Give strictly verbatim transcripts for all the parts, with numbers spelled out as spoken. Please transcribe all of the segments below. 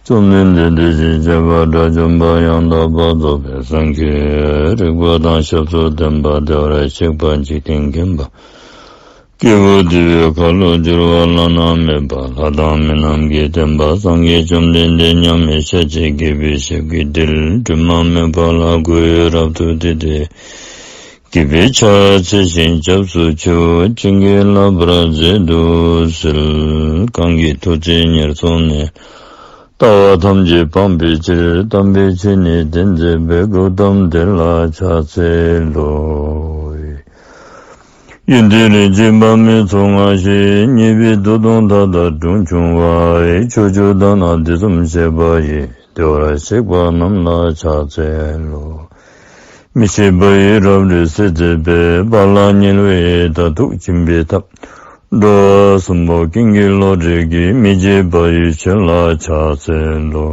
བཅོམ་ལྡན་འདས་དེ་བཞིན་གཤེགས་པ་དགྲ་བཅོམ་པ་ཡང་དག་པར་རྫོགས་པའི་སངས་རྒྱས། རིག་པ་དང་ཞབས་སུ་ལྡན་པ་བདེ་བར་གཤེགས་པ་འཇིག་རྟེན་མཁྱེན་པ། སྐྱེས་བུ་འདུལ་བའི་ཁ་ལོ་བསྒྱུར་བ་བླ་ན་མེད་པ། ལྷ་དང་མི་རྣམས་ཀྱི་སྟོན་པ་སངས་རྒྱས་བཅོམ་ལྡན་འདས་མཉམ་མེད་ཤཱཀྱའི་རྒྱལ་པོའི་ཞབས་ཀྱི་མཐིལ། དྲི་མ་མེད་པ་ལ་གུས་རབ་ཏུ་བཏུད་དེ། དགྱེས་པའི་ཕྱག་འཚལ་ཞིང་སྐྱབས་སུ་མཆིའོ། བྱིན་གྱིས་བརླབ་པར་མཛད་དུ་གསོལ། གང་གི་ཐུགས་བརྩེ་ཉེར་བཟུང་ནས། ལྟ་བ་ཐམས་ཅད་སྤང་བའི་ཕྱིར། དམ་པའི་ཆོས་ནི་སྟོན་མཛད་པའི། གཽ་ཏམ་དེ་ལ་ཕྱག་འཚལ་ལོ། ཡོན་ཏན་རིན་ཆེན་དཔག་མེད་ཚོགས་མངའ་ཞིང་། ཉེས་པའི་དུག་དང་མཐའ་དག་དྲུངས་ཕྱུང་བ། ཕྱོགས་བཅུ་དག་ན་དུས་གསུམ་གཤེགས་པ་ཡི། བདེ་བར་གཤེགས་པ་རྣམས་ལ་ཕྱག་འཚལ་ལོ། མི་ཤེས་པ་ཡི་རབ་རིབ་བསལ་མཛད་པའི། བག་ལ་ཉལ་བའི་མཐར་ཐུག་འབྱིན་པའི་ཐབས། འགྲོ་བ་གསུམ་པོ་ཀུན་གྱི་བློ་གྲོས་ཀྱིས། མི་ཕྱེད་པ་ཡི་ཆོས་ལ་ཕྱག་འཚལ་ལོ།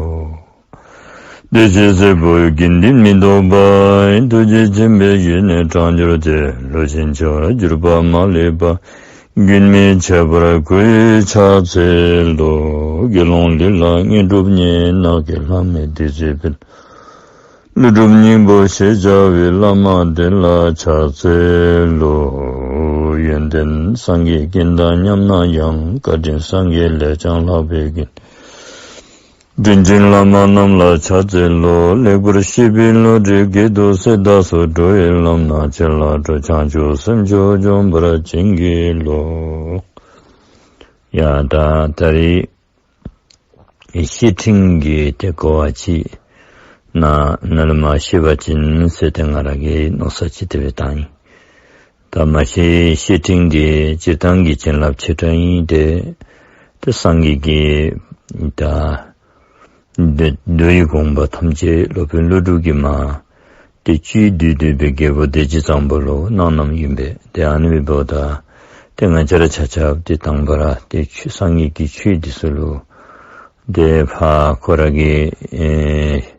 བདེ་གཤེགས་སྲས་པོ་དགེ་འདུན་མི་ལྡོག་པ། ཐུགས་རྗེ་ཆེན་པོའི་གཞུང་ནས་དྲངས་གྱུར་ཏེ། བློ་ཆེན་ཆེ་བར་གྱུར་པ་མ་ལུས་པ། རྒྱུན་མི་འཆད་པར་སྐུའི་ཕྱག་འཚལ་ལོ། དགེ་སློང་ལུས་ལ་དངོས་གྲུབ་བརྙེས། ནགས་ཀྱི་ལྷ་མོས་བདུད་རྩི་འབུལ། ཀླུ་སྒྲུབ་སྙིང་པོ་ཞེས་བྱ་བའི། བླ་མ་དེ་ལ་ཕྱག་འཚལ་ལོ། ཡོན་ཏན་སངས་རྒྱས་ཀུན་དང་མཉམ་ན་ཡང་། བཀའ་དྲིན་སངས་རྒྱས་ལས་ཀྱང་ལྷག་པའི་ཀུན། དྲིན་ཅན་བླ་མ་རྣམས་ལ་ཕྱག་འཚལ་ལོ། ལེགས་པར་ཤེས་པའི་བློ་གྲོས་རྒྱུད་དུ་གསལ། བདག་སོགས་འགྲོ་བའི་ལམ་སྣ་ཕྱེད་ལ་སྤྲོ། བྱང་ཆུབ་སེམས་མཆོག་འབྱོངས་པར་བྱིན་གྱིས་རློབས། ཡ་ད་ད་རེས་བཤེས་སྤྲིང་གི་ཏེ་གོ་བ་ཅིག་ནཱ་ནཱ་ལས་མར་བཤད་པ་ཅིན་ཟེར་ཏེ་ང་ར་གིས་མནོ་བསམ་ཅིག་དེ་སྦེ་བཏང་ཡི། ད་མ་གཞི་བཤེས་སྤྲིང་འདི་སྤྱིར་བཏང་གི་བྱིན་རླབས་ཆེ་དྲགས་ཨིན། ཏེ་ཏེ་སངས་རྒྱས་ཀྱི་ད་མདོ་མདོའི་དགོངས་པ་ཐམས་ཅད་སློབ་དཔོན་ཀླུ་སྒྲུབ་ཀྱིས་མར་ཏེ་བཅུད་བསྡུས་བསྡུས་སྦེ་རྒྱལ་པོ་བདེ་སྤྱོད་བཟང་པོ་ལུ་གནང་གནངམ་ཨིན་པས། ཏེ་ཨ་ནི་འབདཝ་ད་ཏེ་ང་བཅས་ར་ཆ་ཁྱབ་ཏེ་དང་པ་ར་ཏེ་ཆོས་སངས་རྒྱས་ཀྱི་ཆོས་འདི་ཚུ་ལུ་ཏེ་ཕར་ཁོ་ར་གི་ཨེ་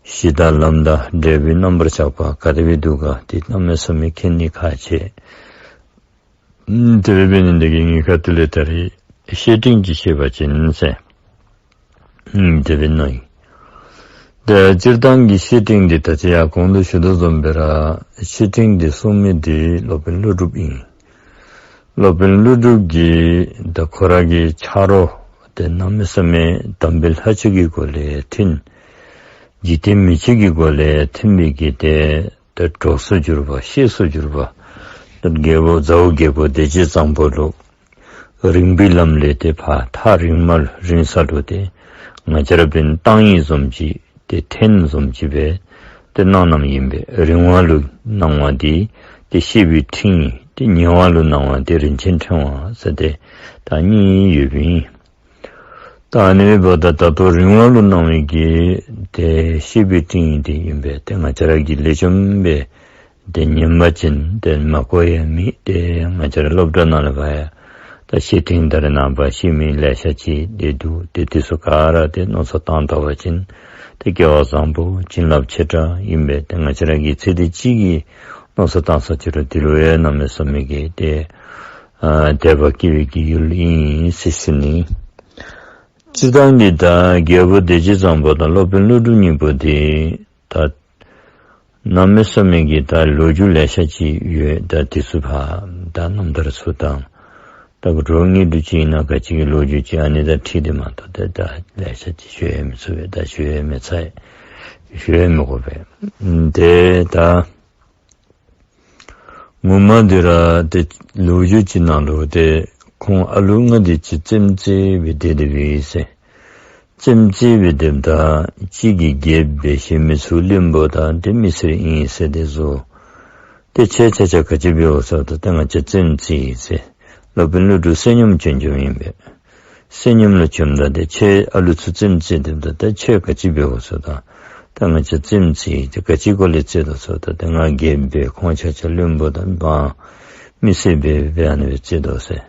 གཞི་དང་ལམ་དང་འབྲས་བུའི་རྣམ་པར་གཞག་པ་ག་དེ་སྦེ་འདུག་ག་ཏེ་གནམ་མེད་ས་མེད་མཁྱེན་ནི་ཁག་ཆེ། ཨམ་དེ་སྦེ་འབད་ནི་འདི་གིས་ངེའི་ཁ་ཐུག་ལས་ད་རེས་བཤེས་སྤྲིང་ཅིག་བཤད་པ་ཅིན་ཟེར། ཨམ་དེ་སྦེ་མནོ་ཡི། ཏེ་སྤྱིར་བཏང་གི་བཤེས་སྤྲིང་འདི་ད་ཅི་ཡང་གོང་དུ་ཞུ་དོ་བཟུམ་སྦེ་ར་བཤེས་སྤྲིང་འདི་གསུང་མི་འདི་སློབ་དཔོན་ཀླུ་སྒྲུབ་ཨིན། སློབ་དཔོན་ཀླུ་སྒྲུབ་ཀྱིས་ད་ཁོ་ར་གི་ཆ་རོགས་ཏེ་གནམ་མེད་ས་མེད་དམ་པའི་ལྷ་ཆོས་ཀྱི་སྒོ་ལས་མཐུན། འཇིག་རྟེན་མི་ཆོས་ཀྱི་སྒོ་ལས་མཐུན་པའི་གི་ཏེ་ད་གྲོགས་སུ་གྱུར་པ་བཤེས་སུ་གྱུར་པ། ད་རྒྱལ་པོ་ཟླཝ་རྒྱལ་པོ་བདེ་སྤྱོད་བཟང་པོ་ལུ་རིང་པོའི་ལམ་ལས་ཏེ་ཕར་ཐག་རིང་མ་རིང་ས་ལུ་ཏེ་ང་བཅས་ར་འབདན་ཏང་ཡིག་བཟུམ་ཅིག་ཏེ་ཐེངས་བཟུམ་ཅིག་སྦེ་ཏེ་གནང་གནངམ་ཨིན་པས། རིང་བ་ལུ་གནང་བ་འདི་ཏེ་བཤེས་པའི་སྤྲིང་ཨིན། ཏེ་ཉེ་བ་ལུ་གནང་བ་འདི་རིན་ཆེན་ཕྲེང་བ་ཟེར་ཏེ་ད་གཉིས་ཡོདཔ་ཨིན། ད་ཨ་ནི་འབདཝ་ད་ད་ལྟོ་རིང་བ་ལུ་གནང་བའི་གི་ཏེ་བཤེས་པའི་སྤྲིང་འདི་ཨིན་པས། ཏེ་ང་བཅས་ར་གིས་ལེགས་ཤོམ་སྦེ་ཏེ་ཉན་པ་ཅིན་ཏེ་མ་གོ་ཡང་མེད། ཏེ་ང་བཅས་ར་སློབ་གྲྭ་ནང་ལུ་འབད་ཡང་ད་བཤེས་སྤྲིང་ད་རེས་ནངས་པ་ཤེས་མི་ལེ་ཤ་ཅིག་ཏེ་འདུག། ཏེ་དེ་ཚུ་ག་ར་ཏེ་མནོ་བསམ་བཏང་བལྟ་བ་ཅིན་ཏེ་སྐལ་བ་བཟང་པོ་བྱིན་རླབས་ཆེ་དྲགས་ཨིན་པས། ཏེ་ང་བཅས་ར་གིས་ཚེ་འདི་གཅིག་གི་མནོ་བསམ་བཏང་ས་ཅིག་རུང་དེ་ལུ་ཡང་གནམ་མེད་ས་མེད་ཀྱི་ཏེ་ཨ་དད་པ་སྐྱེ་བའི་གི་ཡུལ་ཨིན་ཟེར་ཞུ་ནི། སྤྱིར་བཏང་གི་ད་རྒྱལ་པོ་བདེ་སྤྱོད་བཟང་པོ་དང་སློབ་དཔོན་ཀླུ་སྒྲུབ་གཉིས་པོ་འདི་ད་གནམ་མེད་ས་མེད་ཀྱི་ད་ལོ་རྒྱུས་ལེ་ཤ་ཅིག་ཡོད། ད་དེ་ཚུ་ཕར་ད་རྣམ་ཐར་ཚུ་དང་ད་གུ་གྲོགས་དངོས་གྲུབ་ཅིག་ཨིན་ན་ག་ཅི་གི་ལོ་རྒྱུས་ཅིག་ཨ་ནི་དང་འཁྲིལ་ཏེ་མ་གཏོགས་ཏེ་ད་ལེ་ཤ་ཅིག་ཞུ་ཡང་མི་ཚུགས་པས། ད་ཞུ་ཡང་མི་ཚར། ཞུ་ཡང་མི་དགོ་པས། ཏེ་ད་ངོ་མ་འདི་ར་ཏེ་ལོ་རྒྱུས་ཅིག་ནང་ལུ་ཏེ་ཁོང་ཨ་ལུ་ལྔ་འདི་ཅིག་རྩེདམོ་རྩེ་སྦེ་སྡོད་སྡོདཔ་ཨིན་ཟེར། རྩེདམོ་རྩེ་སྦེ་སྡོདཔ་ད་གཅིག་གིས་རྒྱལཔོ་འབད་ཞིནམ་མི་ཚུ་བློན་པོ་དང་ཏེ་མི་སེར་ཨིན་ཟེར་ཏེ་བཟོ། ཏེ་ཁྱེད་ཆ་ཁྱབ་ག་ཅི་འབདཝ་ཟེརཝ་ད་ཏེ་ང་བཅས་རྩེདམོ་རྩེ་ཡི་ཟེར། སློབ་དཔོན་ཀླུ་སྒྲུབ་བསོད་སྙོམས་བྱོན་བྱོནམ་ཨིན་པས། བསོད་སྙོམས་ལུ་བྱོནམ་ད་ཏེ་ཁྱེད་ཨ་ལུ་ཚུ་རྩེདམོ་རྩེ་སྡོདཔ་ད་ཏེ་ཁྱེད་ག་ཅི་འབདཝ་ཟེརཝ་ད་ཏེ་ང་བཅས་རྩེདམོ་རྩེ་ཡི། ཏེ་ག་ཅི་སྐོར་ལས་རྩེད་དོ་ཟེརཝ་ད་ཏེ་ང་རྒྱལཔོ་འབད་ཁོང་ཆ་ཁྱབ་བློན་པོ་དང་འབངས་མི་སེར་འབད་འབད་ཨ་ནི་སྦེ་རྩེད་དོ་ཟེར།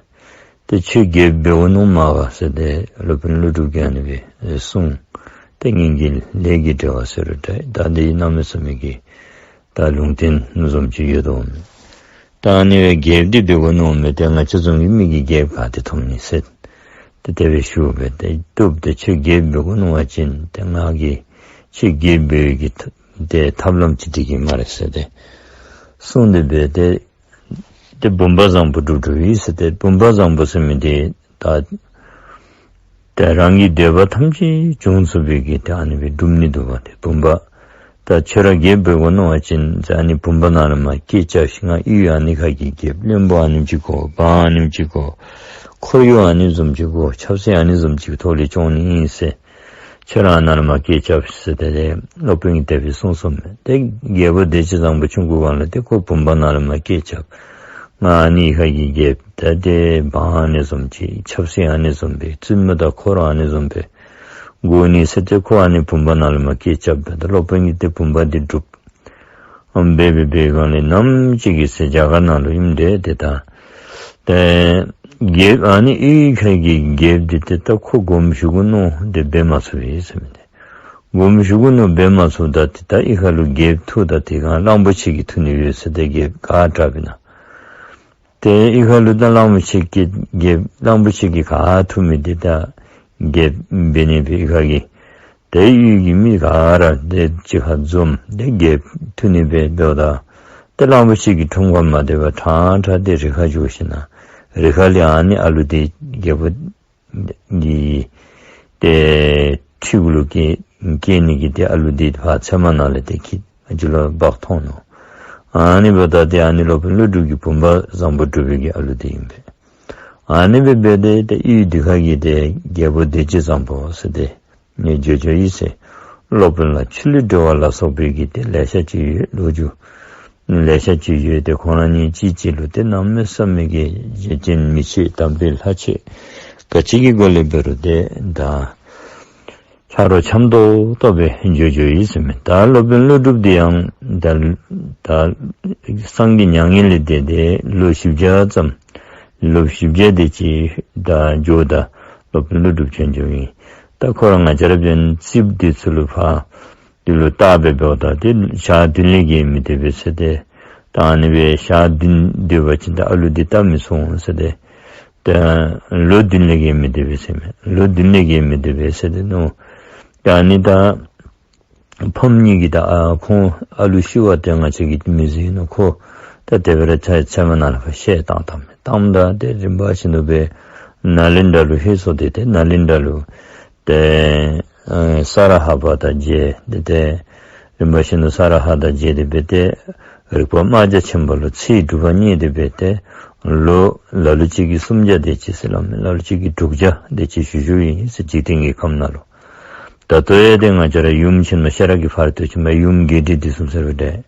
ཏེ་ཁྱོད་རྒྱལཔོ་འབད་འོང་མནོཝ་མས་ག་ཟེར་ཏེ་སློབ་དཔོན་ཀླུ་སྒྲུབ་ཀྱིས་ཨ་ནི་སྦེ་གསུངས། ཏེ་སྔོན་གྱི་ལས་ཀྱི་འབྲེལ་བ་ཟེར་རུང་འདྲ། ད་འདི་གནམ་མེད་ས་མེད་ཀྱི་ད་ལུང་བསྟན་བཟུམ་ཅིག་ཡོད་དོ་མས། ད་ཨ་ནི་སྦེ་རྒྱལཔོ་འདི་འབད་འོང་མནོཝ་མས། ཏེ་ང་བཅས་བཟུམ་གྱི་མི་གིས་རྒྱལཔོ་ག་ཏེ་ཐོབ་ནི་ཟེར། ཏེ་དེ་སྦེ་ཞུ་སྦེ་ཏེ་བཏུབ། ཏེ་ཁྱོད་རྒྱལཔོ་འབད་དགོ་མནོ་བ་ཅིན་ཏེ་ང་གིས་ཁྱོད་རྒྱལཔོ་འབད་བའི་གི་ཐ་ཏེ་ཐབས་ལམ་ཅིག་སྒྲིག་གེ་སྨ་རེ་ཟེར་ཏེ་གསུངས་ཏེ་སྦེ་ཏེ་ཏེ་བུམ་པ་བཟང་པོ་སྒྲུབ་སྒྲུབ་ཡི་ཟེར། ཏེ་བུམ་པ་བཟང་པོ་ཟེར་མི་འདི་ད་ཏེ་རང་གི་འདོད་པ་ཐམས་ཅད་འབྱུང་ཚུགས་པའི་གི་ཏེ་ཨ་ནི་སྦེ་སྒྲུབ་ནི་འདུག་པ། ཏེ་བུམ་པ་ད་ཁྱོད་ར་རྒྱལཔོ་འབད་དགོ་མནོ་བ་ཅིན་ཏེ་ཨ་ནི་བུམ་པ་ནང་ལས་མར་སྐད་རྐྱབ་ཤིག། ང་ཡུལ་ཨ་ནི་ཁ་གི་རྒྱལཔོ། བློན་པོ་ཨ་ནེམ་ཅིག་དགོ། འབངས་ཨ་ནེམ་ཅིག་དགོ། འཁོར་གཡོག་ཨ་ནི་བཟུམ་ཅིག་དགོ། ཆབ་སྲིད་ཨ་ནི་བཟུམ་ཅིག་ཐོག་ལས་སྐྱོང་ནི་ཨིན་ཟེར། ཁྱོད་ར་ནང་ལས་མར་སྐད་རྐྱབ་ཟེར་ཏེ་སློབ་དཔོན་གྱིས་དེ་སྦེ་གསུངས་གསུངསམ་མས། ཏེ་རྒྱལ་པོ་བདེ་སྤྱོད་བཟང་པོ་ཆུང་ཀུ་སྒང་ལས་ཏེ་ཁོ་བུམ་པ་ནང་ལས་མར་སྐད་རྐྱབ། ང་ཨ་ནི་ཁ་གི་རྒྱལཔོ། ད་ཏེ་འབངས་ཨ་ནི་བཟུམ་ཅིག་ཆབ་སྲིད་ཨ་ནི་བཟུམ་སྦེ་བཙུན་མོ་དང་འཁོར་ཨ་ནི་བཟུམ་སྦེ་དགོ་ནི་ཟེར་ཏེ་ཁོ་ཨ་ནི་བུམ་པ་ནང་ལས་མར་སྐད་རྐྱབ་སྦེ་ད་སློབ་དཔོན་གྱིས་ཏེ་བུམ་པ་འདི་སྒྲུབ། ཨམ་འབད་འབད་འབད་སྒང་ལས་ནམ་ཅིག་གི་ཚེ་རྒྱ་གར་ནང་ལུ་ཨིནམ་འདྲས། ཏེ་ད་ཏེ་རྒྱལཔོ་ཨ་ནི་ཡུལ་ཁ་གི་རྒྱལཔོ་འདི་ཏེ་ད་ཁོ་དགོངསམ་ཞུ་དགོ་མནོ་སྟེ་འབད་མ་ཚུགས་པས་ཟེར་མི་འདི། དགོངསམ་ཞུ་དགོ་མནོ་འབད་མ་ཚུགས། ད་ཏེ་ད་ཡུལ་ཁ་ལུ་རྒྱལཔོ་ཐུག། ད་དེ་སྒང་གླང་པོ་ཆེ་གིས་འཐུ་ནི་ཡོད་ཟེར་ཏེ་རྒྱལཔོ་ག་དྲག་པས་ན། ཏེ་ཡུལ་ཁ་ལུ་ད་གླང་པོ་ཆེ་གིས་རྒྱལཔོ་གླང་པོ་ཆེ་གིས་ག་འཐུ་མི་འདི་ད་རྒྱལཔོ་འབད་ནི་སྦེ་ཡུལ་ཁ་གི་ཏེ་ཡུལ་གྱི་མི་ག་ར་ཏེ་གཅིག་ཁར་འཛོམས་ཏེ་རྒྱལཔོ་འཐུ་ནི་སྦེ་འབདཝ་ད་ཏེ་གླང་པོ་ཆེ་གི་འཁྲུངས་སྐར་མ་དེ་བར་ཕྲང་ཕྲང་སྟེ་རི་ཁར་འགྱོ་ཞིནམ་ལས་རི་ཁ་ལས་ཨ་ནི་ཨ་ལུ་འདི་རྒྱལ་པོ་གི་ཏེ་ཁྲི་གུ་ལུ་བཀལ་བཀལ་ནི་གི་ཏེ་ཨ་ལུ་འདི་ཕར་ཚལ་མ་ནང་ལས་ཏེ་འཁྱིད་ཨ་ཇོ་ལུ་འབག་འཐོན་ནུག། ཨ་ནི་འབདཝ་ད་ཏེ་ཨ་ནི་སློབ་དཔོན་ཀླུ་སྒྲུབ་ཀྱིས་བུམ་པ་བཟང་པོ་སྒྲུབ་པའི་གི་ཨ་ལུ་འདི་ཨིན་པས། ཨ་ནི་སྦེ་འབད་དེ་ཏེ་ཡུལ་འདི་ཁ་གི་ཏེ་རྒྱལ་པོ་བདེ་སྤྱོད་བཟང་པོ་ཟེར་ཏེ་ངེ་བརྗོད་བརྗོད་ཡི་ཟེར། སློབ་དཔོན་ལ་ཆོས་ལུ་འབྲེལ་བ་ལ་སོགས་པའི་གི་ཏེ་ལེ་ཤ་ཅིག་ཡོད། ལོ་རྒྱུས་ལེ་ཤ་ཅིག་ཡོད། ཏེ་ཁོང་ར་གཉིས་གཅིག་གཅིག་ལུ་ཏེ་གནམ་མེད་ས་མེད་ཀྱི་རྗེ་ཅན་མི་ཕྱེད་དམ་པའི་ལྷ་ཕྱེད་ག་ཅི་གི་སྒོ་ལས་འབད་རུང་ཏེ་ད་ཆ་རོགས་འཆམ་ཏོག་ཏོ་སྦེ་འགྱོ་འགྱོ་ཡི་ཟེར་མས། ད་སློབ་དཔོན་ཀླུ་སྒྲུབ་འདི་ཡང་ད་ད་སངས་རྒྱས་མྱ་ངན་ལས་འདས་ཏེ་ལོ་བཞི་བརྒྱ་ཙམ་ལོ་བཞི་བརྒྱ་དེ་ཅིག་ད་འགྱོཝ་ད་སློབ་དཔོན་ཀླུ་སྒྲུབ་བྱོན་འགྱོཝ་ཨིན། ད་ཁོ་ར་ང་བཅས་ར་འབདན་རྩིསཔ་འདི་ཚུ་ལུ་ཕར་འདི་ལུ་བལྟ་སྦེ་འབདཝ་ད་ཏེ་ཞག་བདུན་ལས་བརྒལ་མི་སྡོད་པས་ཟེར་ཏེ། ད་ཨ་ནི་སྦེ་ཞག་བདུན་སྡོད་པ་ཅིན་ད་ཨ་ལུ་འདི་བལྟ་མི་ཚུགས་འོང་ཟེར་ཏེ། ཏེ་ལོ་བདུན་ལས་བརྒལ་མི་སྡོད་པས་ཟེར་མས། ལོ་བདུན་ལས་བརྒལ་མི་སྡོད་པས་ཟེར་ཏེ་མནོ། ད་ཨ་ནི་ད་ཕམ་གཉིས་ཀྱིས་ད་ཨ་ཁོང་ཨ་ལུ་ཤི་བ་ཏེ་ང་བཅས་ཀྱིས་མི་གཟིགས་ནུག། ཁོ་ད་དེ་སྦེ་ར་ཚལ་ཚལ་མ་ནང་ལུ་ཕར་བཤལ་བཏང་བཏངམ་མས། བཏངམ་ད་ཏེ་རིམ་པ་བཞིན་དུ་སྦེ་ནཱ་ལེནྡྲ་ལུ་ལྷོད་སོང་སྟེ་ཏེ་ནཱ་ལེནྡྲ་ལུ་ཏེ་ཨེ་ས་ར་ཧ་པ་དང་མཇལ། ཏེ་ཏེ་རིམ་པ་བཞིན་དུ་ས་ར་ཧ་དང་མཇལ་ཏེ་སྦེ་ཏེ་རིག་པ་རྨ་བྱ་ཆེན་པོ་ལུ་ཚེ་སྒྲུབ་པ་བརྙེས་ཏེ་སྦེ་ཏེ་ལོ་ལ་ལུ་ཅིག་གིས་སུམ་བརྒྱ་དེ་ཅིག་ཟེར་སླབ་མས། ལ་ལུ་ཅིག་གིས་དྲུག་བརྒྱ་དེ་ཅིག་བཞུགས་བཞུགསཔ་ཨིན་ཟེར། འཇིག་རྟེན་གྱི་ཁམས་ནང་ལུ། ད་ལྟོ་ཡང་ཏེ་ང་བཅས་ར་ཡུམ་ཆེན་མོ་ཤེས་རབ་ཀྱི་ཕ་རོལ་ཏུ་ཕྱིན་པ་ཡུམ་དགེ་འདུན་འདི་གསུམ་ཟེར་བ་འདྲ།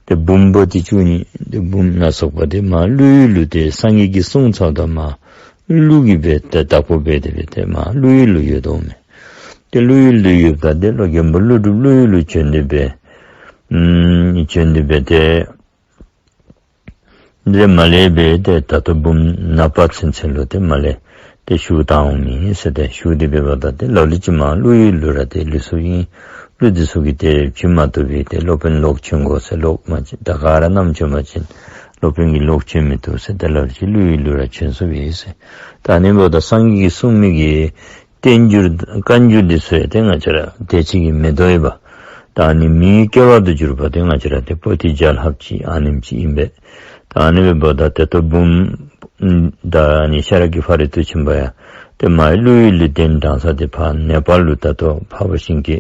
ཏེ་འབུམ་པོ་ཏི་བཅུ་གཉིས་ཏེ་འབུམ་སྣ་ཚོགས་པ་འདི་མར་ཀླུ་ཡུལ་ལུ་ཏེ་སངས་རྒྱས་ཀྱིས་གསུངས་ཚརཝ་ད་མར་ཀླུ་གིས་སྦེ་ཏེ་བདག་པོ་འབད་དེ་སྦེ་ཏེ་མར་ཀླུ་ཡུལ་ལུ་ཡོད་དོ་མས། ཏེ་ཀླུ་ཡུལ་ལུ་ཡོདཔ་ད་ཏེ་ཀླུ་རྒན་པོ་ཀླུ་སྒྲུབ་ཀླུ་ཡུལ་ལུ་བྱོན་ཏེ་སྦེ་ཨམ་བྱོན་ཏེ་སྦེ་ཏེ་ཏེ་མར་ལས་སྦེ་ཏེ་ད་ལྟོ་འབུམ་ནག་པ་ཚུན་ཚོད་ལུ་ཏེ་མར་ལས་ཏེ་བཞུགས་བཏང་འོང་མི་ཟེར། ཏེ་བཞུགས་ཏེ་སྦེ་འབདཝ་ད་ཏེ་ལ་ལུ་ཅིག་མར་ཀླུ་ཡུལ་ལུ་ར་ཏེ་ལུས་སོཔ་ཨིན། ཀླུ་འདི་ཚུ་གིས་ཏེ་བྱིན་མ་བཏུབ་པས། ཏེ་སློབ་དཔོན་ལོག་བྱོན་དགོ་ཟེར། ལོག་མ་བྱོན་ད་ག་ར་ནམ་བྱོན་པ་ཅིན་སློབ་དཔོན་གྱིས་ལོག་བྱོན་མི་བཏུབ་ཟེར། ཏེ་ལ་ལུ་ཅིག་ཀླུ་ཡུལ་ལུ་ར་བྱོན་སོཔ་ཨིན་ཟེར། ད་ཨ་ནི་འབདཝ་ད་སངས་རྒྱས་ཀྱིས་གསུངས་མི་གི་བསྟན་འགྱུར་བཀའ་འགྱུར་འདི་ཚུ་ཡང་ཏེ་ང་བཅས་ར་དེ་ཅིག་གིས་མི་དོ་ཡོད་པ། ད་ཨ་ནི་མིའི་སྐལ་བ་དུ་གྱུར་པ་ཏེ་ང་བཅས་ར་ཏེ་པོ་ཏི་བརྒྱ་ལྷགཔ་ཅིག་ཨ་ནེམ་ཅིག་ཨིན་པས། ད་ཨ་ནི་འབདཝ་ད་ཏེ་ད་ལྟོ་འབུམ་ད་ཨ་ནི་ཤེས་རབ་ཀྱི་ཕ་རོལ་ཏུ་ཕྱིན་པ་ཡང་ཏེ་མར་ཀླུ་ཡུལ་ལུ་གདན་དྲངས་ས་འདི་ཕར་ནེ་པཱལ་ལུ་ད་ལྟོ་འཕགས་པ་ཤིང་གི་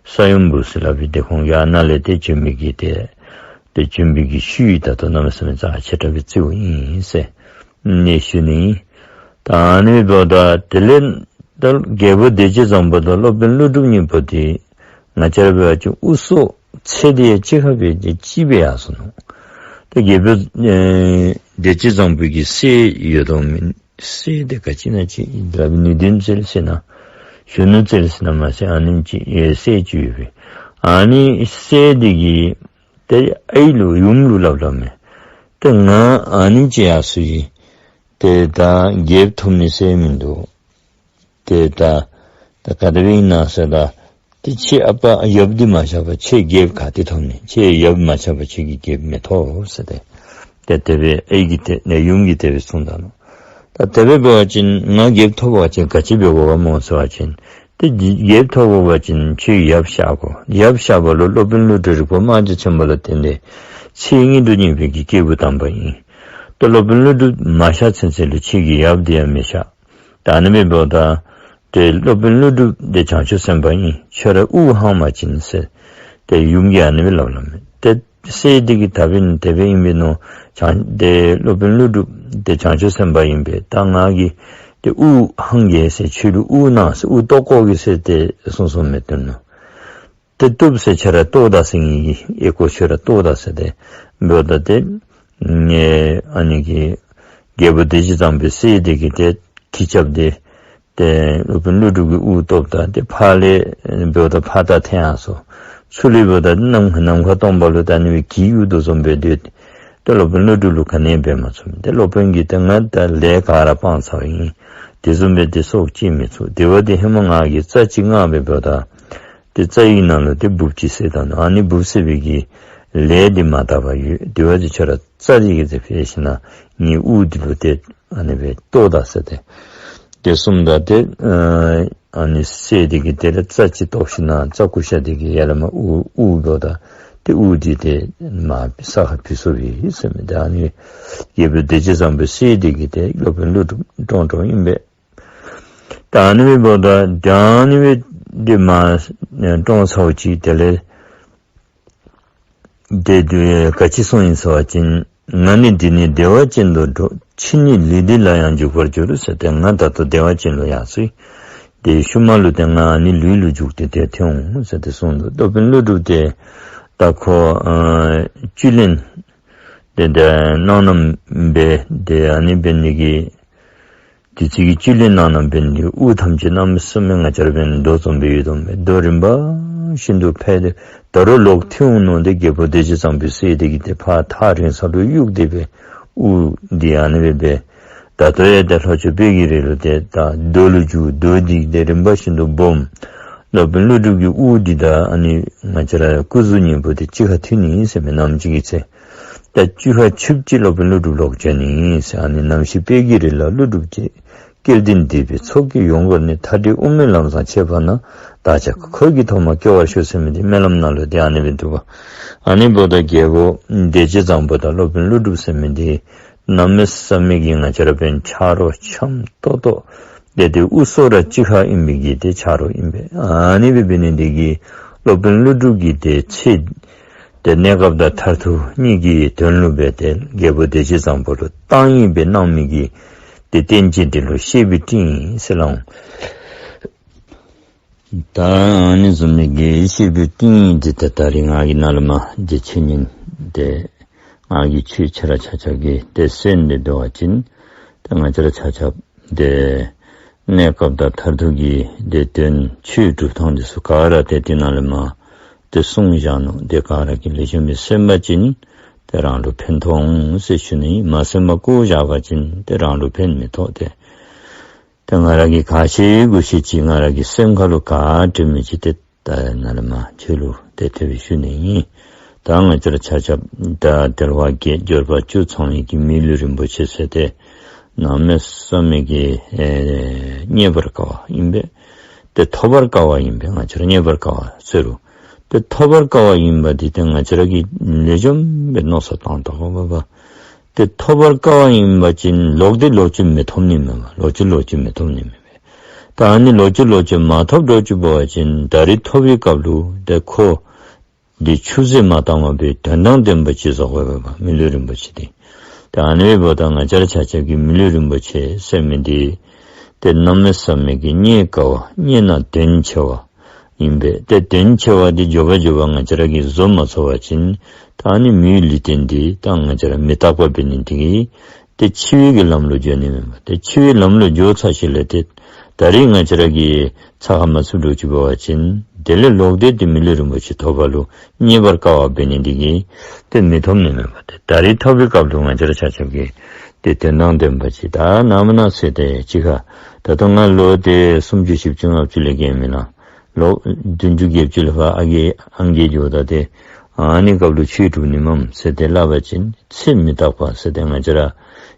ས་ཡོམ་བུ་ཟེར་སླབ་པའི་ཏེ་ཁོང་གིས་ཨ་ནཱ་ལས་ཏེ་བྱོན་མི་གི་ཏེ་ཏེ་བྱོན་པའི་གི་ཤུལ་ད་ལྟོ་གནམ་མེད་ས་མེད་རྩ་ཆེ་དྲགས་སྦེ་བརྩིཝ་ཨིན་ཟེར་ནི་ཞུ་ནི། ད་ཨ་ནི་འབདཝ་ད་དེ་ལས་ད་རྒྱལ་པོ་བདེ་སྤྱོད་བཟང་པོ་དང་སློབ་དཔོན་ཀླུ་སྒྲུབ་གཉིས་པོ་འདི་ང་བཅས་ར་འབད་བ་ཅིན་དབུ་སྲོག་ཚེ་འདི་ཡང་གཅིག་ཁར་སྦེ་ཏེ་གཅིག་སྦེ་ཡར་སོ་ནུག། ད་རྒྱལ་པོ་ཨེ་བདེ་སྤྱོད་བཟང་པོ་གི་སྲས་ཡོད་དོ་མེན། སྲས་འདི་ག་ཅི་ཨིན་ན་ཅིག་ར་བི་ནུས་ལྡན་རྩེ་ཟེར་ན་གཞོན་ནུ་རྩེ་ཟེར་ན་མ་ཤེས། ཨ་ནེམ་ཅིག་ཨེ་སྲས་ཅིག་ཡོད་པས། ཨ་ནི་སྲས་འདི་གིས་ཏེ་ཨའི་ལུ་ཡུམ་ལུ་སླབ་སླབ་མས། ཏེ་ང་ཨ་ནེམ་ཅིག་ཡར་སོ་ཡི། ཏེ་ད་རྒྱལཔོ་ཐོབ་ནི་ཟེར་མིན་འདུག། ཏེ་ད་ད་ག་དེ་སྦེ་ཨིན་ན་ཟེར་ད། ཏེ་ཁྱེད་ཨ་པ་ཡབ་འདི་མ་ཆགས་པར་ཁྱེད་རྒྱལཔོ་ག་ཏེ་ཐོབ་ནི། ཁྱེད་ཡབ་མ་ཆགས་པར་ཁྱེད་ཀྱིས་རྒྱལཔོ་མི་ཐོབ་ཟེར་ཏེ། ཏེ་དེ་སྦེ་ཨའི་གིས་ཏེ་ནེ་ཡུམ་གྱིས་དེ་སྦེ་གསུངས་ད་ནུག། ད་ ད་དེ་སྦེ་འབད་བ་ཅིན་ང་རྒྱལཔོ་ཐོབ་པ་ཅིན་ག་ཅི་འབད་དགོཔ་སྨོ་ཟེར་བ་ཅིན། ཏེ་རྒྱལཔོ་ཐོབ་དགོ་པ་ཅིན་ཁྱོད་ཡབ་གཤགས་དགོ། ཡབ་གཤགས་པ་ལུ་སློབ་དཔོན་ཀླུ་སྒྲུབ་རིག་པ་རྨང་གཞི་ཆེན་པོ་ལུ་བརྟེན་ཏེ་ཚེ་སྔོན་དུ་གཉེར་བའི་གི་སྐྱེས་བུ་དམ་པ་ཨིན། ཏེ་སློབ་དཔོན་ཀླུ་སྒྲུབ་མ་གཤགས་ཚུན་ཚོད་ལུ་ཁྱོད་ཀྱི་ཡབ་འདི་ཡང་མི་གཤགས། ད་ཨ་ནི་སྦེ་འབདཝ་ད་ཏེ་སློབ་དཔོན་ཀླུ་སྒྲུབ་འདི་བྱང་ཆུབ་སེམས་དཔའ་ཨིན། ཁྱོད་ར་དབུགས་ཧང་པ་ཅིན་ཟེར་ཏེ་ཡུམ་གྱིས་ཨ་ནི་སྦེ་སླབ་སླབ་མས། ཏེ་སྲས་འདི་གིས་ད་འབདན་དེ་སྦེ་ཨིན་པས་མནོ། བྱང་ཏེ་སློབ་དཔོན་ཀླུ་སྒྲུབ་འདི་བྱང་ཆུབ་སེམས་དཔའ་ཨིན་པས། ད་ང་གིས་ཏེ་དབུགས་ཧང་གེ་ཟེར། ཁྱོད་ལུ་དབུགས་གནང་ཟེར། དབུགས་བཏོག་བཀོ་གེ་ཟེར་ཏེ་གསུངས་གསུངསམ་མས་ཏེ་ནོ། ཏེ་བཏུབ་ཟེར། ཁྱོད་ར་བཏོག་ད་ཟེར། ངེ་གི་ཨེ་ཁོ་ཁྱོད་ར་བཏོག་ད་ཟེར་ཏེ་འབདཝ་ད་ཏེ་ཨ་ནི་གི་རྒྱལ་པོ་བདེ་སྤྱོད་བཟང་པོའི་སྲས་འདི་གིས་ཏེ་གྱི་རྐྱབ་སྟེ་ཏེ་སློབ་དཔོན་ཀླུ་སྒྲུབ་ཀྱི་དབུགས་བཏོགཔ་ད་ཏེ་ཕར་ལས་འབདཝ་ད་ཕར་ད་འཐེན་ཡར་སོང་། ཚུར་ལས་འབདཝ་ད་ནམ་ནམ་མཁའ་སྟོང་པ་ལུ་ད་ཨ་ནི་སྦེ་གྱི་གཡུག་དོ་བཟུམ་སྦེ་སྡོད། ཏེ་སློབ་དཔོན་ཀླུ་སྒྲུབ་ལུ་ག་ནི་འབད་མ་ཚུགས། ཏེ་སློབ་དཔོན་གྱིས་ཏེ་ང་ད་ལས་ག་ར་སྤང་ཚརཝ་ཨིན། དེ་བཟུམ་སྦེ་ཏེ་སྲོག་བཅད་མི་ཚུགས། དེ་འབདཝ་ད་ཧེ་མ་ང་གིས་རྩྭ་ཅིག་བརྔ་སྦེ་འབདཝ་ད་ཏེ་རྩྭ་ཡི་ནང་ལུ་ཏེ་འབུཔ་ཅིག་བསད་ད་ནུག། ཨ་ནི་འབུཔ་བསད་པའི་གི་ལས་འདི་མ་དག་པར་ཡོད། དེ་འབདཝ་ད་ཁྱོད་ར་རྩྭ་འདི་གི་ཏེ་འཕེལ་ཞིན་ན་ངེའི་དབུགས་འདི་ལུ་ཏེ་ཨ་ནི་སྦེ་བཏོག་ད་ཟེར་ཏེ་ཏེ་གསུངམ་ད་ཏེ་ཨ་ནི་སྲས་འདི་གིས་དེ་ལས་རྩྭ་ཅིག་བཏོག་ཞིན་ན་རྩྭ་ཀུ་ཤ་འདི་གིས་ཡར་ལས་མར་དབུར་དབུརཝ་ད་ཏེ་དབུགས་འདི་ཏེ་མར་ས་ཁར་བུད་སོང་པས་ཟེར་མས། ཏེ་ཨ་ནི་རྒྱལ་པོ་བདེ་སྤྱོད་བཟང་པོའི་སྲས་འདི་གིས་ཏེ་སློབ་དཔོན་ཀླུ་སྒྲུབ་བཀྲོངས་བཀྲོངསམ་ཨིན་པས། ད་ཨ་ནི་སྦེ་འབདཝ་ད་ད་ཨ་ནི་སྦེ་འདི་མར་བཀྲོངས་ཚརཝ་ཅིག་དེ་ལས་ཏེ་ཏེ་ག་ཅི་གསུངས་ཡི་ཟེར་བ་ཅིན། ང་ནི་འདི་ནས་བདེ་བ་ཅན་དུ་འགྲོ། ཕྱིས་ནི་ལུས་འདི་ལ་ཡང་འཇུག་པར་འགྱུར་ཟེར་ཏེ་ང་ད་ལྟོ་བདེ་བ་ཅན་ལུ་ཡར་སོ་ཡི། ཏེ་ཤུལ་མ་ལུ་ཏེ་ང་ཨ་ནི་ལུས་ལུ་འཇུག་སྟེ་ཏེ་ཐོན་འོང་ཟེར་ཏེ་གསུངས་འདུག། སློབ་དཔོན་ཀླུ་སྒྲུབ་འདི་ད་ཁོ་ཨ་བཅུད་ལེན་ཏེ་ད་གནང་གནངམ་སྦེ་ཏེ་ཨ་ནི་འབད་ནི་གི་དུས་ཚོད་ཀྱི་བཅུད་ལེན་གནང་གནངམ་འབད་ནི་དེ་གིས་དབུགས་ཐམས་ཅད་གནམ་མེད་ས་མེད་ང་བཅས་ར་འབད་ན་རྡོ་བཟུམ་སྦེ་ཡོད་དོ་མས། རྡོ་རིམ་པ་བཞིན་དུ་འཕེལ་ཏེ་ད་རུང་ལོག་ཐོན་འོང་མནོ་སྟེ་རྒྱལ་པོ་བདེ་སྤྱོད་བཟང་པོའི་སྲས་འདི་གིས་ཏེ་ཕར་ཐག་རིང་ས་ལུ་གཡུགས་ཏེ་སྦེ་དབུགས་འདི་ཨ་ནི་སྦེ་འབད། ད་ལྟོ་ཡང་ཏེ་ལྷོ་ཕྱོགས་དཔལ་གྱི་རི་ལུ་ཏེ་ད་རྡོ་ལུ་འགྱུར། རྡོ་འདི་ཏེ་རིམ་པ་བཞིན་དུ་སྦོམ། སློབ་དཔོན་ཀླུ་སྒྲུབ་ཀྱི་དབུགས་འདི་དང་ཨ་ནི་ང་བཅས་ར་སྐུ་གཟུགས་གཉིས་པོ་འདི་གཅིག་ཁར་ཐུག་ནི་ཨིན་ཟེར་མས། ནམ་ཅིག་གི་ཚེ་ད་གཅིག་ཁར་ཆིབས་ཅིག་སློབ་དཔོན་ཀླུ་སྒྲུབ་ལོག་འགྱོ་ནི་ཨིན་ཟེར། ཨ་ནི་ནམ་ཞིག་དཔལ་གྱི་རི་ལ་ཀླུ་སྒྲུབ་ཀྱི་སྐལ་ལྡན་འདས་པའི་ཚོགས་ཀྱིས་ཡོངས་བསྐོར་ནས། མཐའ་བྲལ་དབུ་མའི་ལམ་བཟང་འཆད་པ་ན། བདག་ཅག་འཁོར་གྱི་ཐོག་མར་སྐྱེ་བར་ཤོག་ཟེར་མི་འདི་སྨོན་ལམ་ནང་ལུ་ཏེ་ཨ་ནི་སྦེ་འདུག་པ། ཨ་ནི་འབདཝ་ད་རྒྱལ་པོ་བདེ་སྤྱོད་བཟང་པོ་དང་སློབ་དཔོན་ཀླུ་སྒྲུབ་ཟེར་མི་འདི་གནམ་མེད་ས་མེད་ཀྱི་ང་བཅས་ར་འབད་ན་ཆ་རོགས་འཆམ་ཏོག་ཏོ། ཏེ་ཏེ་དབུ་སྲོག་ར་གཅིག་ཁར་ཨིན་པའི་གི་ཏེ་ཆ་རོགས་ཨིན་པས། ཨ་ནི་སྦེ་འབད་ནི་འདི་གིས་སློབ་དཔོན་ཀླུ་སྒྲུབ་ཀྱིས་ཏེ་ཚེ་ཏེ་གནས་སྐབས་དང་མཐར་ཐུག་གཉིས་ཀྱི་དོན་ལུ་སྦེ་ཏེ་རྒྱལ་པོ་བདེ་སྤྱོད་བཟང་པོ་ལུ་བཏང་ཡིག་སྦེ་གནང་མི་གི་ཏེ་བསྟན་བཅོས་འདི་ལུ་བཤེར་བུའི་སྤྲིངས་ཡིག་ཟེར་སླབ་འོང་། ད་ཨ་ནི་བཟུམ་མའི་གི་བཤེར་བུའི་སྤྲིངས་ཡིག་འདི་ད་ད་རིས་ང་གིས་ནཱ་ལས་མར་འདི་འཆད་ཉན་ཏེ་ང་གིས་ཆོས་ཁྱེད་ར་ཆ་ཁྱབ་ཀྱིས་ཏེ་གསན་ཏེ་སྡོད་པ་ཅིན་ཏེ་ང་བཅས་ར་ཆ་ཁྱབ་ཏེ་གནས་སྐབས་དང་མཐར་ཐུག་གི་ཏེ་དོན་ཆོས་སྒྲུབ་ཐངས་འདི་ཚུ་ག་ར་ཏེ་འདི་ནང་ལས་མར་ཏེ་གསུངས་བཞག་ནུག། ཏེ་ག་ར་གིས་ལེགས་ཤོམ་སྦེ་གསན་པ་ཅིན་ཏེ་རང་ལུ་ཕན་ཐོགས་འོང་ཟེར་ཞུ་ནི། མ་གསན་པར་བཀོ་བཞག་པ་ཅིན་ཏེ་རང་ལུ་ཕན་མི་ཐོགས་ཏེ། ཏེ་ང་ར་གིས་ག་ཤེས་དགུ་ཤེས་ཅིག་ང་ར་གི་སེམས་ཁ་ལུ་ག་དྲན་མི་ཅིག་ཏེ་ད་ནཱ་ལས་མར་ཁྱོད་ལུ་ཏེ་དེ་སྦེ་ཞུ་ནི་ཨིན། ད་ང་བཅས་ར་ཆ་ཁྱབ་ད་དལ་བ་བརྒྱད་འབྱོར་པ་བཅུ་ཚང་བའི་གི་མི་ལུས་རིན་པོ་ཆེ་ཟེར་ཏེ་གནམ་མེད་ས་མེད་ཀྱི་ཨེ་རྙེད་པར་དཀའ་བ་ཨིན་པས། ཏེ་ཐོབ་པར་དཀའ་བ་ཨིན་པས། ང་བཅས་ར་རྙེད་པར་དཀའ་བ་ཟེར་རུང་ཏེ་ཐོབ་པར་དཀའ་བ་ཨིན་པ་འདི་ཏེ་ང་བཅས་ར་གིས་ལེགས་ཤོམ་སྦེ་མནོ་བསམ་བཏང་དགོ་པས། ཏེ་ཐོབ་པར་དཀའ་བ་ཨིན་པ་ཅིན་ལོག་སྟེ་ལོག་ཅིག་མི་ཐོབ་ནི་མས་པ། ལོག་ཅིག་ལོག་ཅིག་མི་ཐོབ་ནི་མས་པ། ད་ཨ་ནི་ལོག་ཅིག་ལོག་ཅིག་མ་ཐོབ་འགྱོ་ཅིག་འབད་བ་ཅིན་ད་རིས་ཐོབ་པའི་སྐབས་ལུ་ཏེ་ཁོ་འདི་ཆུད་ཟོས་མ་བཏང་བར་སྦེ་དོན་དང་ལྡན་པ་ཅིག་བཟོ་དགོ་པས་པ། མི་ལུས་རིན་པོ་ཆེ་འདི། ད་ཨ་ནི་འབདཝ་ད་ང་བཅས་ར་ཆ་ཁྱབ་ཀྱིས་མི་ལུས་རིན་པོ་ཆེ་ཟེར་མི་འདི་ཏེ་གནམ་མེད་ས་མེད་ཀྱི་རྙེད་དཀའ་བ། རྙེད་ན་དོན་ཆེ་བ། ཨིན་པས། ཏེ་དོན་ཆེ་བ་འདི་མགྱོགས་པ་མགྱོགས་པ་ང་བཅས་ར་གིས་བཟོ་མ་ཚུགས་པ་ཅིན་ད་ཨ་ནི་མིའི་ལུས་རྟེན་འདི་ད་ང་བཅས་ར་མི་རྟག་པ་འབད་ནི་འདི་གིས་ཏེ་འཆི་བའི་གི་ལམ་ལུ་འགྱོ་ནི་མས་པ། ཏེ་འཆི་བའི་ལམ་ལུ་འགྱོ་ཚར་ཞིནམ་ལས་ཏེ་ད་རིས་ང་བཅས་ར་གིས་ཚ་ཁ་མ་ཚུད་འགྱོ་ཅིག་འབད་བ་ཅིན་དེ་ལས་ལོག་སྟེ་ཏེ་མི་ལུས་རིན་པོ་ཆེ་ཐོབ་པ་ལུ་རྙེད་པར་དཀའ་བ་འབད་ནི་འདི་གིས་ཏེ་མི་ཐོབ་ནི་མས་པ། ཏེ་ད་རིས་ཐོབ་པའི་སྐབས་ལུ་ང་བཅས་ར་ཆ་ཁྱབ་ཀྱིས་ཏེ་དོན་དང་ལྡན་པ་ཅིག་ད་ནམ་ན་ཟེར་ཏེ་ཅིག་ཁར་ད་ལྟོ་ང་ལོ་ཏེ་སུམ་ཅུ་བཞི་བཅུ་ལྔ་བཅུ་ལས་བརྒལ་མི་ལང་། ལོ་བདུན་ཅུ་བརྒྱད་ཅུ་ལས་ཕར་ཨ་རྒས་ཨང་རྒས་འགྱོཝ་ད་ཏེ་ཨ་ནི་སྐབས་ལུ་ཆོས་སྒྲུབ་ནི་མས་ཟེར་ཏེ་སླབ་པ་ཅིན་ཚེ་མི་རྟག་པ་ཟེར་ཏེ་ང་བཅས་ར་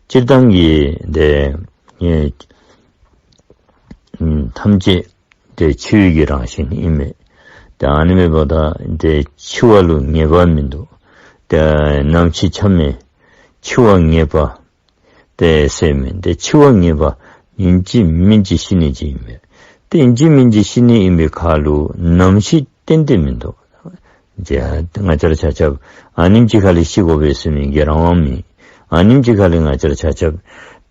སྤྱིར་བཏང་གི་ཏེ་ ཨེ་ཐམས་ཅད་ཏེ་འཆི་བའི་གི་རང་བཞིན་ཨིན་མས། ཏེ་ཨ་ནི་འབདཝ་ད་ཏེ་འཆི་བ་ལུ་ངེས་པ་མིན་འདུག། ཏེ་ནམ་ཤི་ཆ་མེད་འཆི་བ་ངེས་པ། ཏེ་ཟེར་མི་འདི་འཆི་བ་ངེས་པ་ཨིན་ཅི་མིན་ཅི་ཤི་ནི་ཅིག་ཨིན་པས། ཏེ་ཨིན་ཅི་མིན་ཅི་ཤི་ནི་ཨིན་པའི་ཁར་ལུ་ནམ་ཤི་ཏན་ཏན་མིན་འདུག། ཏེ་ང་བཅས་ར་ཆ་ཁྱབ་ཨ་ནེམ་ཅིག་ཁར་ལས་ཤི་དགོ་པས་ཟེར་མི་གི་རང་དབང་མེད། ཨ་ནེམ་ཅིག་ཁར་ལས་ང་བཅས་ར་ཆ་ཁྱབ་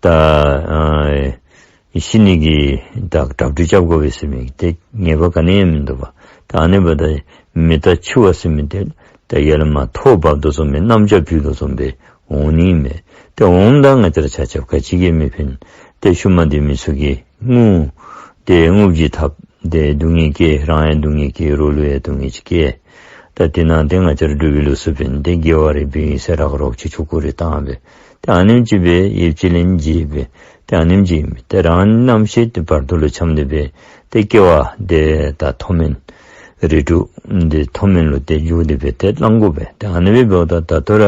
ད་ཨ་ཤི་ནི་གི་ད་གྲ་སྒྲིག་རྐྱབ་དགོ་པས་ཟེར་མི་ཏེ་ངེས་པ་ག་ནི་ཡང་མིན་འདུག་པ། ད་ཨ་ནི་འབདཝ་ད་མི་རྟག་འཆི་བ་ཟེར་མི་འདི་ད་ཡར་ལས་མར་ཐོག་བབས་དོ་བཟུམ་སྦེ་གནམ་ལྕགས་ཕུད་དོ་བཟུམ་སྦེ་འོང་ནི་མས། ཏེ་འོངམ་ད་ང་བཅས་ར་ཆ་ཁྱབ་ག་ཅི་གིས་མི་ཕན། ཏེ་ཤུལ་མ་འདི་མི་ཚུ་གིས་རྔུ་ཏེ་རྔུ་བརྗིད་འཐབ་སྟེ་སྡུག་བསྔལ་སྐྱེ། རང་ཡང་སྡུག་བསྔལ་སྐྱེ། རོགས་ལུ་ཡང་སྡུག་བསྔལ་ཅིག་སྐྱེ། ད་དེ་ནང་ཏེ་ང་བཅས་ར་འབྲུག་པའི་ལུགས་སྲོལ་འབད་ནི་འདི་དགེ་བ་རེ་འབད་ཡི་ཟེར་རག་རོག་ཅིག་ཆུང་ཀུ་རེ་བཏང་སྦེ་ཏེ་ཨ་ནེམ་ཅིག་སྦེ་ཡོདཔ་ཅིག་ལེན་བྱས་སྦེ་ཏེ་ཨ་ནེམ་ཅིག་ཨིན་མས། ཏེ་རང་རྣམ་ཤེས་ཏེ་བར་དོ་ལུ་འཁྱམས་ཏེ་སྦེ་ཏེ་སྐྱེ་བ་འདི་ད་མཐོ་དམན་རིགས་དྲུག་འདི་མཐོ་དམན་ལུ་ཏེ་འགྱོ་སྟེ་སྦེ་ཏེ་བླང་དགོ་པས། ཏེ་ཨ་ནི་སྦེ་འབདཝ་ད་ད་ལྟོ་ར་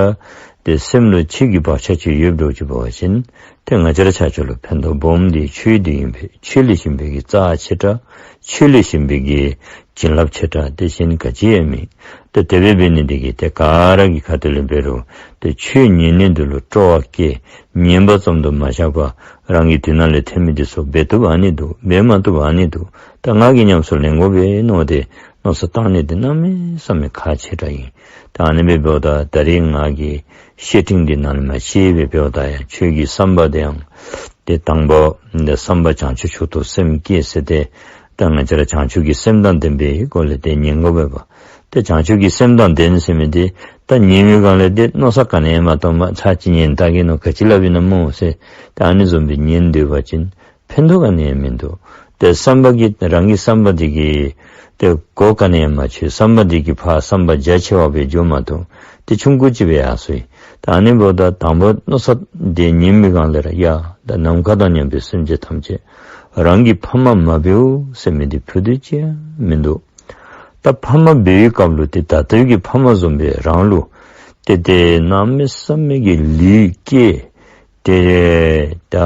ཏེ་སེམས་ལུ་ཆོས་ཀྱི་བག་ཆགས་ཅིག་ཡོདཔ་འདྲཝ་ཅིག་འབད་བ་ཅིན་ཏེ་ང་བཅས་ར་ཆ་ཁྱབ་ལུ་ཕན་ཐོགས་སྦོམ་འདི་ཆོས་འདི་ཨིན་པས། ཆོས་ལས་གཞན་པའི་གི་རྩ་ཆེ་དྲགས། ཆོས་ལས་གཞན་པའི་གི་བྱིན་རླབས་ཆེ་དྲགས་དེ་བཞིན་ག་ཅི་ཡང་མེད། ཏེ་དེ་སྦེ་འབད་ནི་འདི་གིས་ཏེ་ག་ར་གི་ཁ་ཐུག་ལས་འབད་རུང་ཏེ་ཆོས་ཉན་ནི་འདི་ལུ་སྤྲོ་བ་སྐྱེ། ཉན་པ་ཙམ་དུ་མ་བཞག་པར་རང་གིས་དེ་ནང་ལས་ཐོན་མི་འདི་ཚུ་འབད་བཏུབ་ཨ་ནི་འདུག། འབད་མ་བཏུབ་ཨ་ནི་འདུག། ད་ང་གིས་ཉམས་སུ་ལེན་དགོ་པས་མནོ་སྟེ་མནོ་བསམ་བཏང་ནི་འདི་གནམ་མེད་ས་མེད་ཁག་ཆེ་དྲགས་ཨིན། ད་ཨ་ནི་སྦེ་འབདཝ་ད་ད་རེས་ང་གིས་བཤེས་སྤྲིངས་འདི་ནང་ལས་མར་བཤད་སྦེ་འབདཝ་ད་ཡང་ཆོས་ཀྱི་བསམ་པ་འདི་ཡང་ཏེ་དང་པ་འདི་བསམ་པ་བྱང་ཆུབ་མཆོག་ཏུ་སེམས་བསྐྱེད་ཟེར་ཏེ་ད་ང་བཅས་ར་བྱང་ཆུབ་ཀྱི་སེམས་དང་ལྡན་པའི་སྒོ་ལས་ཏེ་ཉན་དགོ་པས་པ། ཏེ་བྱང་ཆུབ་ཀྱི་སེམས་དང་ལྡན་ཟེར་མི་འདི་ད་ཉན་མི་སྒང་ལས་ཏེ་མནོ་བསམ་ག་ནི་ཡང་མ་བཏང་པར་ཚར་གཅིག་ཉན་ད་གིས་མནོ་ག་ཅི་སླབ་ཨིན་ན་སྨོ་ཟེར་ད་ཨ་ནི་བཟུམ་སྦེ་ཉན་སྡོད་པ་ཅིན་ཕན་ཐོགས་ག་ནི་ཡང་མིན་འདུག། ཏེ་བསམ་པ་གིས་རང་གི་བསམ་པ་འདི་གིས་ཏེ་གོ་ག་ནི་ཡང་མ་ཆོད། བསམ་པ་འདི་གིས་ཕར་བསམ་པ་རྒྱ་ཆེ་བ་སྦེ་འགྱོ་མ་བཏུབ། ཏེ་ཆུང་ཀུ་ཅིག་སྦེ་ཡར་སོང་ཡི། ད་ཨ་ནི་འབདཝ་ད་དང་པ་མནོ་བསམ་འདི་ཉན་མི་སྒང་ལས་ར་ཡ་ད་ནམ་མཁའ་དང་མཉམ་པའི་སེམས་ཅན་ཐམས་ཅད་རང་གི་ཕ་མ་མ་འབདཝ་ཟེར་མི་འདི་ཕུད་རྡོག་ཅིག་ཡང་མིན་འདུག། ད་ཕ་མ་འབད་བའི་སྐབས་ལུ་ཏེ་ད་ལྟོ་གི་ཕ་མ་བཟུམ་སྦེ་རང་ལུ་ཏེ་ཏེ་གནམ་མེད་ས་མེད་ཀྱི་ལུས་སྐྱེས། ཏེ་ད་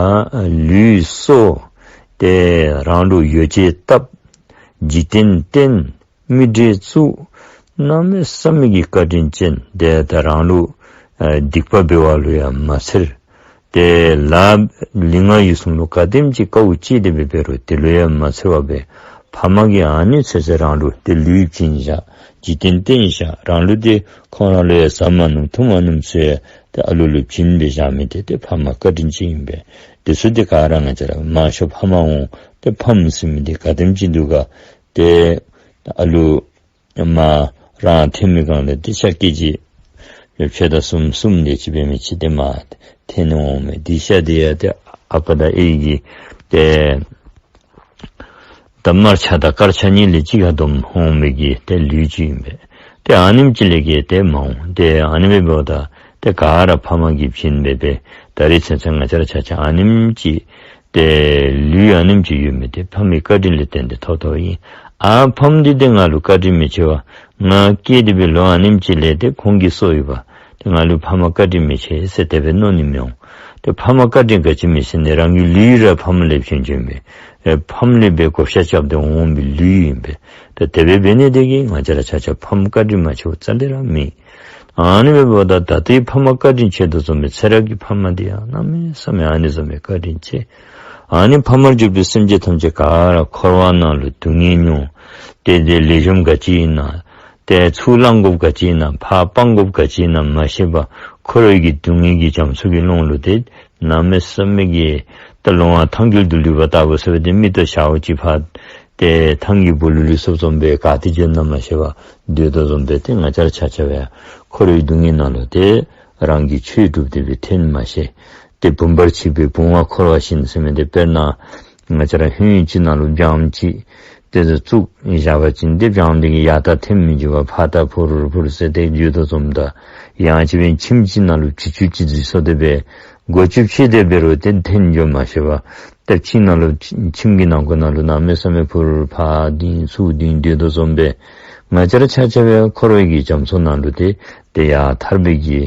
ལུས་གསོ། ཏེ་རང་ལུ་ཡོ་བྱད་བཏབ། འཇིག་རྟེན་བསྟེན། མི་འདྲེས་བཙུགས། གནམ་མེད་ས་མེད་ཀྱི་བཀའ་དྲིན་ཅན། ཏེ་ད་རང་ལུ་ཨ་སྡིག་པ་འབད་བ་ལུ་ཡང་མ་འཚེར། ཏེ་ལཱ་ལུས་ངག་ཡིད་གསུམ་ལུ་ག་དེམ་ཅིག་དཀའཝ་སྤྱད་དེ་སྦེ་འབད་རུང་དེ་ལུ་ཡང་མ་འཚེར་བར་སྦེ་ཕ་མ་གིས་ཨ་ནི་ཚེ་ཚེ་རང་ལུ་ཏེ་ལུས་བྱིན་བཞག། འཇིག་རྟེན་བསྟེན་བཞག། རང་ལུ་ཏེ་ཁོང་ར་ལུ་ཡང་ཟ་མ་བནུམ་འཐུང་མ་བནུམ་ཚུ་ཡང་ཏེ་ཨ་ལུ་ལུ་བྱིན་སྦེ་བཞག་མི་འདི་ཏེ་ཕ་མ་བཀའ་དྲིན་ཅན་ཨིན་པས། དེ་ཚུ་ཏེ་ག་ར་ང་བཅས་ར་མང་ཤོས་ཕ་མ་འོང་། ཏེ་ཕམ་ཟེར་མི་འདི་ག་དེམ་ཅིག་འདུག་ག། ཏེ་ཨ་ལུ་མ་རང་འཐོན་མི་སྒང་ལས་ཏེ་ཤ་ཀེ་ཇི་ཕྱེད་དང་གསུམ་གསུམ་དེ་ཅིག་འབད་མི་ཅིག་ཏེ་མར་འཐོན་འོང་མས། དེ་ཤ་དེ་ཡང་ཏེ་ཨ་པ་དང་ཨའི་གིས་ཏེ་ད་དམར་ཆ་དང་དཀར་ཆ་གཉིས་ལས་གཅིག་ཁར་བསྡོམས་འོང་མི་གི་ཏེ་ལུས་ཅིག་ཨིན་པས། ཏེ་ཨ་ནེམ་ཅིག་ལས་བརྒལ་ཏེ་མ་འོང་། ཏེ་ཨ་ནི་སྦེ་འབདཝ་ད་ཏེ་ག་ར་ཕ་མ་གིས་བྱིན་སྦེ་སྦེ་ད་རེས་ཚུན་ཚོད་ང་བཅས་ར་ཆ་ཁྱབ་ཨ་ནེམ་ཅིག་ཏེ་ལུས་ཨ་ནེམ་ཅིག་ཡོད་མི་འདི་ཕ་མའི་བཀའ་དྲིན་ལས་བརྟེན་ཏེ་ཐོབ་ཐོབ་ཨིན། ཨ་ཕམ་འདི་ཏེ་ང་ལུ་བཀའ་དྲིན་མི་ཆེ་བ། ང་སྐྱེས་ཏེ་སྦེ་ལོ་ཨ་ནེམ་ཅིག་ལས་ཏེ་ཁོང་གིས་གསོ་ཡི་པ། ཏེ་ང་ལུ་ཕ་མ་བཀའ་དྲིན་མི་ཆེ་ཟེར་དེ་སྦེ་མནོ་ནི་མི་འོང་། ཏེ་ཕ་མ་བཀའ་དྲིན་ག་ཅི་མི་ཆེ་ཟེར་ན་རང་གི་ལུས་ར་ཕམ་ལས་བྱུང་བྱུངམ་མས། ཨེ་ཕམ་ལས་སྦེ་བགོ་བཤའ་རྐྱབ་སྟེ་འོང་བའི་ལུས་ཨིན་པས། ཏེ་དེ་སྦེ་འབད་ནི་དེ་གིས་ང་བཅས་ར་ཆ་ཁྱབ་ཕམ་བཀའ་དྲིན་མ་ཆེཝ་རྩ་ལས་ར་མེད། ཨ་ནི་སྦེ་འབདཝ་ད་ད་ལྟོའི་ཕ་མ་བཀའ་དྲིན་ཆེ་དོ་བཟུམ་སྦེ་ཚེ་རབས་ཀྱི་ཕ་མ་འདི་ཡང་གནམ་མེད་ས་མེད་ཨ་ནི་བཟུམ་སྦེ་བཀའ་དྲིན་ཆེ། ཨ་ནི་ཕ་མར་གྱུར་པའི་སེམས་ཅན་ཐམས་ཅད་ག་ར་འཁོར་བ་ནང་ལུ་སྡུག་བསྔལ་མྱོང་། ཏེ་ཏེ་ལེགས་ཤོམ་ག་ཅི་ཨིན་ན། ཏེ་ཚུར་བླང་དགོཔ་ག་ཅི་ཨིན་ན། ཕར་སྤང་དགོཔ་ག་ཅི་ཨིན་ན་མ་ཤེས་པར་འཁོར་བའི་གི་སྡུག་བསྔལ་གྱི་རྒྱ་མཚོ་གི་ཀློང་ལུ་ཏེ་གནམ་མེད་ས་མེད་ཀྱི་ད་ལོང་བ་ཐང་རྒྱུད་དུ་ལུས་པ་ལྟ་བུ་ཟེར་བ་ཏེ་མིག་ཏོ་ཞརཝ་ཅིག་ཕར་ཏེ་ཐང་གི་སྦུག་ལུ་ལུས་སོཔ་བཟུམ་སྦེ་ག་ཏེ་འགྱོ་ན་མ་ཤེས་པར་སྡོད་དོ་བཟུམ་སྦེ་ཏེ་ང་བཅས་ར་ཆ་ཁྱབ་ཡང་འཁོར་བའི་སྡུག་བསྔལ་ནང་ལུ་ཏེ་རང་གིས་ཆོས་སྒྲུབ་སྟེ་སྦེ་ཐོན་མ་ཤེས། ཏེ་བུམ་པར་འཆིབས་པའི་བུང་བ་འཁོར་བ་བཞིན་ཟེར་མི་འདི་དཔེར་ན་ང་བཅས་ར་ཧོད་ཅིག་ནང་ལུ་སྦྱངམ་ཅིག་ཏེ་བཙུགས་བཞག་པ་ཅིན་ཏེ་སྦྱངམ་འདི་གིས་ཡར་ལྟ་འཐོན་མི་འགྱོ་བར་ཕར་ལྟ་ཕུར་ཕུར་ཟེར་ཏེ་འགྱོ་དོ་བཟུམ་དང་ཡང་ཅིན་ཁྱིམ་ཅིག་ནང་ལུ་བྱི་ཅུང་ཅིག་འཛུལ་སོང་སྟེ་སྦེ་སྒོ་ཅུང་ཕྱེ་སྟེ་འབད་རུང་ཏེ་འཐོན་འགྱོ་མ་ཤེས་པར་ཏེ་ཁྱིམ་ནང་ལུ་ཁྱིམ་གྱི་ནང་ཁོག་ནང་ལུ་གནམ་མེད་ས་མེད་ཕུར་ཕར་ལྡིང་ཚུར་ལྡིང་སྡོད་དོ་བཟུམ་སྦེ་ང་བཅས་ར་ཆ་ཁྱབ་ཡང་འཁོར་བའི་གི་རྒྱ་མཚོ་ནང་ལུ་ཏེ་ཏེ་ཡར་ཐར་པའི་གི་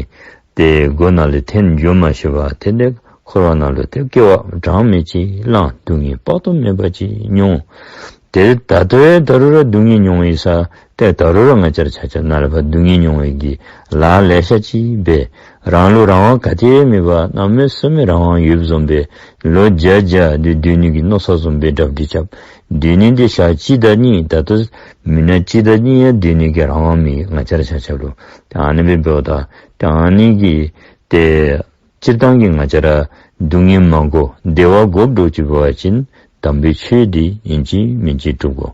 ཏེ་སྒོ་ནང་ལས་འཐོན་འགྱོ་མ་ཤེས་པར་ཏེ་ཏེ་ འཁོར་བ་ནང་ལུ་ཏེ་སྐྱེ་བ་གྲངས་མེད་ཅིག་བླངས། སྡུག་བསྔལ་དཔག་ཏུ་མེད་པ་ཅིག་མྱོང་། ཏེ་ད་ལྟོ་ཡང་ད་རུང་ར་སྡུག་བསྔལ་མྱོང་བའི་ས་ཏེ་ད་རུང་ར་ང་བཅས་ར་ཆ་ཁྱབ་ནཱ་ལས་ཕར་སྡུག་བསྔལ་མྱོང་བའི་གི་ལཱ་ལེ་ཤ་ཅིག་འབད། རང་ལུ་རང་དབང་ག་ཏེ་ཡང་མེད་པར་གནམ་མེད་ས་མེད་རང་དབང་ཡོདཔ་བཟུམ་སྦེ་ལོ་བརྒྱ་བརྒྱ་སྡོད་སྡོད་ནི་གི་མནོ་བསམ་བཟུམ་སྦེ་གྲ་སྒྲིག་རྐྱབ། སྡོད་ནི་འདི་ཞག་གཅིག་དང་གཉིས་ད་ལྟོ་མི་ནག་གཅིག་དང་གཉིས་ཡང་སྡོད་ནི་གི་རང་དབང་མེད། ང་བཅས་ར་ཆ་ཁྱབ་ལུ་ཏེ་ཨ་ནི་སྦེ་འབདཝ་ད་ཏེ་ཨ་ནི་གི་ཏེ་སྤྱིར་བཏང་གི་ང་བཅས་ར་སྡུག་བསྔལ་མ་དགོ་བདེ་བ་དགོཔ་འདྲཝ་ཅིག་འབད་བ་ཅིན་དམ་པའི་ཆོས་འདི་ཨིན་ཅི་མིན་ཅི་སྒྲུབ་དགོ།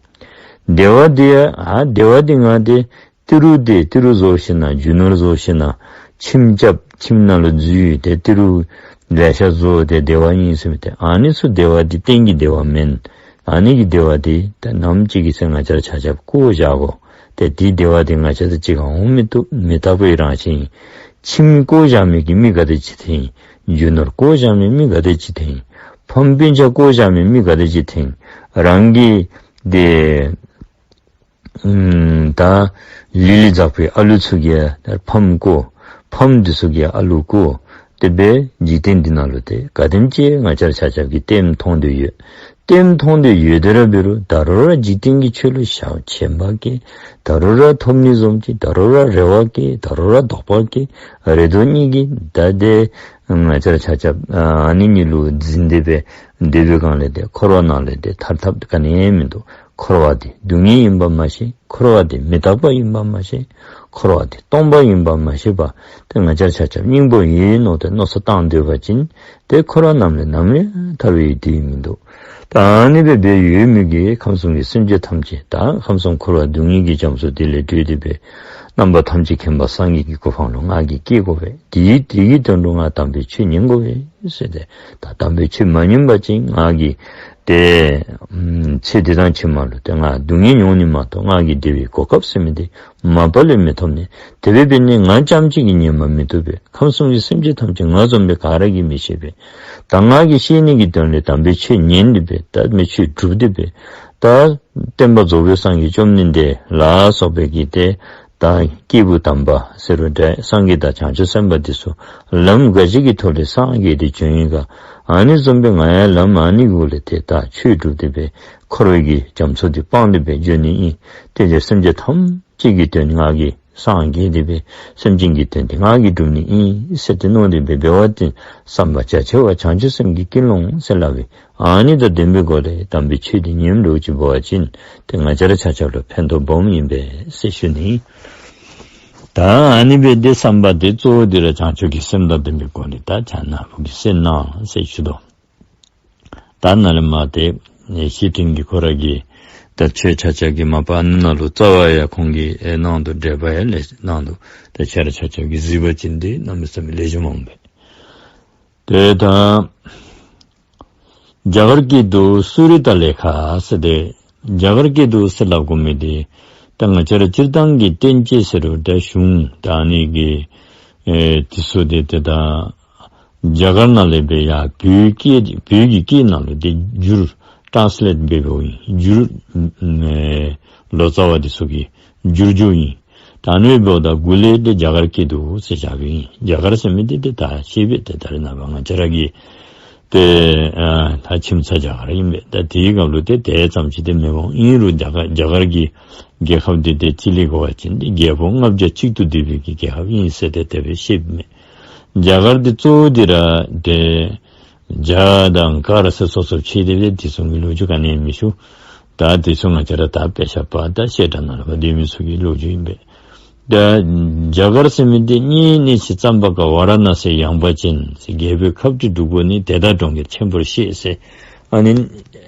བདེ་བ་འདི་ཡང་ཨ་བདེ་བ་འདི་ང་ཏེ་ཏི་རུ་འདི་ཏི་རུ་བཟོ་ཞིན་ན་རྒྱུ་ནོར་བཟོ་ཞིན་ན་ཁྱིམ་རྐྱབ། ཁྱིམ་ནང་ལུ་འཛུལ་ཏེ་ཏི་རུ་ལེ་ཤ་བཟོ་སྟེ་བདེ་བ་ཨིན་ཟེར་མི་འདི་ཨ་ནི་ཚུ་བདེ་བ་འདི་གཏན་གྱི་བདེ་བ་མེན། ཨ་ནི་གི་བདེ་བ་འདི་ད་ནམ་ཅིག་གི་ཚེ་ང་བཅས་ར་ཆ་ཁྱབ་བཀོ་བཞག་དགོ། ཏེ་འདི་བདེ་བ་འདི་ང་བཅས་དང་གཅིག་ཁར་འོང་མི་བཏུབ། མི་རྟག་པའི་རང་བཞིན་ཨིན། ཁྱིམ་བཀོ་བཞག་མི་གི་མི་ག་དེ་ཅིག་ཐོན་ཡི། རྒྱུ་ནོར་བཀོ་བཞག་མི་མི་ག་དེ་ཅིག་ཐོན་ཡི། ཕམ་སྤུན་ཆ་བཀོ་བཞག་མི་མི་ག་དེ་ཅིག་ཐོན་ཡི། རང་གི་ཏེ་ཨམ་ད་ལུས་ལས་འཛག་པའི་ཨ་ལུ་ཚུ་གིས་ཡང་ཕམ་བཀོ། ཕམ་འདི་ཚུ་གིས་ཡང་ཨ་ལུ་བཀོ། དེ་སྦེ་འཇིག་རྟེན་འདི་ནང་ལུ་ཏེ་ག་དེམ་ཅིག་ང་བཅས་ར་ཆ་ཁྱབ་ཀྱིས་ལྟདམོ་མཐོང་སྟེ་ཡོད། ལྟདམོ་མཐོང་སྟེ་ཡོད་དེ་ར་འབད་རུང་ད་རུང་ར་འཇིག་རྟེན་གྱི་ཆོས་ལུ་ཞེན་པ་སྐྱེ། ད་རུང་ར་ཐོབ་ནི་བཟུམ་ཅིག་ད་རུང་ར་རེ་བ་སྐྱེ། ད་རུང་ར་དོགས་པ་སྐྱེ། རེ་དོགས་གཉིས་ཀྱིས་ད་ཏེ་ང་བཅས་ར་ཆ་ཁྱབ་ཨ་ནི་གཉིས་ལུ་འཛིན་ཏེ་སྦེ་སྡོད་པའི་སྒང་ལས་ཏེ་འཁོར་བ་ནང་ལས་ཏེ་ཐར་ཐབས་ག་ནི་ཡང་མིན་འདུག། འཁོར་བ་འདི་སྡུག་བསྔལ་ཨིནམ་མ་ཤེས། འཁོར་བ་འདི་མི་རྟག་པ་ཨིནམ་མ་ཤེས། འཁོར་བ་འདི་སྟོང་པ་ཨིནམ་མ་ཤེས་པར་ཏེ་ང་བཅས་ར་ཆ་ཁྱབ་སྙིང་པོ་ཨིན་མནོ་སྟེ་མནོ་བསམ་བཏང་སྡོད་པ་ཅིན་ཏེ་འཁོར་བ་ནང་ལས་ནམ་ཡང་ཐར་བའི་དུས་མིན་འདུག། ད་ཨ་ནི་སྦེ་འབད་ཡོད་མི་གི་ཁམས་གསུམ་གྱི་སེམས་ཅན་ཐམས་ཅད་ད་ཁམས་གསུམ་འཁོར་བ་སྡུག་བསྔལ་གྱི་རྒྱ་མཚོ་འདི་ལས་སྒྲོལ་ཏེ་སྦེ་རྣམ་པ་ཐམས་ཅད་མཁྱེན་པ་སངས་རྒྱས་ཀྱི་གོ་འཕང་ལུ་ང་གིས་སྐྱེ་དགོ་པས། དེའི་དེ་གི་དོན་ལུ་ང་དམ་པའི་ཆོས་ཉན་དགོ་པས་ཟེར་ཏེ་ད་དམ་པའི་ཆོས་མ་ཉན་པ་ཅིན་ང་གིས་ཏེ་ཨམ་ཚེ་འདི་དང་ཕྱི་མ་ལུ་ཏེ་ང་སྡུག་བསྔལ་མྱོང་ནི་མ་གཏོགས་ང་གིས་བདེ་བའི་གོ་སྐབས་ཟེར་མི་འདི་མ་པ་ལས་མི་ཐོབ་ནི། དེ་སྦེ་འབད་ནི་ང་རྐྱངམ་གཅིག་གིས་ཉན་པ་མི་བཏུབ་པས། ཁམས་གསུམ་གྱི་སེམས་ཅན་ཐམས་ཅད་ང་བཟུམ་སྦེ་ག་ར་གིས་མི་ཤེས་པས། ད་ང་གིས་ཤེས་ནི་གི་དོན་ལས་དམ་པའི་ཆོས་ཉན་ཏེ་སྦེ་ད་མི་ཆོས་སྒྲུབ་སྟེ་སྦེ་ད་སྟོན་པ་རྫོགས་པའི་སངས་རྒྱས་བཅོམ་ལྡན་འདས་ལ་སོགས་པའི་གི་ཏེ་ད་སྐྱེས་བུ་དམ་པ་ཟེར་རུང་འདྲ་སངས་རྒྱས་དང་བྱང་ཆུབ་སེམས་དཔའ་འདི་ཚུ་ལམ་ག་ཅི་གི་ཐོག་ལས་སངས་རྒྱས་ཏེ་བྱོན་ཡི་ག། ཨ་ནི་བཟུམ་སྦེ་ང་ཡང་ལམ་ཨ་ནི་གུ་ལས་ཏེ་ད་ཆོས་སྒྲུབ་སྟེ་སྦེ་འཁོར་བའི་གི་རྒྱ་མཚོ་འདི་སྤང་སྟེ་སྦེ་འགྱོ་ནི་ཨིན། དེ་ལས་སེམས་ཅན་ཐམས་ཅད་ཀྱི་དོན་ང་གིས་སངས་རྒྱས་ཏེ་སྦེ་སེམས་ཅན་གྱི་དོན་འདི་ང་གིས་སྒྲུབ་ནི་ཨིན་ཟེར་ཏེ་མནོ་སྟེ་སྦེ་འབད་བ་ཅིན་བསམ་པ་རྒྱ་ཆེ་བ་བྱང་ཆུབ་སེམས་ཀྱི་ཀུན་སློང་ཟེར་སླབ་པས། ཨ་ནི་དང་ལྡན་པའི་སྒོ་ལས་དམ་པའི་ཆོས་འདི་ཉན་འགྱོ་ཅིག་འབད་བ་ཅིན་ཏེ་ང་བཅས་ར་ཆ་ཁྱབ་ལུ་ཕན་ཐོགས་སྦོམ་ཨིན་པས་ཟེར་ཞུ་ནི། ད་ཨ་ནི་སྦེ་ཏེ་བསམ་པ་འདི་གཙོ་བོ་འདི་ར་བྱང་ཆུབ་ཀྱི་སེམས་དང་ལྡན་པའི་སྒོ་ནས་ད་ཕྱག་ན་རོ་གི་སེམས་གནང་ཟེར་ཞུ་དོ། ད་ནཱ་ལས་མར་ཏེ་ཨེ་བཤེས་སྤྲིང་གི་ཁོ་ར་གིས་ད་ཆོས་ཆ་ཁྱབ་ཀྱི་མ་པ་ཨ་ནི་ནང་ལུ་རྩ་བ་ཡང་ཁོང་གིས་ཨེ་གནང་འདུག། འགྲེལ་པ་ཡང་ལེ་གནང་འདུག། ད་ཆ་ར་ཆ་ཁྱབ་ཀྱིས་གཟིགས་པ་ཅིན་འདི་གནམ་མེད་ས་མེད་ལེགས་ཤོམ་འོང་པས། ཏེ་ད་རྒྱ་གར་སྐད་དུ་སུ་རི་ཏ་ལེ་ཁ་ཟེར་ཏེ། རྒྱ་གར་སྐད་དུ་ཟེར་སླབ་དགོ་མི་འདི་ད་ང་བཅས་ར་སྤྱིར་བཏང་གི་བསྟན་བཅོས་ཟེར་རུང་ད་གཞུང་ད་ཨ་ནི་གི་ཨེ་འདི་ཚུ་འདི་ཏེ་ད་རྒྱ་གར་ནང་ལས་སྦེ་ཡར་བོད་སྐད་བོད་ཀྱི་སྐད་ནང་ལུ་ཏེ་བསྒྱུར་ཊཱནས་ལེཊ་འབད་འབདཝ་ཨིན། བསྒྱུར་ཨེ་ལོ་ཙཱ་བ་འདི་ཚུ་གིས་བསྒྱུར་བསྒྱུརཝ་ཨིན། ད་ཨ་ནི་འབདཝ་ད་འགོ་ལས་ཏེ་རྒྱ་གར་སྐད་དུ་ཟེར་བཞག་པའི་ཨིན། རྒྱ་གར་ཟེར་མི་འདི་ཏེ་ད་ཤེས་པས། ཏེ་ད་རེས་ནངས་པ་ང་བཅས་ར་གི་ཏེ་ཨ་ད་ཁྱིམ་ཚང་རྒྱ་གར་ཨིན་པས། ད་དེའི་སྐབས་ལུ་ཏེ་དེ་ཙམ་ཅིག་ཏེ་མེད་འོང་། ཨིན་རུང་རྒྱ་གར་རྒྱ་གར་གྱི་རྒྱལ་ཁབ་འདི་ཏེ་ཅིག་ལས་གོ་བ་ཅིན་ཏེ་རྒྱལ་པོ་ལྔ་བརྒྱ་གཅིག་ཏུ་བསྡུས་པའི་གི་རྒྱལ་ཁབ་ཨིན་ཟེར་ཏེ་དེ་སྦེ་ཤེས་མས། རྒྱ་གར་འདི་གཙོ་བོ་འདི་ར་ཏེ་རྒྱ་དང་གར་ཟེར་སོ་སོར་ཕྱེ་སྟེ་སྦེ་དེ་ཚུ་གི་ལོ་རྒྱུས་ག་ནི་ཡང་མི་ཞུ། ད་དེ་ཚུ་ང་བཅས་ར་ད་དཔེ་ཆ་པ་དང་བཤད་གྲྭ་ནང་ལུ་ཕར་སྡོད་མི་ཚུ་གི་ལོ་རྒྱུས་ཨིན་པས། ད་རྒྱ་གར་ཟེར་མི་འདི་གཉིས་གནས་ཤིང་ཙམ་པ་ཀ་ཝཱ་ར་ཎ་སི་ཡངས་པ་ཅན་ཟེར། རྒྱལ་པོའི་ཁབ་ཏུ་འགྲོ་དགོ་ནི་དེ་དག་གྲོང་ཁྱེར་ཆེན་པོར་ཤེས་ཟེར། ཨ་ནི་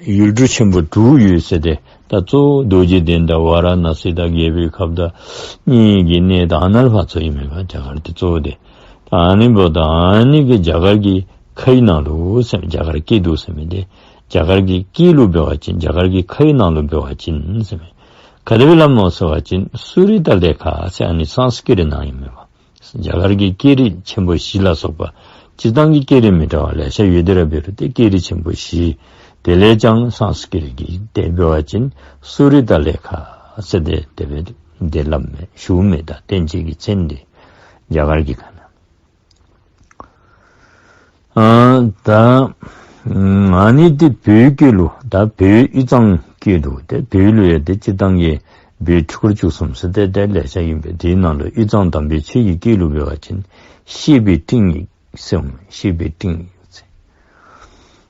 ཡུལ་གྲུ་ཆེན་པོ་དྲུག་ཡོད་ཟེར་ཏེ། ད་གཙོ་བོ་རྡོ་རྗེ་གདན་དང་ཝཱ་ར་ཎ་སི་དང་རྒྱལ་པོའི་ཁབ་དང་གཉིས་ཀྱི་གནས་དང་ཨ་ནཱ་ལས་ཕར་ཚུ་ཨིན་མས་པ་རྒྱ་གར་འདི་གཙོ་བོ་འདི། ད་ཨ་ནི་འབདཝ་ད་ཨ་ནི་གི་རྒྱ་གར་གྱི་ཁའི་ནང་ལུ་ཟེར་མི་རྒྱ་གར་སྐད་དུ་ཟེར་མི་འདི་རྒྱ་གར་གྱི་སྐད་ལུ་འབད་བ་ཅིན་རྒྱ་གར་གྱི་ཁའི་ནང་ལུ་འབད་བ་ཅིན་ཟེར་མི་ག་དེ་སྦེ་སླབ་སྨོ་ཟེར་བ་ཅིན་སུ་རི་ཏ་ལེ་ཁ་ཟེར་ཨ་ནི་སཾ་སྐྲྀ་ཏའི་ནང་ཨིན་མས་པ། རྒྱ་གར་གྱི་སྐད་རིགས་ཆེན་པོ་བཞི་ལ་སོགས་པ་སྤྱིར་བཏང་གི་སྐད་རིགས་མི་འདྲ་བ་ལེ་ཤ་ཡོད་དེ་ར་འབད་རུང་ཏེ་སྐད་རིགས་ཆེན་པོ་བཞི་དེ་ལས་ཀྱང་སཾ་སྐྲྀ་ཏ་གི་དེ་འབད་བ་ཅིན་སུ་རི་ཏ་ལེ་ཁ་ཟེར་ཏེ་དེ་སྦེ་དེ་སླབ་མས་ཞུཝ་མས། ད་བསྟན་བཅོས་ཀྱི་མཚན་འདི་རྒྱ་གར་གྱི་ཁ་ནང་ ཨ་ད་ཨ་ནི་འདི་བོད་སྐད་ལུ་ད་བོད་དབུས་གཙང་སྐད་ལུ་ཏེ་བོད་ལུ་ཡང་ཏེ་སྤྱིར་བཏང་གི་བོད་ཕྲུ་གུ་བཅུ་གསུམ་ཟེར་ཏེ་ཏེ་ལེ་ཤ་ཨིན་པས། དེའི་ནང་ལུ་དབུས་གཙང་དམ་པའི་ཆོས་ཀྱི་སྐད་ལུ་འབད་བ་ཅིན་བཤེས་པའི་སྤྲིངས་ཡིག་ཟེར་འོང་། བཤེས་པའི་སྤྲིངས་ཡིག་ཟེར།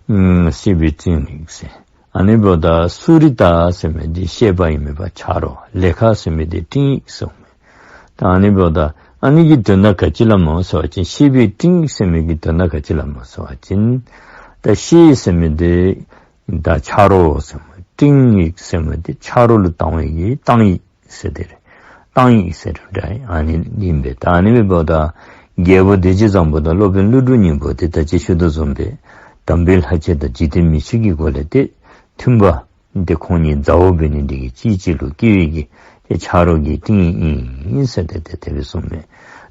ཨུམ་བཤེས་པའི་སྤྲིངས་ཡིག་ཟེར། ཨ་ནི་འབདཝ་ད་སུ་རི་ཏ་ཟེར་མི་འདི་བཤེས་པ་ཨིན་མས་པ་ཆ་རོགས། ལེ་ཁ་ཟེར་མི་འདི་སྤྲིངས་ཡིག་ཟེར་འོང་མས། ད་ཨ་ནི་འབདཝ་ད་ཨ་ནི་གི་དོན་དག་ག་ཅི་སླབ་སྨོ་ཟེར་བ་ཅིན་བཤེས་པའི་སྤྲིངས་ཡིག་ཟེར་མི་གི་དོན་དག་ག་ཅི་སླབ་སྨོ་ཟེར་བ་ཅིན་ད་བཤེས་ཟེར་མི་འདི་ད་ཆ་རོགས་ཟེར་མི། སྤྲིངས་ཡིག་ཟེར་མི་འདི་ཆ་རོགས་ལུ་བཏང་བའི་གི་བཏང་ཡིག་ཟེར་དེ་རེད། བཏང་ཡིག་ཟེར་རུང་འདྲ་ཨ་ནི་ཨིན་པས། ད་ཨ་ནི་འབདཝ་ད་རྒྱལ་པོ་བདེ་སྤྱོད་བཟང་པོ་དང་སློབ་དཔོན་ཀླུ་སྒྲུབ་གཉིས་པོ་འདི་ད་ཅི་ཞུ་དོ་བཟུམ་སྦེ་དམ་པའི་ལྷ་ཆོས་དང་འཇིག་རྟེན་མི་ཆོས་ཀྱི་སྒོ་ལས་ཏེ་མཐུན་པ་འདི་ཁོང་གཉིས་མཛའ་བོ་འབད་ནི་འདི་གིས་གཅིག་གཅིག་ལུ་སྐྱེ་བའི་གི་ཏེ་ཆ་རོགས་ཀྱི་སྤྲིངས་ཡིག་ཨིན་ཟེར་ཏེ་ཏེ་དེ་སྦེ་གསུངས་མས།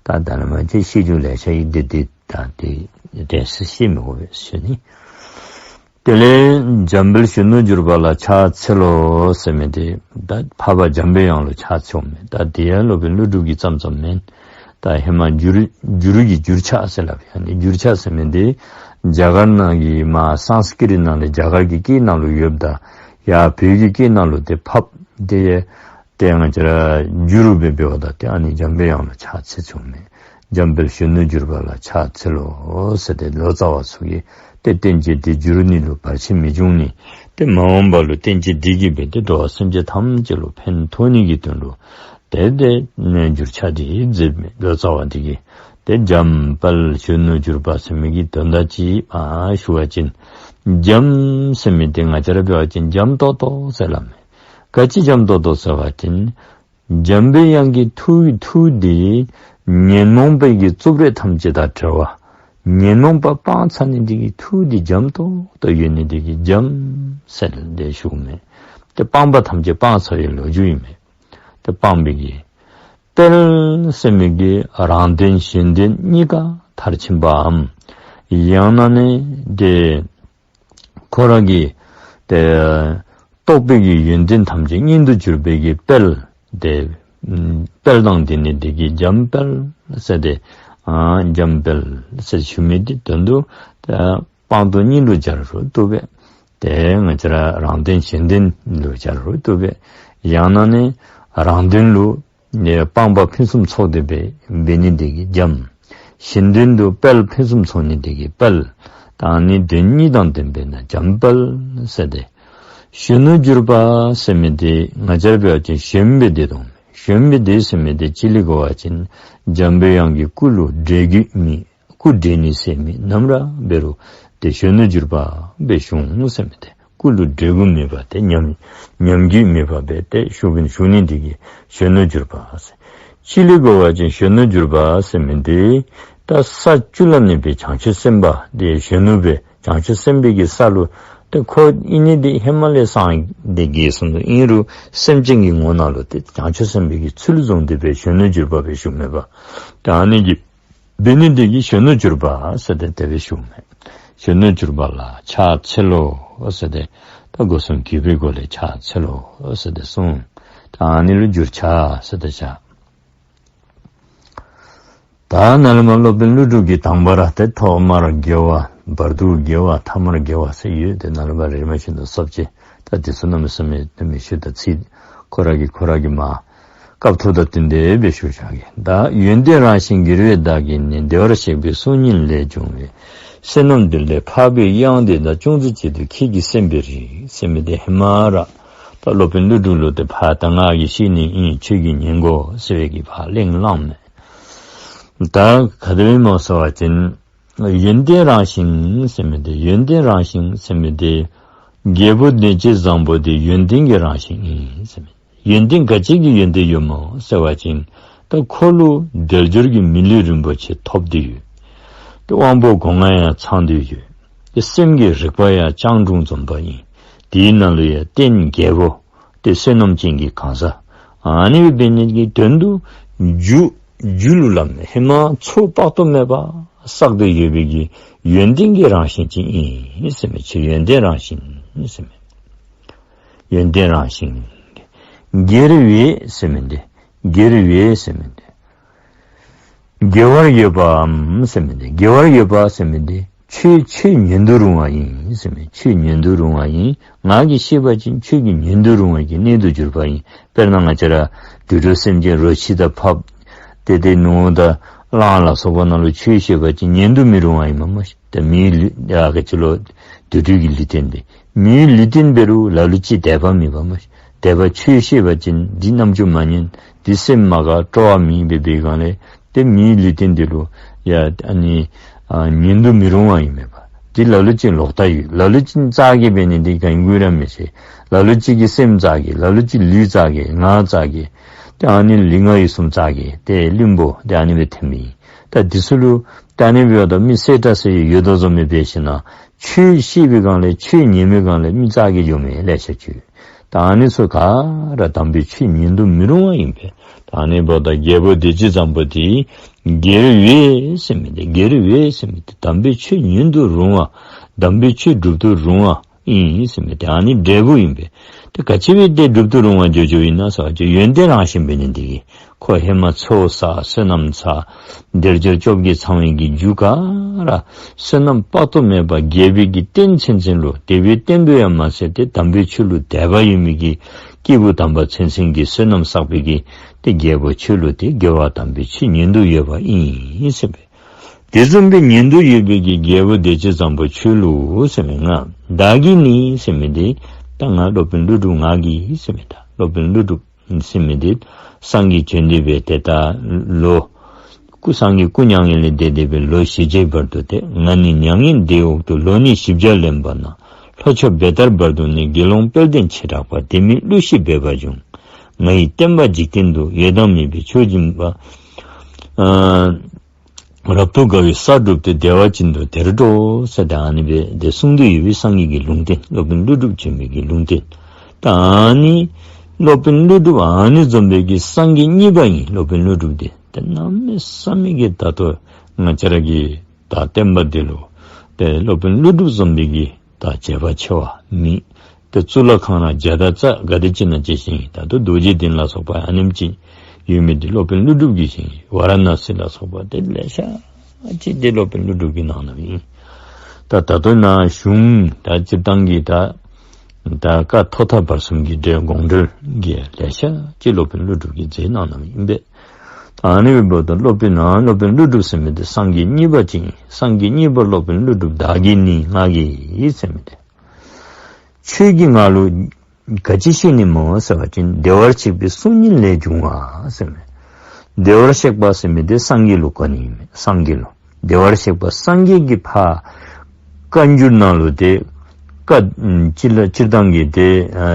ད་ད་ནཱ་མ་ཅིག་བཤད་རྒྱུ་ལེ་ཤ་ཡོད། འདི་འདི་ད་འདི་དེ་ཚུ་བཤད་མི་དགོ་པས་ཞུ་ནི། དེ་ལས་འཇམ་དཔལ་གཞོན་ནུར་གྱུར་པ་ལ་ཕྱག་འཚལ་ལོ་ཟེར་མི་འདི་ད་འཕགས་པ་འཇམ་པའི་དབྱངས་ལུ་ཕྱག་འཚལཝ་མས། ད་འདི་ཡང་སློབ་དཔོན་ཀླུ་སྒྲུབ་ཀྱིས་བརྩམས་བརྩམསམ་མེན། ད་ཧེ་མ་འགྱུར་འགྱུར་གྱི་འགྱུར་ཕྱག་ཟེར་སླབ་ཡ་ནི། འགྱུར་ཕྱག་ཟེར་མི་འདི་རྒྱ་གར་ནང་གི་མ་སཾསྐྲྀཏ་ནང་ལས་རྒྱ་གར་གྱི་སྐད་ནང་ལུ་ཡོདཔ་ད་ཡར་བོད་ཀྱི་སྐད་ནང་ལུ་ཏེ་ཕབ་སྟེ་ཏེ་ང་བཅས་ར་འགྱུར་སྦེ་འབདཝ་ད་ཏེ་ཨ་ནི་འཇམ་པའི་དབྱངས་ལུ་ཕྱག་འཚལ་ཚུགས་མས། འཇམ་དཔལ་གཞོན་ནུར་གྱུར་པ་ལ་ཕྱག་འཚལ་ལོ་ཟེར་ཏེ་ལོ་ཙཱ་བ་ཚུ་གིས་ཏེ་བསྟན་བཅོས་འདི་འགྱུར་ནི་ལུ་བར་ཆད་མི་འབྱུང་ནི་ཏེ་མ་འོངས་པ་ལུ་བསྟན་བཅོས་འདི་གིས་འབད་དེ་འགྲོ་བ་སེམས་ཅན་ཐམས་ཅད་ལུ་ཕན་ཐོགས་ནི་གི་དོན་ལུ་ཏེ་ཏེ་འགྱུར་ཕྱག་འདི་མཛདཔ་མས། ལོ་ཙཱ་བ་འདི་གིས་ཏེ་འཇམ་དཔལ་གཞོན་ནུར་གྱུར་པ་ཟེར་མི་གི་དོན་དག་ཅིག་མ་ཞུ་བ་ཅིན་འཇམ་ཟེར་མི་འདི་ང་བཅས་ར་འབད་བ་ཅིན་འཇམ་ཏོག་ཏོ་ཟེར་སླབ་མས། ག་ཅི་འཇམ་ཏོག་ཏོ་ཟེར་བ་ཅིན་འཇམ་པའི་དབྱངས་ཀྱི་ཐུགས་ཐུགས་འདི་ཉོན་མོངས་པའི་གི་རྩུབ་རེག་ཐམས་ཅད་དང་བྲལ་བ། ཉོན་མོངས་པ་སྤངས་ཚར་ནི་འདི་གིས་ཐུགས་འདི་འཇམ་ཏོག་ཏོ་ཡོད་ནི་འདི་གིས་འཇམ་ཟེར་ཏེ་ཞུཝ་མས། ཏེ་སྤངས་པ་ཐམས་ཅད་སྤངས་ཚར་བའི་ལོ་རྒྱུས་ཨིན་མས། ཏེ་སྤངས་པའི་གི་དཔལ་ཟེར་མི་གི་རང་དོན་གཞན་དོན་གཉིས་ཀ་མཐར་ཕྱིན་པའམ་ཡང་ན་ནི་ཏེ་ཁོ་ར་གི་ཏེ་རྟོགས་པའི་གི་ཡོན་ཏན་ཐམས་ཅད་སྙིང་དུ་གྱུར་པའི་གི་དཔལ་ཏེ་དཔལ་དང་ལྡན་ནི་དེ་གིས་འཇམ་དཔལ་ཟེར་ཏེ་ཨ་འཇམ་དཔལ་ཟེར་ཞུ་མི་འདི་དོན་དུ་ཏེ་སྤངས་རྟོགས་གཉིས་ལུ་སྦྱར་རུང་བཏུབ་པས། ཏེ་ང་བཅས་ར་རང་དོན་གཞན་དོན་ལུ་སྦྱར་རུང་བཏུབ་པས། ཡང་ན་ནི་རང་དོན་ལུ་ནི་སྤངས་པ་ཕུན་སུམ་ཚོགས་ཏེ་འབད་འབད་ནི་དེ་གིས་འཇམ། གཞན་དོན་དུ་དཔལ་ཕུན་སུམ་ཚོགས་ནི་དེ་གིས་དཔལ། ད་ཨ་ནི་དོན་གཉིས་དང་ལྡན་པས་ན་འཇམ་དཔལ་ཟེར་ཏེ། གཞོན་ནུར་གྱུར་པ་ཟེར་མི་འདི་ང་བཅས་ར་འབད་བ་ཅིན་གཞོན་པའི་དེ་དང་གཞོན་པའི་དེ་ཟེར་མི་འདི་ཅི་ལས་གོ་བ་ཅིན་འཇམ་པའི་དབྱངས་ཀྱི་སྐུ་ལུ་འབྲས་རྒྱུད་མེད། སྐུ་འབྲས་ནི་སེམས་མེད་ནམ་ར་འབད་རུང་ཏེ་གཞོན་ནུར་གྱུར་པ་སྦེ་བཞུགས་ཟེར་མི་འདི། སྐུ་ལུ་འབྲས་བུ་མེད་པ་ཏེ་ཉམས་ཉམས་རྒུད་མེད་པ་སྦེ་ཏེ་བཞུགས་པའི་བཞུགས་ནི་འདི་གིས་གཞོན་ནུར་གྱུར་པ་ཟེར། ཅི་ལས་གོ་བ་ཅིན་གཞོན་ནུར་གྱུར་པ་ཟེར་མི་འདི་ད་ས་བཅུ་ལ་གནས་པའི་བྱང་ཆུབ་སེམས་དཔའ་འདི་གཞོན་ནུ་སྦེ་བྱང་ཆུབ་སེམས་དཔའི་གི་ས་ལུ་ཏེ་ཁོ་ཨིན་ནི་འདི་ཧེ་མ་ལས་སངས་རྒྱས་གསུངས་དོ། ཨིན་རུང་སེམས་ཅན་གྱི་ངོ་ནང་ལུ་ཏེ་བྱང་ཆུབ་སེམས་དཔའི་གི་ཚུལ་བཟུང་སྟེ་སྦེ་གཞོན་ནུར་གྱུར་པ་སྦེ་བཞུགས་མས་པ། ད་ཨ་ནི་གི་འབད་ནི་འདི་གིས་གཞོན་ནུར་གྱུར་པ་ཟེར་ཏེ་དེ་སྦེ་ཞུཝ་མས། གཞོན་ནུར་གྱུར་པ་ལ་ཕྱག་འཚལ་ལོ་ཟེར་ཏེ་ད་སྒོ་གསུམ་གུས་པའི་སྒོ་ལས་ཕྱག་འཚལ་ལོ་ཟེར་ཏེ་གསུངས། ད་ཨ་ནི་ལུ་འགྱུར་ཕྱག་ཟེར་ཏེ་བྱ། ད་ནཱ་ལས་མར་སློབ་དཔོན་ཀླུ་སྒྲུབ་ཀྱིས་དང་པ་ར་ཏེ་ཐོག་མར་དགེ་བ་བར་དུ་དགེ་བ་ཐ་མར་དགེ་བ་ཟེར་ཡོད། ཏེ་ནཱ་ལས་མར་རིམ་བཞིན་དུ་སླབ་ཅི། ད་དེ་ཚུ་གནམ་མེད་ས་མེད་གནམ་མེད་ས་མེད་ཞུ་ད་ཚིག་ཁོ་ར་གིས་ཁོ་ར་གིས་མ་སྐབས་ཐོག་དང་བསྟུན་ཏེ་སྦེ་ཞུ་བཞག་གེ། ད་ཡོན་ཏན་རང་བཞིན་དགེ་བའི་བདག་གིས་ནི། བདེ་བར་གཤེགས་པའི་གསུང་སྙན་ལས་བྱུང་བའི། བསོད་ནམས་འདི་ལས་འཕགས་པའི་གཡང་འདི་དང་། ཅུང་ཟད་བྱེད་དུས་ཁྱེད་ཀྱི་སེམས་དཔའི་རིགས། ཟེར་མི་འདི་ཧེ་མ་ར་ད་སློབ་དཔོན་ཀླུ་སྒྲུབ་ལུ་ཏེ་ཕར་ད་ང་གིས་བཤད་ནི་ཨིན་ཁྱོད་ཀྱིས་ཉན་དགོ་ཟེར་བའི་གི་ཕར་གླེང་གླེངམ་མས། ད་ག་དེ་སྦེ་སྨོ་ཟེར་བ་ཅིན་ཡོན་ཏན་རང་བཞིན་ཟེར་མི་འདི་ཡོན་ཏན་རང་བཞིན་ཟེར་མི་འདི་རྒྱལ་པོ་བདེ་སྤྱོད་བཟང་པོ་འདི་ཡོན་ཏན་གྱི་རང་བཞིན་ཨིན་ཟེར་མི། ཡོན་ཏན་ག་ཅི་གི་ཡོན་ཏན་ཡོདཔ་སྨོ་ཟེར་བ་ཅིན་ད་ཁོ་ལུ་དལ་འབྱོར་གྱི་མི་ལུས་རིན་པོ་ཆེ་ཐོབ་སྟེ་ཡོད། ཏེ་དབང་པོ་སྒོ་ལྔ་ཡང་ཚང་སྟེ་ཡོད། ཏེ་སེམས་ཀྱི་རིག་པ་ཡང་སྤྱང་གྲུང་འཛོམས་པ་ཨིན། དེའི་ནང་ལུ་ཡང་རྟེན་རྒྱལ་པོ་ཏེ་བསོད་ནམས་ཅན་གྱི་གང་ཟག་ཨ་ནི་སྦེ་འབད་ནི་གི་དོན་དུ་རྒྱུ་རྒྱུ་ལུ་ལམ་ཧེ་མ་ཚུ་དཔག་ཏུ་མེད་པ་བསགས་ཏེ་ཡོད་པའི་གི་ཡོན་ཏན་གྱི་རང་བཞིན་ཅིག་ཨིན་ཟེར་མི་ཅིག་ཡོན་ཏན་རང་བཞིན་ཟེར་མི། ཡོན་ཏན་རང་བཞིན། དགེ་བའི་ཟེར་མི་འདི་དགེ་བའི་ཟེར་མི་འདི་དགེ་བར་ཡོད་པའམ་ཟེར་མི་འདི་དགེ་བར་ཡོད་པ་ཟེར་མི་འདི་ ཁྱོད་ཆོས་ཉན་དུ་རུང་བ་ཡིན་ཟེར་མས། ཆོས་ཉན་དུ་རུང་བ་ཡིན། ང་གིས་ཤེས་པ་ཅིན་ཁྱོད་ཀྱིས་ཉན་དུ་རུང་བ་གི་གནས་དུ་གྱུར་པ་ཡིན། དཔེར་ན་ང་བཅས་ར་དུད་འགྲོ་སེམས་ཅན་རོ་ཁྱི་དང་ཕགཔ་ཏེ་ཏེ་ནོར་དང་གླང་ལ་སོགས་པ་ནང་ལུ་ཆོས་བཤད་པ་ཅིན་ཉན་དུ་མི་རུང་བ་ཨིན་མས་སྨོ་ཤིག། ཏེ་མིའི་ལུས་ཡ་ག་ཅི་ལོ་དུད་འགྲོའི་གི་ལུས་རྟེན་འདི་མིའི་ལུས་རྟེན་འབད་རུང་ལ་ལུ་ཅིག་དད་པ་མེད་པ་སྨོ་ཤིག། དད་པ་ཆོས་བཤད་པ་ཅིན་འདི་རྣམ་ཅོ་མ་ཉན། འདི་སེམས་མ་དགའ། སྤྲོ་བ་མེད་པའི་སྦེ་གང་ལས་ཏེ་མིའི་ལུས་རྟེན་འདི་ལུ་ཡ་ཨ་ནི་ཨ་ཉན་དུ་མི་རུང་བ་ཨིན་མས་པ། འདི་ལ་ལུ་ཅིག་ལོག་ལྟ་ཡོད། ལ་ལུ་ཅིག་བཙག་གེ་འབད་ནི་འདི་ག་ཡང་ར་མི་ཤེས། ལ་ལུ་ཅིག་གིས་སེམས་བཙག་གེ། ལ་ལུ་ཅིག་ལུས་བཙག་གེ། ངག་བཙག་གེ། ཏེ་ཨ་ནི་ལུས་ངག་ཡིད་གསུམ་བཙག་གེ། ཏེ་བླུན་པོ་ཏེ་ཨ་ནི་སྦེ་ཐོནམ་ཨིན། ད་འདི་ཚུ་ལུ་ད་ཨ་ནི་འབདཝ་ད་མི་གསལ་དྲགས་ཟེར་ཡོད་དོ་བཟུམ་སྦེ་འབད་ཞིན་ན་ཆོས་བཤད་པའི་སྒང་ལས་ཆོས་ཉན་པའི་སྒང་ལས་མི་བཙག་གེ་འགྱོ་མི་ལེ་ཤ་ཅིག། ད་ཨ་ནི་ཚུ་ག་ར་དམ་པའི་ཆོས་ཉན་དུ་མི་རུང་བ་ཨིན་པས། ད་ཨ་ནི་འབདཝ་ད་རྒྱལ་པོ་བདེ་སྤྱོད་བཟང་པོ་འདི་སྒེར་བས་ཟེར་མི་འདི་སྒེར་བས་ཟེར་མི་འདི་དམ་པའི་ཆོས་ཉན་དུ་རུང་བ་དམ་པའི་ཆོས་སྒྲུབ་ཏུ་རུང་བ་ཨིན་ཟེར་མི་འདི་ཨ་ནི་འབྲས་བུ་ཨིན་པས། ཏེ་ག་ཅི་སྦེ་ཏེ་སྒྲུབ་ཏུ་རུང་བ་འགྱོ་འགྱོཝ་ཨིན་ན་ཟེར་བ་ཅིན་ཡོན་ཏན་རང་བཞིན་འབད་ནི་འདི་གིས། ཁོ་ཧེ་མ་ཚེ་བསགས་བསོད་ནམས་བསགས་དལ་འབྱོར་བཅོ་བརྒྱད་ཚང་བའི་གི་རྒྱུ་ག་ར་བསོད་ནམས་དཔག་ཏུ་མེད་པ་རྒྱས་པའི་གི་རྟེན་ཆེན་ཆེན་ལུ་དེ་སྦེ་བརྟེན་དོ་ཡང་མ་ཚད་ཏེ་དམ་པའི་ཆོས་ལུ་དད་པ་ཡོད་མི་གི་སྐྱེས་བུ་དམ་པ་ཚུན་ཚོད་ཀྱི་བསོད་ནམས་བསགས་པའི་གི་ཏེ་རྒྱལ་པོ་ཁྱོད་ལུ་ཏེ་དགེ་བ་དམ་པའི་ཆོས་ཉན་དུ་ཡོད་པ་ཨིན་ཟེར་བས། དེ་བཟུམ་སྦེ་ཉན་དུ་ཡོད་པའི་གི་རྒྱལ་པོ་བདེ་སྤྱོད་བཟང་པོ་ཁྱོད་ལུ་ཟེར་མི་ང་བདག་གིས་ནི་ཟེར་མི་འདི་ད་ང་སློབ་དཔོན་ཀླུ་སྒྲུབ་ང་གིས་ཟེར་མི་ད་སློབ་དཔོན་ཀླུ་སྒྲུབ་ཟེར་མི་འདི་སངས་རྒྱས་བྱོན་ཏེ་སྦེ་ཏེ་ད་ལོ་སྐུ་སངས་རྒྱས་སྐུ་མྱ་ངན་ལས་འདས་ཏེ་སྦེ་ལོ་བཞི་བརྒྱའི་བར་དུ་ཏེ་ང་ནི་མྱ་ངན་འདས་འོག་ཏུ་ལོ་ནི་བཞི་བརྒྱ་ལོན་པ་ན། ལྷོ་ཕྱོགས་བེ་ཏར་བར་དུ་ནི་དགེ་སློང་དཔལ་ལྡན་བྱེ་བྲག་པ། དེ་མིན་ཀླུ་ཤི་བེ་བ་འབྱུང་། ང་ཡི་བསྟན་པ་འཇིག་རྟེན་དུ། ཡོད་དང་མེད་པའི་ཆོས་སྦྱིན་པ། ཨ་རབ་ཏུ་དགའ་བའི་ས་བསྒྲུབས་ཏེ། བདེ་བ་ཅན་དུ་དེར་འགྲོ་ཟེར་ད་ཨ་ནི་སྦེ་ཏེ་གསུངས་ཏེ་ཡོད་པའི་སངས་རྒྱས་ཀྱི་ལུང་བསྟན་སློབ་དཔོན་ཀླུ་སྒྲུབ་བྱོན་པའི་གི་ལུང་བསྟན། ད་ཨ་ནི་སློབ་དཔོན་ཀླུ་སྒྲུབ་ཨ་ནི་བཟུམ་སྦེ་གི་སངས་རྒྱས་གཉིས་པ་ཨིན། སློབ་དཔོན་ཀླུ་སྒྲུབ་འདི་ཏེ་གནམ་མེད་ས་མེད་ཀྱི་ད་ལྟོ་ང་བཅས་ར་གི་ད་བསྟན་པ་འདི་ལུ་ཏེ་སློབ་དཔོན་ཀླུ་སྒྲུབ་བཟུམ་སྦེ་གི་ད་བྱེད་པ་ཆེ་བ་མེད། ཏེ་གཙུག་ལག་ཁང་ནང་བརྒྱ་དང་རྩ་ག་དེ་ཅིག་ནང་བྱོན་ཞིནམ་ད་ལྟོ་རྡོ་རྗེ་གདན་ལ་སོགས་པ་ཨ་ནེམ་ཅིག་ཡོད་མི་འདི་སློབ་དཔོན་ཀླུ་སྒྲུབ་ཀྱིས་བཞེངས། ཝ་ར་ཎ་སི་ལ་སོགས་པ་ཏེ་ལེ་ཤ་ཅིག་ཏེ་སློབ་དཔོན་ཀླུ་སྒྲུབ་ཀྱིས་གནང་གནངམ་ཨིན། ད་ད་ལྟོ་ནཱ་གཞུང་ད་སྤྱིར་བཏང་གི་ད་ད་བཀའ་ཐོག་མཐའ་བར་གསུམ་གྱི་འགྲེལ་དགོངས་འགྲེལ་གྱི་ལེ་ཤ་ཅིག་སློབ་དཔོན་ཀླུ་སྒྲུབ་ཀྱིས་མཛད་གནང་གནངམ་ཨིན་པས། ཨ་ནི་འབདཝ་ད་སློབ་དཔོན་ནཱ་སློབ་དཔོན་ཀླུ་སྒྲུབ་ཟེར་མི་འདི་སངས་རྒྱས་གཉིས་པ་ཅིག་ཨིན། སངས་རྒྱས་གཉིས་པ་སློབ་དཔོན་ཀླུ་སྒྲུབ་བདག་གིས་ནི་ང་གིས་ཟེར་མི་འདི་ཁྱོད་ཀྱིས་ང་ལུ་ག་ཅི་བཤད་ནི་སྨོ་ཟེར་བ་ཅིན་བདེ་བར་གཤེགས་པའི་གསུང་ཉིད་ལས་བྱུང་བ་ཟེར་མི། བདེ་བར་གཤེགས་པ་ཟེར་མི་འདི་སངས་རྒྱས་ལུ་གོ་ནི་ཨིན། སངས་རྒྱས་ལུ་བདེ་བར་གཤེགས་པ་སངས་རྒྱས་ཀྱི་ཕར་བཀའ་འགྱུར་ནང་ལུ་ཏེ་བཀའ་སྤྱིར་སྤྱིར་བཏང་གི་ཏེ་ཨ་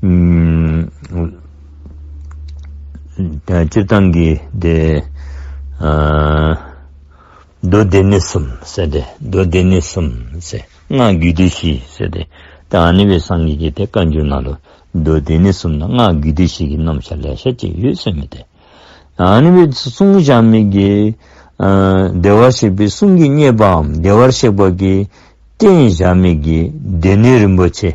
ཨམ་སྤྱིར་བཏང་གི་ཏེ་ཨ་མདོ་སྡེ་སྣོད་གསུམ་ཟེར་ཏེ་མདོ་སྡེ་སྣོད་གསུམ་ཟེར་སྔགས་རྒྱུད་སྡེ་བཞི་ཟེར་ཏེ་ད་ཨ་ནི་སྦེ་སངས་རྒྱས་ཀྱི་ཏེ་བཀའ་འགྱུར་ནང་ལུ་མདོ་སྡེ་སྣོད་གསུམ་དང་སྔགས་རྒྱུད་སྡེ་བཞི་གི་རྣམ་གཞག་ལེ་ཤ་ཅིག་ཡོད་ཟེར་མི་འདི། ཨ་ནི་སྦེ་གསུངས་བཞག་མི་གི་ཨ་བདེ་བར་གཤེགས་པའི་གསུང་གིས་བསྙད་པའམ། བདེ་བར་གཤེགས་པ་གིས་བསྟན་བཞག་མི་གི་སྡེ་སྣོད་རིན་པོ་ཆེ་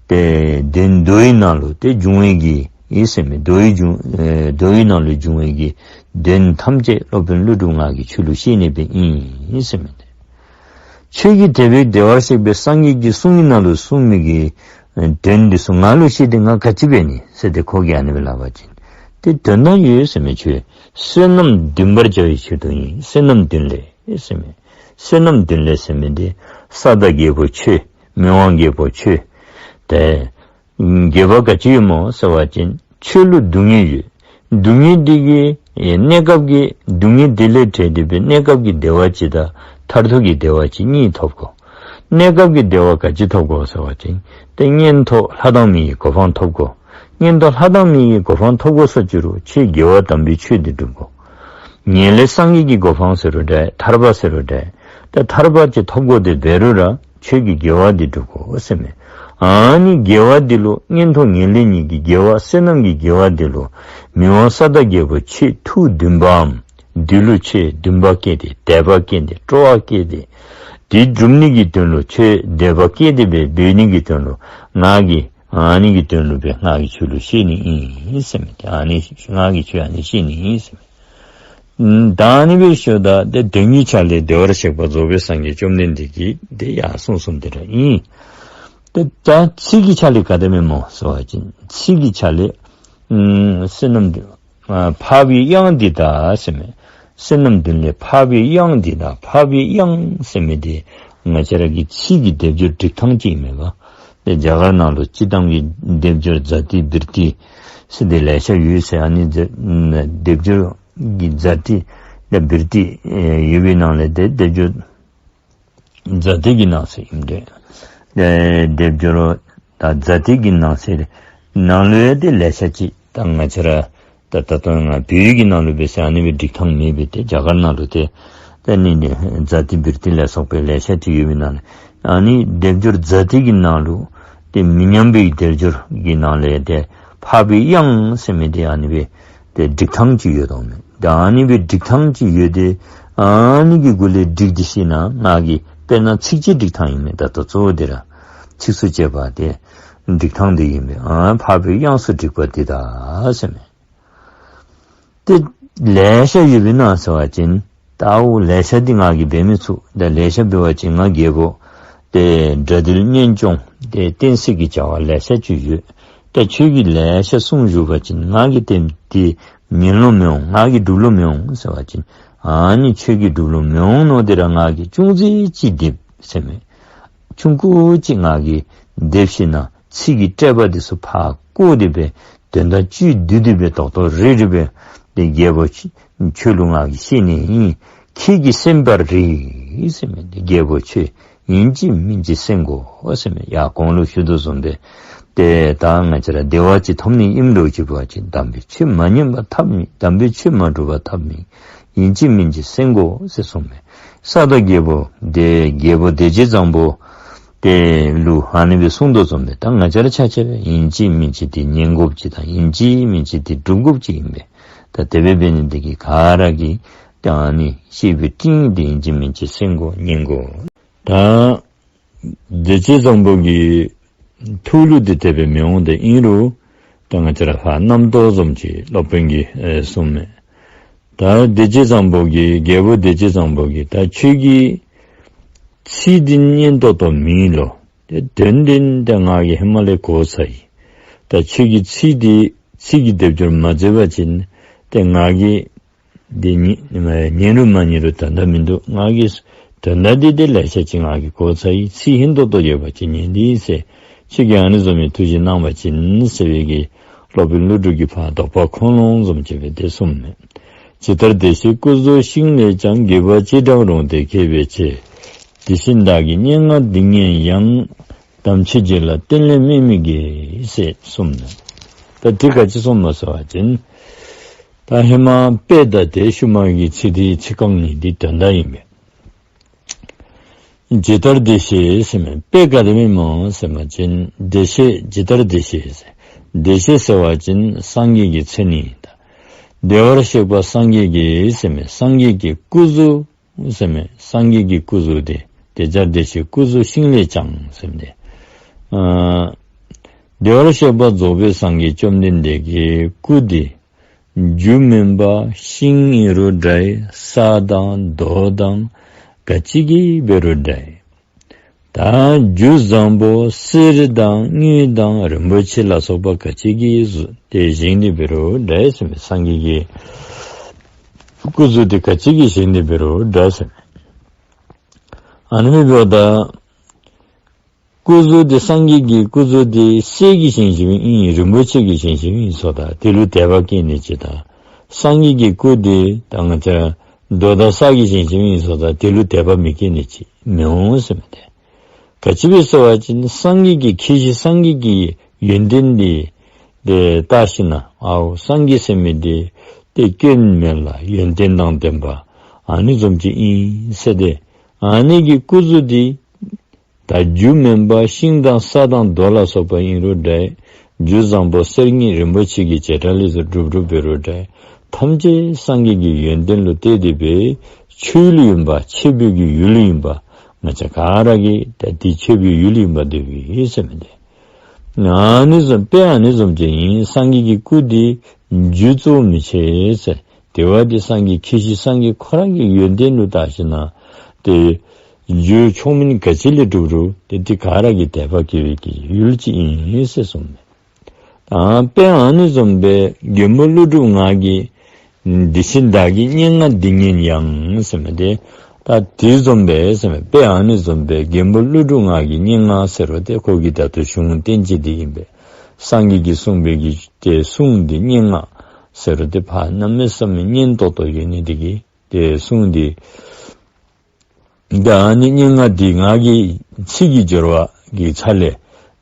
ཏེ་དོན་མདོའི་ནང་ལུ་ཏེ་འབྱུང་བའི་གི་ཨིན་ཟེར་མི་མདོའི་འབྱུང་ཨེ་མདོའི་ནང་ལུ་འབྱུང་བའི་གི་དོན་ཐམས་ཅད་སློབ་དཔོན་ཀླུ་སྒྲུབ་ང་གིས་ཁྱོད་ལུ་བཤད་ནི་སྦེ་ཨིན་ཟེར་མི་འདི། ཁྱོད་ཀྱིས་དེ་སྦེ་བདེ་བར་གཤེགས་པའི་སངས་རྒྱས་ཀྱི་གསུང་གི་ནང་ལུ་གསུངས་མི་གི་ཨེ་དོན་འདི་ཚུ་ང་ལུ་བཤད་དེ་ང་ག་ཅི་འབད་ནི་ཟེར་ཏེ་ཁོ་གིས་ཨ་ནི་སྦེ་སླབ་པ་ཅིན་ཏེ་དོན་དག་ཡོད་ཟེར་མི་ཁྱོད་བསོད་ནམས་འདུན་པར་བྱ་བའི་ཕྱིར་དུ་ཨིན། བསོད་ནམས་འདུན་ལས་ཟེར་མི་བསོད་ནམས་འདུན་ལས་ཟེར་མི་འདི་ས་དང་རྒྱལ་པོ་ཁྱོད་མི་དབང་རྒྱལ་པོ་ཁྱོད་ཏེ་དགེ་བ་ག་ཅི་ཡོད་སྨོ་ཟེར་བ་ཅིན་ཁྱོད་ལུ་སྡུག་བསྔལ་ཡོད། སྡུག་བསྔལ་འདི་གིས་ཨེ་གནས་སྐབས་ཀྱི་སྡུག་བསྔལ་འདི་ལས་བྲལ་ཏེ་སྦེ་གནས་སྐབས་ཀྱི་བདེ་བ་ཅིག་དང་མཐར་ཐུག་གི་བདེ་བ་ཅིག་གཉིས་ཐོབ་དགོ། གནས་སྐབས་ཀྱི་བདེ་བ་ག་ཅི་ཐོབ་དགོ་ཟེར་བ་ཅིན་ཏེ་མངོན་མཐོ་ལྷ་དང་མི་ཡི་གོ་འཕང་ཐོབ་དགོ། མངོན་མཐོ་ལྷ་དང་མི་ཡི་གོ་འཕང་ཐོབ་དགོ་ཟེར་ཅི་རུང་ཁྱོད་དགེ་བ་དམ་པའི་ཆོས་འདི་སྒྲུབ་དགོ། ངེས་ལེགས་སངས་རྒྱས་ཀྱི་གོ་འཕང་ཟེར་རུང་འདྲ་ཐར་པ་ཟེར་རུང་འདྲ་ཏེ་ཐར་པ་ཅིག་ཐོབ་དགོ་དེ་འབད་རུང་ར་ཁྱོད་ཀྱིས་དགེ་བ་འདི་སྒྲུབ་དགོ་ཟེར་མས། ཨ་ནི་དགེ་བ་འདི་ལུ་མངོན་མཐོ་ངེས་ལེགས་གཉིས་ཀྱི་དགེ་བ་བསོད་ནམས་ཀྱི་དགེ་བ་འདི་ལུ་མི་དབང་ས་དང་རྒྱལ་པོ་ཁྱོད་ཐུགས་འདུན་པའམ་འདི་ལུ་ཁྱོད་འདུན་པ་བསྐྱེད་དེ་དད་པ་བསྐྱེད་དེ་སྤྲོ་བ་བསྐྱེད་དེ་འདི་སྒྲུབ་ནི་གི་དོན་ལུ་ཁྱོད་དད་པ་བསྐྱེད་དེ་སྦེ་འབད་ནི་གི་དོན་ལུ་ང་གིས་ཨ་ནི་གི་དོན་ལུ་སྦེ་ང་གིས་ཁྱོད་ལུ་བཤད་ནི་ཨིན་ཟེར་མས། ཨ་ནི་ང་གིས་ཁྱོད་ཨ་ནི་བཤད་ནི་ཨིན་ཟེར་མས། ཨུམ་ད་ཨ་ནི་སྦེ་ཞུཝ་ད་ཏེ་དོན་གྱི་ཆ་ལས་བདེ་བར་གཤེགས་པ་རྫོགས་པའི་སངས་རྒྱས་བཅོམ་ལྡན་འདས་ཀྱིས་ཏེ་ཡང་གསུངས་གསུངསམ་དེ་ར་ཨིན། ཏེ་ད་ཚིག་གི་ཆ་ལས་ག་དེ་སྦེ་སྨོ་ཟེར་བ་ཅིན་ཚིག་གི་ཆ་ལས་ཨུམ་བསོད་ནམས་འདི་ཨ་འཕགས་པའི་དབྱངས་འདི་དག་ཟེར་མི། བསོད་ནམས་འདི་ལས་འཕགས་པའི་དབྱངས་འདི་དག། འཕགས་པའི་དབྱངས་ཟེར་མི་འདི་ང་བཅས་ར་གི་ཚིག་གི་སྡེབ་སྦྱོར་སྒྲིག་ཐངས་ཅིག་ཨིན་མས་པ། ཏེ་རྒྱ་གར་ནང་ལུ་སྤྱིར་བཏང་གི་སྡེབ་སྦྱོར་ཛ་ཏི་བིར་ཏི་ཟེར་ཏེ་ལེ་ཤ་ཡོད་ཟེར། ཨ་ནི་སྡེབ་སྦྱོར་གྱི་ཛ་ཏི་དང་བིར་ཏི་ཡོད་པའི་ནང་ལས་ཏེ་སྡེབ་སྦྱོར་ཛ་ཏི་གི་ནང་གསེས་ཨིན་ཏེ། ཨེ་སྡེབ་སྦྱོར་ད་ཛ་ཏི་གི་ནང་གསེས་ནང་ལུ་ཡང་ཏེ་ལེ་ཤ་ཅིག་ད་ང་བཅས་ར་ད་ད་ལྟོ་ང་བོད་ཡིག་གི་ནང་ལུ་འབད་ཟེར་ཨ་ནི་སྦེ་སྒྲིག་ཐངས་མེད་པས། ཏེ་རྒྱ་གར་ནང་ལུ་ཏེ་ད་ཨ་ནི་ནི་ཛ་ཏི་བིར་ཏི་ལ་སོགས་པའི་ལེ་ཤ་ཅིག་ཡོད་པའི་ནང་ལས་ཨ་ནི་སྡེབ་སྦྱོར་ཛ་ཏི་གི་ནང་ལུ་ཏེ་མི་མཉམ་པའི་སྡེབ་སྦྱོར་གྱི་ནང་ལས་ཏེ་འཕགས་པའི་དབྱངས་ཟེར་མི་འདི་ཨ་ནི་སྦེ་ཏེ་སྒྲིག་ཐངས་ཅིག་ཡོད་དོ་མས། ད་ཨ་ནི་སྦེ་སྒྲིག་ཐངས་ཅིག་ཡོད་དེ། ཨ་ནི་གི་སྒོ་ལས་སྒྲིག་སྟེ་ཞིནམ་ལས་ང་གིས་དཔེར་ན་ཚིགས་བཅད་སྒྲིག་ཐངས་ཨིན་མས། ད་ལྟོ་གཙོ་བོ་འདི་ར་ཚིགས་སུ་བཅད་པ་ཏེ་སྒྲིག་ཐངས་འདི་ཨིན་པས། ཨ་འཕགས་པའི་དབྱངས་སུ་བསྒྲིགས་པ་འདི་དག་ཟེར་མས། ཏེ་ལེ་ཤ་ཡོད་པའི་ནང་ཟེར་བ་ཅིན་ད་འོ་ལེ་ཤ་འདི་ང་གིས་འབད་མི་ཚུགས། ད་ལེ་ཤ་འབད་བ་ཅིན་ང་རྒྱལ་པོ་ཏེ་དགྲ་འདུལ་གཉེན་སྐྱོང་ཏེ་བསྟན་སྲིད་ཀྱི་བྱ་བ་ལེ་ཤ་ཅིག་ཡོད། ད་ཁྱོད་ཀྱིས་ལེ་ཤ་གསུངས་བཞུགས་པ་ཅིན་ང་གིས་ཏེ་འདི་ཉན་ལོང་མི་འོང་། ང་གིས་སྒྲུབ་ལོང་མི་འོང་ཟེར་བ་ཅིན་ཨ་ནི་ཁྱོད་ཀྱིས་སྒྲུབ་ལོང་མི་འོང་མནོ་སྟེ་ར་ང་གིས་ཅུང་ཟད་ཅིག་སྡེབ་ཟེར་མས། ཆུང་ཀུ་ཅིག་ང་གིས་སྡེབ་ཞིནམ་ལས་ཚིག་གི་ཕྲད་པ་འདི་ཚུ་ཕར་བཀོ་སྟེ་སྦེ་དོན་དག་བཅུད་བསྡུས་ཏེ་སྦེ་རྡོག་རྡོག་རིལ་རི་སྦེ་ཏེ་རྒྱལ་པོ་ཁྱོད་ལུ་ང་གིས་བཤད་ནི་ཨིན། ཁྱེད་ཀྱིས་གསན་པར་རིགས་ཟེར་མི་འདི་རྒྱལ་པོ་ཁྱོད་ཨིན་ཅི་མིན་ཅི་གསན་དགོ་ཟེར་མི། ཡར་གོང་ལུ་ཞུ་དོ་བཟུམ་སྦེ་ཏེ་ད་ང་བཅས་ར་བདེ་བ་ཅིག་ཐོབ་ནི་ཨིནམ་འདྲཝ་ཅིག་འབད་བ་ཅིན་དམ་པའི་ཆོས་མ་ཉན་པར་ཐབས་མེད། དམ་པའི་ཆོས་མ་སྒྲུབ་པར་ཐབས་མེད། ཨིན་ཅི་མིན་ཅི་གསན་དགོ་ཟེར་གསུངས་མས། ས་དང་རྒྱལ་པོ་དེ་རྒྱལ་པོ་བདེ་སྤྱོད་བཟང་པོ་དེ་ལུ་ཨ་ནི་སྦེ་གསུངས་དོ་བཟུམ་སྦེ་ད་ང་བཅས་ར་ཆ་ཁྱབ་ཨིན་ཅི་མིན་ཅི་དེ་ཉན་དགོཔ་ཅིག་དང་ཨིན་ཅི་མིན་ཅི་དེ་སྒྲུབ་དགོཔ་ཅིག་ཨིན་པས། ད་དེ་སྦེ་འབད་ནི་དེ་གིས་ག་ར་གིས་ད་ཨ་ནི་བཤད་པའི་སྤྲིངས་དེ་ཨིན་ཅི་མིན་ཅི་གསན་དགོ་ཉན་དགོ། ད་བདེ་སྤྱོད་བཟང་པོ་གི་ཐུགས་ལུ་དེ་དེ་སྦེ་མི་འོང་། དེ་ཨིན་རུང་ད་ང་བཅས་ར་ཕར་རྣམ་རྟོག་བཟུམ་ཅིག་སློབ་དཔོན་གྱིས་ཨེ་གསུངས་མས། ད་བདེ་སྤྱོད་བཟང་པོ་གིས་རྒྱལ་པོ་བདེ་སྤྱོད་བཟང་པོ་གིས་ད་ཁྱོད་ཀྱི་ཚིག་འདི་སྙན་ཏོག་ཏོ་མེད་ལོ། ཏེ་དོན་འདི་ད་ང་གིས་ཧེ་མ་ལས་གོ་ཚར་ཡི། ད་ཁྱོད་ཀྱི་ཚིག་འདི་ཚིག་གི་སྡེབ་སྦྱོར་མ་མཛད་པ་ཅིན་ཏེ་ང་གིས་འདི་ཉན་ཉན་རུང་མ་ཉན་རུང་དོན་དག་མིན་འདུག། ང་གིས་དོན་དག་འདི་ཏེ་ལེ་ཤ་ཅིག་ང་གིས་གོ་ཚར་ཡི། ཚིག་སྙན་ཏོག་ཏོ་ཡོད་པ་ཅིན་ཉན་ཏེ་ཟེར། ཁྱོད་ཀྱིས་ཨ་ནི་བཟུམ་མའི་ཐུགས་བཞེད་གནང་བ་ཅིན་ཟེར་བའི་གི་སློབ་དཔོན་ཀླུ་སྒྲུབ་ཀྱིས་ཕར་དོགས་པ་ཁོང་ལོང་བཟུམ་ཅིག་སྦེ་དེ་གསུངས་མས། ཇི་ལྟར་བདེ་གཤེགས་སྐུ་གཟུགས་ཤིང་ལས་ཀྱང་། དགེ་བ་ཅི་འདྲ་རུང་དེ་ཁྱད་པས་ཆེ། དེ་བཞིན་བདག་གི་སྙན་ངག་འདི་སྙན་ཡང་། དམ་ཆོས་རྒྱུད་ལ་བརྟེན་ལས་སྨྲས་མི་དགེ། ཞེས་གསུངས་ནུག། ད་དེ་ག་ཅི་གསུངསམ་སྨོ་ཟེར་བ་ཅིན་ད་ཧེ་མ་དཔེ་དང་དེ་ཤུལ་མ་གི་ཚིག་དེ་ཚིག་རྐང་གཉིས་དེ་དོན་དག་ཨིན་པས། ཇི་ལྟར་བདེ་གཤེགས་ཟེར་མི་དཔེ་ག་དེ་སྦེ་སྨོ་ཟེར་བ་ཅིན་བདེ་གཤེགས་ཇི་ལྟར་བདེ་གཤེགས་ཟེར། བདེ་གཤེགས་ཟེར་བ་ཅིན་སངས་རྒྱས་ཀྱི་མཚན་ཨིན། ད་བདེ་བར་གཤེགས་པ་སངས་རྒྱས་ཀྱི་ཟེར་མི་སངས་རྒྱས་ཀྱི་སྐུ་གཟུགས་ཟེར་མི་སངས་རྒྱས་ཀྱི་སྐུ་གཟུགས་དེ་དེ་ལྟར་བདེ་གཤེགས་སྐུ་གཟུགས་ཤིང་ལས་ཀྱང་ཟེར་མི་དེ། ཨ་བདེ་བར་གཤེགས་པ་རྫོགས་པའི་སངས་རྒྱས་བཅོམ་ལྡན་འདས་ཀྱི་སྐུ་དེ་རྒྱུ་མེད་པ་ཤིང་ཨིན་རུང་འདྲ་ས་དང་རྡོ་དང་ག་ཅི་གིས་འབད་རུང་འདྲ། ད་རྒྱུ་བཟང་པོ་གསེར་དང་དངུལ་དང་རིན་པོ་ཆེ་ལ་སོགས་པ་ག་ཅི་གིས་བཟོ་དེ་བཞེངས་ཏེ་འབད་རུང་འདྲ་ཟེར་མི་སངས་རྒྱས་ཀྱི་སྐུ་གཟུགས་དེ་ག་ཅི་གིས་བཞེངས་ཏེ་འབད་རུང་འདྲ་ཟེར་མི། ཨ་ནི་སྦེ་འབདཝ་ད་སྐུ་གཟུགས་དེ་སངས་རྒྱས་ཀྱི་སྐུ་གཟུགས་དེ་གསེར་གྱིས་བཞེངས་བཞེངསམ་ཨིན། རིན་པོ་ཆེ་གིས་བཞེངས་བཞེངསམ་ཨིན་སོ། ད་དེ་ལུ་དད་པ་སྐྱེ་ནི་ཅིག་དང་སངས་རྒྱས་ཀྱི་སྐུ་དེ་ད་ང་བཅས་རྡོ་དང་ས་གིས་བཞེངས་བཞེངསམ་ཨིན་སོ། ད་དེ་ལུ་དད་པ་མི་སྐྱེ་ནི་ཅིག་མི་འོང་ཟེར་མི་དེ། ག་ཅི་སྦེ་ཟེར་བ་ཅིན་སངས་རྒྱས་ཀྱི་ཁྱད་གཞི་སངས་རྒྱས་ཀྱི་ཡོན་ཏན་འདི་དེ་བལྟ་ཞིནམ་ལས་ཨའོ་སངས་རྒྱས་ཟེར་མི་འདི་ཏེ་སྐྱོན་མེད་ལ་ཡོན་ཏན་དང་ལྡན་པ་ཨ་ནི་བཟུམ་ཅིག་ཨིན་ཟེར་ཏེ་ཨ་ནི་གི་སྐུ་གཟུགས་འདི་ད་རྒྱུ་མེད་པ་ཤིང་དང་ས་དང་རྡོ་ལ་སོགས་པ་ཨིན་རུང་འདྲ། རྒྱུ་བཟང་པོ་གསེར་དངུལ་རིན་པོ་ཆེ་གི་བྱེ་བྲག་ལས་སུ་གྲུབ་གྲུབ་འབད་རུང་འདྲ། ཐམས་ཅད་སངས་རྒྱས་ཀྱི་ཡོན་ཏན་ལུ་བལྟས་ཏེ་སྦེ་ཆོས་ལུ་ཨིན་པ་ཆོས་པའི་གི་ཡུལ་ལུ་ཨིན་པ་ང་བཅས་ག་ར་གིས་ད་དེ་ཆོས་པའི་ཡུལ་ལུ་ཨིན་པ་འདོད་པའི་ཟེར་མི་དེ། ཨ་ནི་བཟུམ་དཔེ་ཨ་ནི་བཟུམ་ཅིག་ཨིན། སངས་རྒྱས་ཀྱི་སྐུ་དེ་རྒྱུ་གཙོ་བོ་མི་བྱེད་ཟེར། དེ་བ་འདི་སངས་རྒྱས་ཁྱད་གཞི་སངས་རྒྱས་ཁོ་ར་གི་ཡོན་ཏན་ལུ་བལྟ་ཞིན་ན་ཏེ་རྒྱུ་མཆོག་དམན་ག་ཅི་ལས་གྲུབ་རུང་ཏེ་འདི་ག་ར་གི་དད་པ་སྐྱེ་བའི་གི་ཡུལ་ཅིག་ཨིན་ཟེར་གསུངས་མས། ད་དཔེ་ཨ་ནི་བཟུམ་སྦེ་མགོན་པོ་ཀླུ་སྒྲུབ་ང་གིས་འདི་ཕྱི་བདག་གི་སྙན་ངག་འདི་ཉན་ཡང་ཟེར་མི་འདི། ད་དེ་བཟུམ་སྦེ་ཟེར་མི་དཔེ་ཨ་ནི་བཟུམ་སྦེ་མགོན་པོ་ཀླུ་སྒྲུབ་ང་གི་སྙན་ངག་ཟེར་རུང་ཏེ་ཁོ་གི་ད་ལྟོ་གཞུང་བསྟན་བཅོས་འདི་ཨིན་པས། སངས་རྒྱས་ཀྱིས་གསུངས་པའི་གི་ཏེ་གསུང་འདི་སྙན་ངག་ཟེར་རུང་ཏེ་ཕར་གནམ་མེད་ས་མེད་སྙན་ཏོག་ཏོ་ཡོད་ནི་འདི་གིས་ཏེ་གསུང་འདི། ད་ཨ་ནི་སྙན་ངག་འདི་ང་གིས་ཚིག་གི་སྦྱོར་བ་གི་ཆ་ལས་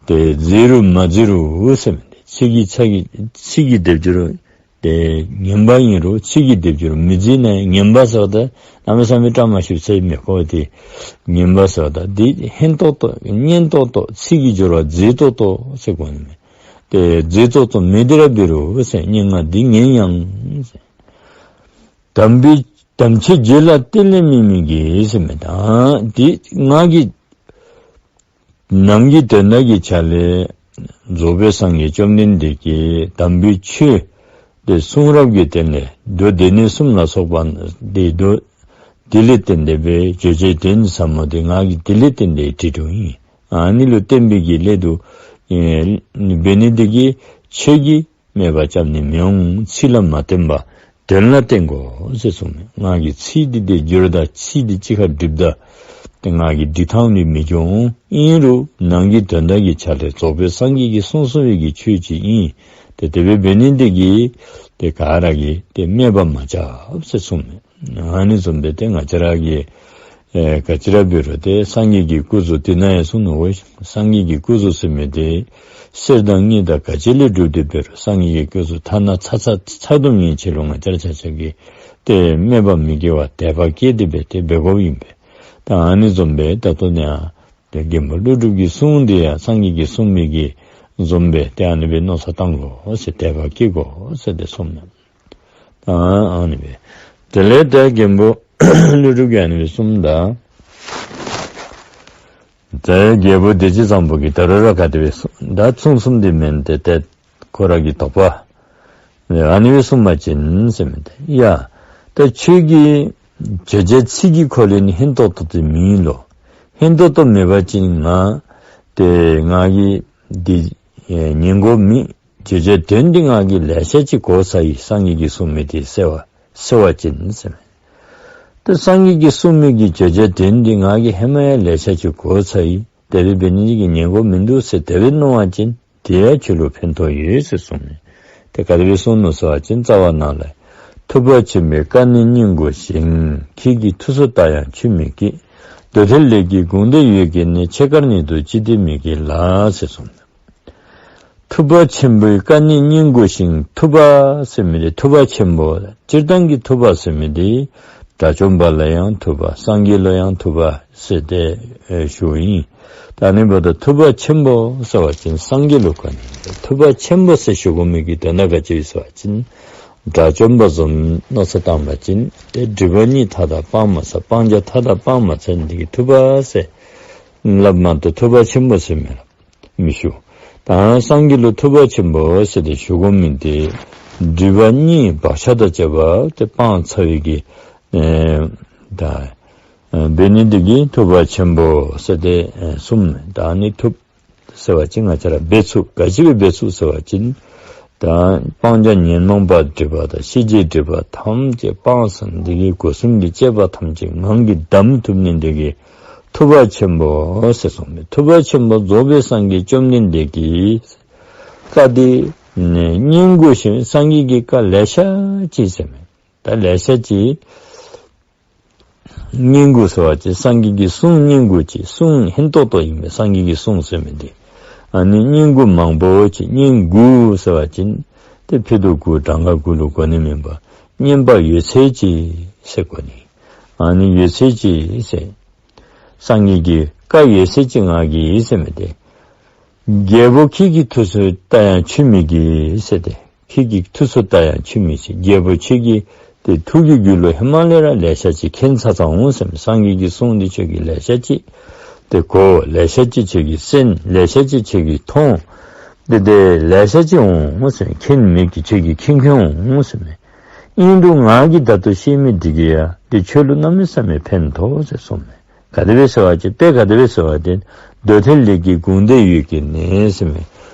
ཏེ་བརྗེ་རུང་མ་བརྗེ་རུང་ཟེར་མི་འདི་ཚིག་གི་ཆ་གི་ཚིག་གི་སྡེབ་སྦྱོར་ཏེ་ངན་པ་ཨིན་རུང་ཚིག་གི་སྡེབ་སྦྱོར་མི་བརྗེ་ན་ངན་པ་ཟེརཝ་ད་གནམ་མེད་ས་མེད་བཀྲ་མ་ཤིསཔ་ཟེར་མི་གོ་སྟེ། ངན་པ་ཟེརཝ་ད་འདི་སྙན་ཏོག་ཏོ་སྙན་ཏོག་ཏོ་ཚིག་གི་སྦྱོར་བ་བརྗེ་ཏོག་ཏོ་ཟེར་གོ་ནི་མས། ཏེ་བརྗེ་ཏོག་ཏོ་མི་འདི་ར་འབད་རུང་ཟེར་སྙན་ངག་འདི་ཉན་ཡང་ཟེར། དམ་པའི་དམ་ཆོས་རྒྱུད་ལ་གཏན་ལས་མེད་མི་གིས་ཟེར་མི་ད་འདི་ང་གིས་ནང་གི་དོན་དག་གི་ཆ་ལས་རྫོགས་པའི་སངས་རྒྱས་བཅོམ་ལྡན་འདས་ཀྱིས་དམ་པའི་ཆོས་ཏེ་གསུང་རབ་ཀྱི་སྟེང་ལས་མདོ་སྡེ་སྣོད་གསུམ་ལ་སོགས་པ་འདི་མདོ་འདི་ལས་བརྟེན་ཏེ་སྦེ་བརྗོད་བྱའི་དོན་ཟབ་མོ་འདི་ང་གིས་འདི་ལས་བརྟེན་ཏེ་བྲིས་དོ་ཨིན། ཨ་ནི་ལུ་བརྟེན་པའི་གི་སླད་དུ་ཨེ་འབད་ནི་འདི་གིས་ཆོས་ཀྱི་སྨད་པ་རྐྱབ་ནི་མི་འོང་། ཚིག་ལ་མ་བརྟེན་པར་དོན་ལ་བརྟེན་དགོ་ཟེར་གསུངས་མས། ང་གིས་ཚིག་འདི་ཏེ་བསྒྱུར་ད་ཚིག་འདི་གཅིག་ཁར་སྒྲིགཔ་ད་ཏེ་ང་གིས་སྒྲིག་ཐངས་འདི་མི་འགྱོ་འོང་། ཨིན་རུང་ནང་གི་དོན་དག་གི་ཆ་ལས་རྫོགས་པའི་སངས་རྒྱས་ཀྱིས་གསུངས་གསུངས་པའི་གི་ཆོས་ཅིག་ཨིན། ཏེ་དེ་སྦེ་འབད་ནི་འདི་གིས་ཏེ་ག་ར་གིས་ཏེ་སྨད་པ་མ་རྐྱབ་ཟེར་གསུངས་མས། ཨ་ནི་བཟུམ་སྦེ་ཏེ་ང་བཅས་ར་གིས་ཨེ་ག་ཅི་ར་འབད་རུང་ཏེ་སངས་རྒྱས་ཀྱི་སྐུ་གཟུགས་དེ་ནང་ཡང་གསུངས་ནུག་གོ། སངས་རྒྱས་ཀྱི་སྐུ་གཟུགས་ཟེར་མི་འདི་གསེར་དང་དངུལ་དང་ག་ཅི་ལས་གྲུབ་སྟེ་འབད་རུང་སངས་རྒྱས་ཀྱི་སྐུ་གཟུགས་ཐ་ན་ཚ་ཚ་ཚ་གདུང་ཡན་ཆད་ལུ་ང་བཅས་ཆ་ཁྱབ་ཀྱིས་ཏེ་སྨད་པ་མི་བསྐྱེད་པར་དད་པ་བསྐྱེད་དེ་སྦེ་ཏེ་འབད་དགོཔ་ཨིན་པས། ད་ཨ་ནི་བཟུམ་སྦེ་ད་ལྟོ་ནི་ཡང་ཏེ་མགོན་པོ་ཀླུ་སྒྲུབ་ཀྱི་གསུང་འདི་ཡང་སངས་རྒྱས་ཀྱིས་གསུངས་མི་གི་བཟུམ་སྦེ་ཏེ་ཨ་ནི་སྦེ་མནོ་བསམ་བཏང་དགོ་ཟེར་དད་པ་བསྐྱེད་དགོ་ཟེར་ཏེ་གསུངས་ནུག། ཨ་ཨ་ནི་སྦེ། དེ་ལས་ཏེ་མགོན་པོ་ཀླུ་སྒྲུབ་ཀྱིས་ཨ་ནི་སྦེ་གསུངམ་ད། ཏེ་རྒྱལ་པོ་བདེ་སྤྱོད་བཟང་པོ་གིས་ད་རུང་ར་ག་དེ་སྦེ་གསུངས་ད་མཚུངས་གསུམ་འདི་མེན་ཏེ་ཏེ་ཁོ་ར་གི་དོགས་པ། ཨ་ནི་སྦེ་གསུངས་པ་ཅིན་ཟེར་མི་འདི་ཡ། ཏེ་ཁྱོད་ཀྱིས་བརྗོད་བྱ་ཚིག་གི་ཁོ་ལས་ནི་སྙན་ཏོག་ཏོ་འདི་མེད་ལོ། སྙན་ཏོག་ཏོ་མེད་པ་ཅིན་ང་ཏེ་ང་གིས་འདི་ཉན་དགོཔ་མེད། བརྗོད་བྱའི་དོན་འདི་ང་གིས་ལེ་ཤ་ཅིག་གོ་ཚར་ཡི། སངས་རྒྱས་ཀྱིས་གསུངས་མི་འདི་གསལ་བ་གསལ་བ་ཅིན་ཟེར་མས། ཏེ་སངས་རྒྱས་ཀྱིས་གསུངས་མི་གི་བརྗོད་བྱའི་དོན་འདི་ང་གིས་ཧེ་མ་ཡང་ལེ་ཤ་ཅིག་གོ་ཚར་ཡི། དེ་སྦེ་འབད་ནི་འདི་གིས་ཉན་དགོཔ་མིན་འདུག་ཟེར་དེ་སྦེ་མནོ་བ་ཅིན་དེ་ཡང་ཁྱོད་ལུ་ཕན་ཐོགས་ཡོད་ཟེར་གསུངས་མས། ཏེ་ག་དེ་སྦེ་གསུངས་ནུག་ཟེར་བ་ཅིན་རྩ་བ་ནང་ལས། ཐུབ་པ་ཆེན་པོའི་བཀའ་ནི་སྙན་གོ་ཞིང་། ཁྱེད་ཀྱི་ཐུགས་སུ་བལྟ་ཡང་ཆུད་མི་བསྐྱེད། འདོད་ཐལ་ལས་ཀྱི་དགོངས་འདོད་ཡོད་ཀྱི་ནི། ཕྱེད་ཀར་ཉིད་དུ་ཅི་སྟེ་མི་བསྐྱེད་ལགས་ཟེར་གསུངས་མས། ཐུབ་པ་ཆེན་པོའི་བཀའ་ནི་སྙན་གོ་ཞིང་། ཐུབ་པ་ཟེར་མི་འདི་ཐུབ་པ་ཆེན་པོ་སྤྱིར་བཏང་གི་ཐུབ་པ་ཟེར་མི་འདི་དགྲ་བཅོམ་པ་ལ་ཡང་ཐུབ་པ་སངས་རྒྱས་ལུ་ཡང་ཐུབ་པ་ཟེར་ཏེ་ཨེ་ཞུཝ་ཨིན། ད་ཨ་ནི་འབདཝ་ད་ཐུབ་པ་ཆེན་པོ་ཟེར་བ་ཅིན་སངས་རྒྱས་ལུ་གོ་ནི། ཐུབ་པ་ཆེན་པོ་ཟེར་ཞུ་དགོ་མི་གི་དོན་དག་ག་ཅི་ཟེར་བ་ཅིན་དགྲ་བཅོམ་པ་བཟུམ་མནོ་བསམ་བཏང་པ་ཅིན་ཏེ་སྒྲིབ་པ་གཉིས་མཐའ་དག་སྤང་མ་ཚར་སྤང་བྱ་མཐའ་དག་སྤང་མ་ཚར་འདི་གིས་ཐུབ་པ་ཟེར་སླབ་མ་གཏོགས་ཐུབ་པ་ཆེན་པོ་ཟེར་མི་ལ་མི་ཞུ། ད་སངས་རྒྱས་ལུ་ཐུབ་པ་ཆེན་པོ་ཟེར་ཏེ་ཞུ་དགོ་མི་འདི་སྒྲིབ་པ་གཉིས་བག་ཆགས་དང་བཅས་པ་ཏེ་སྤང་ཚར་བའི་གི་ཨེ་ད་ཨེ་འབད་ནི་འདི་གིས་ཐུབ་པ་ཆེན་པོ་ཟེར་ཏེ་ཨེ་གསུངས་མས། ད་ཨ་ནི་ཐུབ་ཟེར་བ་ཅིན་ང་བཅས་ར་འབད་ཚུགས་ག་ཅི་སྦེ་འབད་ཚུགས་ཟེར་བ་ཅིན་ད་སྤང་བྱ་ཉོན་མོངས་པ་སྒྲིབ་པ་དང་ཤེས་བྱའི་སྒྲིབ་པ་ཐམས་ཅད་སྤངས་ཟེར་འདི་གིས་སྒོ་གསུམ་གྱི་བཅས་པ་ཐམས་ཅད་ངང་གིས་བསྡམ་ཐུབ་ནི་འདི་གིས་ཐུབ་པ་ཆེན་པོ་ཟེར་གསུངས་མས། ཐུབ་པ་ཆེན་པོ་རྫོགས་པའི་སངས་རྒྱས་བཅོམ་ལྡན་འདས་ཀྱི་བཀའ་འདི་ནི་སྙན་གོ་ཞིང་སངས་རྒྱས་ཀྱི་བཀའ་ལེ་ཤ་ཅིག་ཟེར་མས། ད་ལེ་ཤ་ཅིག་སྙན་གོ་ཟེར་བ་ཅིན་སངས་རྒྱས་ཀྱི་གསུང་སྙན་གོ་ཅིག་གསུང་སྙན་ཏོག་ཏོ་ཨིན་པས། སངས་རྒྱས་ཀྱི་གསུང་ཟེར་མི་འདི་ཨ་ནི་སྙན་གོ་མང་པོ་ཅིག་སྙན་གོ་ཟེར་བ་ཅིན་ཏེ་ཕུད་དུ་གོ་གྲངས་ཀ་གོ་ལུ་གོ་ནི་མེན་པར་སྙན་པ་ཡོད་ཚད་ཅིག་ཟེར་གོ་ནི། ཨ་ནི་ཡོད་ཚད་ཅིག་ཟེར་སངས་རྒྱས་ཀྱི་བཀའ་ཡོད་ཚད་ཅིག་ང་གིས་ཟེར་མི་འདི། རྒྱལ་པོ་ཁྱེད་ཀྱི་ཐུགས་སུ་བལྟ་ཡང་ཆུད་མི་བསྐྱེད་ཟེར་ཏེ། ཁྱེད་ཀྱི་ཐུགས་སུ་བལྟ་ཡང་ཆུད་མི་བསྐྱེད། རྒྱལ་པོ་ཁྱེད་ཀྱི་ཏེ་ཐུགས་ཀྱི་རྒྱུད་ལུ་ཧེ་མ་ལས་ར་ལེ་ཤ་ཅིག་མཁྱེན་ཚར་ཚར་འོང་ཟེར་མས། སངས་རྒྱས་ཀྱི་གསུང་འདི་ཁྱོད་ཀྱིས་ལེ་ཤ་ཅིག་ཏེ་གོ། ལེ་ཤ་ཅིག་ཁྱོད་ཀྱིས་གསན། ལེ་ཤ་ཅིག་ཁྱོད་ཀྱིས་མཐོང་། ཏེ་ཏེ་ལེ་ཤ་ཅིག་འོང་ཟེར་མཁྱེན་མི་གི་ཁྱོད་ཀྱིས་མཁྱེན་མཁྱེན་འོང་ཟེར་མས། ཨིན་རུང་ང་གིས་ད་ལྟོ་བཤད་མི་འདི་གིས་ཡང་འདི་ཁྱོད་ལུ་གནམ་མེད་ས་མེད་ཕན་ཐོགས་ཟེར་གསུངས་མས། ག་དེ་སྦེ་ཟེར་བ་ཅིན་དཔེ་ག་དེ་སྦེ་ཟེར་བ་ཅིན་འདོད་ཐལ་ལས་ཀྱི་དགུང་འདི་ཡོད་ཀྱི་ནས་ཟེར་མས།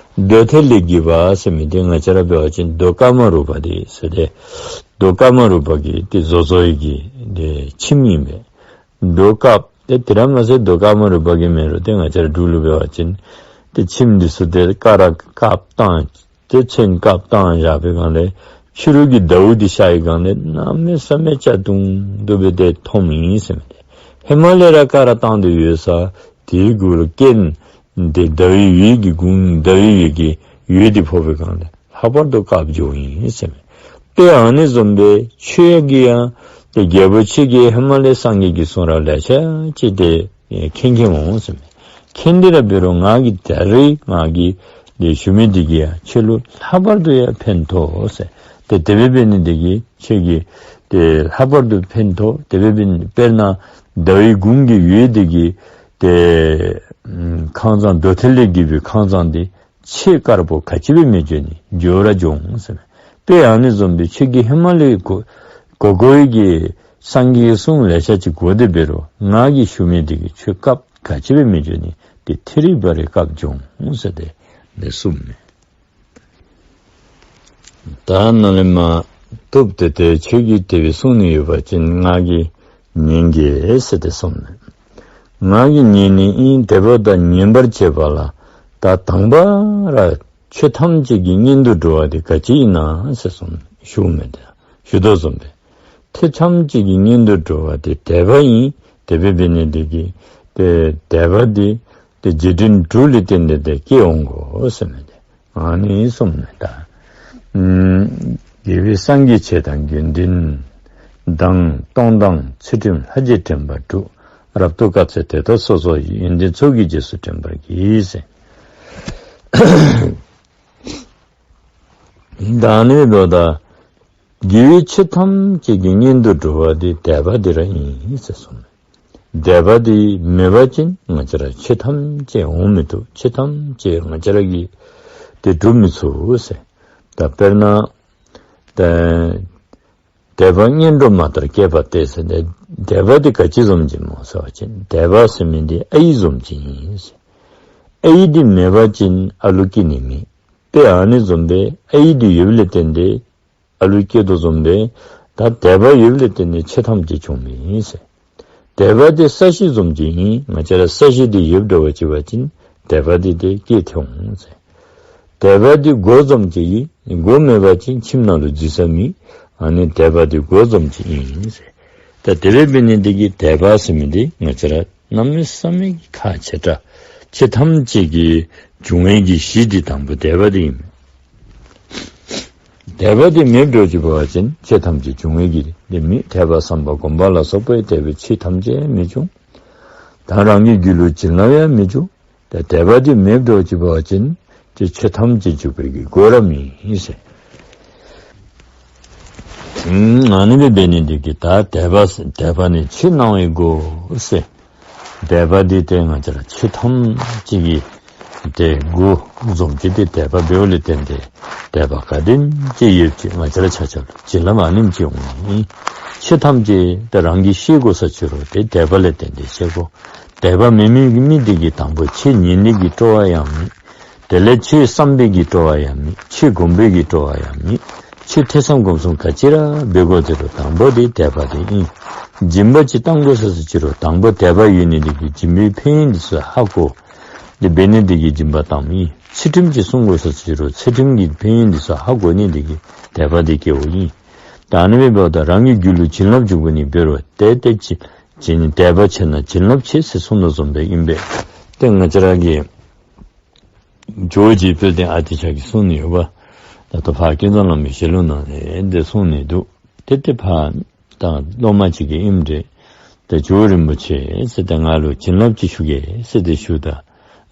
འདོད་ཐལ་ལས་ཀྱི་བ་ཟེར་མི་འདི་ང་བཅས་ར་འབད་བ་ཅིན་རྡོ་ཀ་མ་རུ་པ་འདི་ཟེར་ཏེ། རྡོ་ཀ་མ་རུ་པ་གི་འདི་བཟོ་བཟོ་ཡི་གི་འདི་ཁྱིམ་ཨིན་པས། རྡོ་དཀརཔོ་ཏེ་དེ་ར་མ་ཟད་རྡོ་ཀ་མ་རུ་པ་གི་མེན་རུང་ཏེ་ང་བཅས་ར་འབྲུག་ལུ་འབད་བ་ཅིན་ཏེ་ཁྱིམ་འདི་ཚུ་ཏེ་ཀ་ར་དཀརཔོ་བཏང་ཏེ་ཚོན་དཀརཔོ་བཏང་བཞག་པའི་སྒང་ལས་ཕྱི་རུ་གི་ཟླཝ་འདི་ཤར་བའི་སྒང་ལས་གནམ་མེད་ས་མེད་ཅ་དུང་དུ་སྦེ་ཏེ་མཐོངམ་ཨིན་ཟེར་མས། ཧེ་མ་ལས་ར་ཀ་ར་བཏང་སྟེ་ཡོད་ས་དེའི་གུ་ལུ་རྐྱེན་ཏེ་ཟླ་བའི་འོད་ཀྱི་དགུང་ཟླ་བའི་འོད་ཀྱི་འོད་འདི་ཕོག་པའི་སྒང་ལས་ལྷག་པར་དུ་དཀརཔོ་འགྱོཝ་ཨིན་ཟེར་མས། ཏེ་ཨ་ནི་བཟུམ་སྦེ་ཁྱོད་ཀྱིས་ཡང་ཏེ་རྒྱལ་པོ་ཁྱོད་ཀྱིས་ཧེ་མ་ལས་སངས་རྒྱས་ཀྱི་གསུང་རབ་ལེ་ཤ་ཅིག་ཏེ་མཁྱེན་མཁྱེནམ་འོང་ཟེར་མས། མཁྱེན་ཏེ་ར་འབད་རུང་ང་གིས་ད་རེས་ང་གིས་ཏེ་ཞུ་མི་འདི་གིས་ཡང་ཁྱོད་ལུ་ལྷག་པར་དུ་ཡང་ཕན་ཐོགས་ཟེར། ཏེ་དེ་སྦེ་འབད་ནི་འདི་གིས་ཁྱོད་ཀྱིས་ཏེ་ལྷག་པར་དུ་ཕན་ཐོགས། དེ་སྦེ་འབད་ནི་དཔེར་ན་ཟླ་བའི་དགུང་གི་འོད་འདི་གིས་ཏེ་ཁང་བཟང་རྡོ་ཐལ་ལས་ཀྱི་བའི་ཁང་བཟང་འདི་ཆེས་དཀརཔོ་ག་ཅི་སྦེ་མི་འགྱོ་ནི། འགྱོ་ར་འགྱོ་འོང་ཟེར་མས། དཔེ་ཨ་ནི་བཟུམ་སྦེ་ཁྱོད་ཀྱིས་ཧེ་མ་ལས་གོ་གོ་གོ་ཡི་གི་སངས་རྒྱས་ཀྱི་གསུང་ལེ་ཤ་ཅིག་གོ་སྟེ་འབད་རུང་ང་གིས་ཞུ་མི་འདི་གིས་ཁྱོད་སྐབས་ག་ཅི་སྦེ་མི་འགྱོ་ནི། ཏེ་ཐད་རི་བ་རི་སྐབས་འགྱོ་འོང་ཟེར་ཏེ་ལེ་ཤ་གསུངས་མས། ད་ནཱ་ལས་མར་བཏུབ་སྟེ་ཏེ་ཁྱོད་ཀྱིས་དེ་སྦེ་གསུང་ནི་ཡོད་པ་ཅིན་ང་གིས་ཉན་གེ་ཟེར་ཏེ་གསུངས་མས། ང་གིས་ཉན་ནི་ཨིན། དེ་འབདཝ་ད་ཉན་པར་བྱེད་པ་ལ་ད་དང་པ་ར་ཆོས་ཐམས་ཅད་ཀྱི་གཉེན་དུ་འགྲོ་བ་དེ་ག་ཅི་ཨིན་ན་ཟེར་གསུངས་ཞུ་མས། ཏེ་ཞུ་དོ་བཟུམ་སྦེ་ཆོས་ཐམས་ཅད་ཀྱི་གཉེན་དུ་འགྲོ་བ་དེ་དད་པ་ཨིན། དེ་སྦེ་འབད་ནི་འདི་གིས་ཏེ་དད་པ་འདི་ཏེ་རྗེས་དྲན་དྲུག་ལས་བརྟེན་ཏེ་ཏེ་སྐྱེ་འོང་དགོ་ཟེར་མས། ཏེ་ཨ་ནི་གསུངས་མས། ད་ཨམ་དགེ་བའི་སངས་རྒྱས་ཆོས་དང་དགེ་འདུན་དང་། སྟོང་དང་ཚུལ་ཁྲིམས་ལྷ་རྗེ་དྲན་པ་དྲུག། རབ་ཏུ་དཀའ་ཚེགས་དེ་དག་སོ་སོ་ཡི། ཡོན་ཏན་ཚོགས་ཀྱི་རྗེས་སུ་དྲན་པར་གྱིས་ཟེར། ད་ཨ་ནི་འབདཝ་ད་དགེ་བའི་ཆོས་ཐམས་ཅད་ཀྱི་གཉེན་དུ་འགྲོ་བ་དེ་དད་པ་དེ་ར་ཨིན་ཟེར་གསུངས་མས། དད་པ་འདི་མེད་པ་ཅིན་ང་བཅས་ར་ཆོས་ཐམས་ཅད་འོང་མི་བཏུབ། ཆོས་ཐམས་ཅད་ང་བཅས་ར་གིས་ཏེ་སྒྲུབ་མི་ཚུགས་ཟེར། ད་དཔེར་ན་ཏེ་དད་པ་གཉེན་གྲོགས་མ་ལྟར་བསྐྱེད་པ་སྟེ་ཟེར་ཏེ། དད་པ་འདི་ག་ཅི་བཟུམ་ཅིག་སྨོ་ཟེར་བ་ཅིན་དད་པ་ཟེར་མི་འདི་ཨའི་བཟུམ་ཅིག་ཨིན་ཟེར། ཨའི་འདི་མེད་པ་ཅིན་ཨ་ལུ་སྐྱེ་ནི་མེད། དཔེ་ཨ་ནི་བཟུམ་སྦེ་ཨའི་འདི་ཡོདཔ་ལས་བརྟེན་ཏེ་ཨ་ལུ་སྐྱེ་དོ་བཟུམ་སྦེ་ད་དད་པ་ཡོདཔ་ལས་བརྟེན་ཏེ་ཆོས་ཐམས་ཅད་འབྱུང་མི་ཨིན་ཟེར། དད་པ་འདི་ས་གཞི་བཟུམ་ཅིག་ཨིན། ང་བཅས་ར་ས་གཞི་འདི་ཡོདཔ་འདྲ་བ་ཅིག་འབད་བ་ཅིན་དད་པ་འདི་ཏེ་སྐྱེ་ཐོན་འོང་ཟེར། དད་པ་འདི་སྒོ་བཟུམ་ཅིག་ཨིན། སྒོ་མེད་པ་ཅིན་ཁྱིམ་ནང་ལུ་འཛུལ་ས་མེད། ཨ་ནི་དད་པ་འདི་སྒོ་བཟུམ་ཅིག་ཨིན་ཟེར། ད་དེ་སྦེ་འབད་ནི་འདི་གིས་དད་པ་ཟེར་མི་འདི་ང་བཅས་ར་གནམ་མེད་ས་མེད་ཀྱི་ཁག་ཆེ་དྲགས། ཆོས་ཐམས་ཅད་ཀྱི་འབྱུང་བའི་གི་གཞི་འདི་དང་པོ་དད་པ་འདི་ཨིན། དད་པ་འདི་མེདཔ་འགྱོ་ཅི་འབད་བ་ཅིན་ཆོས་ཐམས་ཅད་འབྱུང་བའི་གི་འདི་མེད། ཐོས་པ་བསམ་པ་སྒོམ་པ་ལ་སོགས་པ་ཡིས་དད་པས་ཆོས་ཐམས་ཅད་མི་འབྱུང་། ད་རང་གི་རྒྱུད་ལུ་བྱིན་རླབས་ཡང་མི་འཇུག། ད་དད་པ་འདི་མེདཔ་འགྱོ་ཅི་འབད་བ་ཅིན་ཏེ་ཆོས་ཐམས་ཅད་འཇུག་པའི་གི་སྒོ་ར་མེད་ཟེར། ཨ་ནི་སྦེ་འབད་ནི་འདི་གིས་ད་དད་པ་དད་པ་ནི་ཆོས་སྣང་བའི་སྒོ་ཟེར། དད་པ་འདི་ཏེ་ང་བཅས་ར་ཆོས་ཐམས་ཅད་ཀྱི་ཏེ་སྒོ་བཟུམ་ཅིག་ཏེ་དད་པ་འབདཝ་ལས་བརྟེན་ཏེ་དད་པ་ག་དེམ་ཅིག་ཡོད་ཅི་ང་བཅས་ར་ཆ་ཁྱབ་ལུ་བྱིན་རླབས་ཨ་ནེམ་ཅིག་འོང་ནི། ཆོས་ཐམས་ཅད་ཏེ་རང་གིས་ཤེས་དགོ་ས་ཅིག་རུང་ཏེ་དད་པ་ལས་བརྟེན་ཏེ་ཤེས་དགོ། དད་པ་མེད་མི་མི་འདི་གིས་དང་པོ་ཆོས་ཉན་ནི་གི་སྤྲོ་བ་ཡང་མེད། དེ་ལས་ཆོས་བསམ་པའི་གི་སྤྲོ་བ་ཡང་མེད། ཆོས་སྒོམ་པའི་གི་སྤྲོ་བ་ཡང་མེད། ཆོས་ཐོས་བསམ་སྒོམ་གསུམ་ག་ཅི་ར་འབད་དགོ་ཅི་རུང་དང་པོ་འདི་དད་པ་འདི་ཨིན། སྦྱིན་པ་ཅིག་གཏང་དགོ་ས་ཅིག་རུང་དང་པོ་དད་པ་ཡོད་ནི་འདི་གིས་སྦྱིན་པའི་ཕན་ཡོན་འདི་ཚུ་ཧ་གོ། དེ་འབད་ནི་འདི་གིས་སྦྱིན་པ་གཏངམ་ཨིན། ཚུལ་ཁྲིམས་ཅིག་བསྲུང་དགོ་ས་ཅིག་རུང་ཚུལ་ཁྲིམས་ཀྱི་ཕན་ཡོན་འདི་ཚུ་ཧ་གོ་ནི་འདི་གིས་དད་པ་འདི་སྐྱེཝ་ཨིན། ད་ཨ་ནི་སྦེ་འབདཝ་ད་རང་གི་རྒྱུད་ལུ་བྱིན་རླབས་འཇུག་པ་ནི་འབད་རུང་ཏེ་ཏེ་ཅིག་བྱིན་དད་པ་ཆེ་ན་བྱིན་རླབས་ཆེ་ཟེར་གསུངས་དོ་བཟུམ་སྦེ་ཨིན་པས། ཏེ་ང་བཅས་ར་གི་ཇོ་བོ་རྗེ་དཔལ་ལྡན་ཨ་ཏི་ཤ་གིས་གསུངས་ནི་ཡོདཔ། ད་ལྟོ་ཕར་ཀུན་བཟང་བླ་མའི་ཞལ་ལུང་ནང་ལས་འདི་གསུངས་ནི་འདུག། ཏེ་ཏེ་ཕར་ད་སློབ་མ་ཅིག་གིས་ཨིནམ་འདྲས། ཏེ་ཇོ་བོ་རིན་པོ་ཆེ་ཟེར་ཏེ་ང་ལུ་བྱིན་རླབས་ཅིག་ཞུ་གེ་ཟེར་ཏེ་ཞུཝ་ད།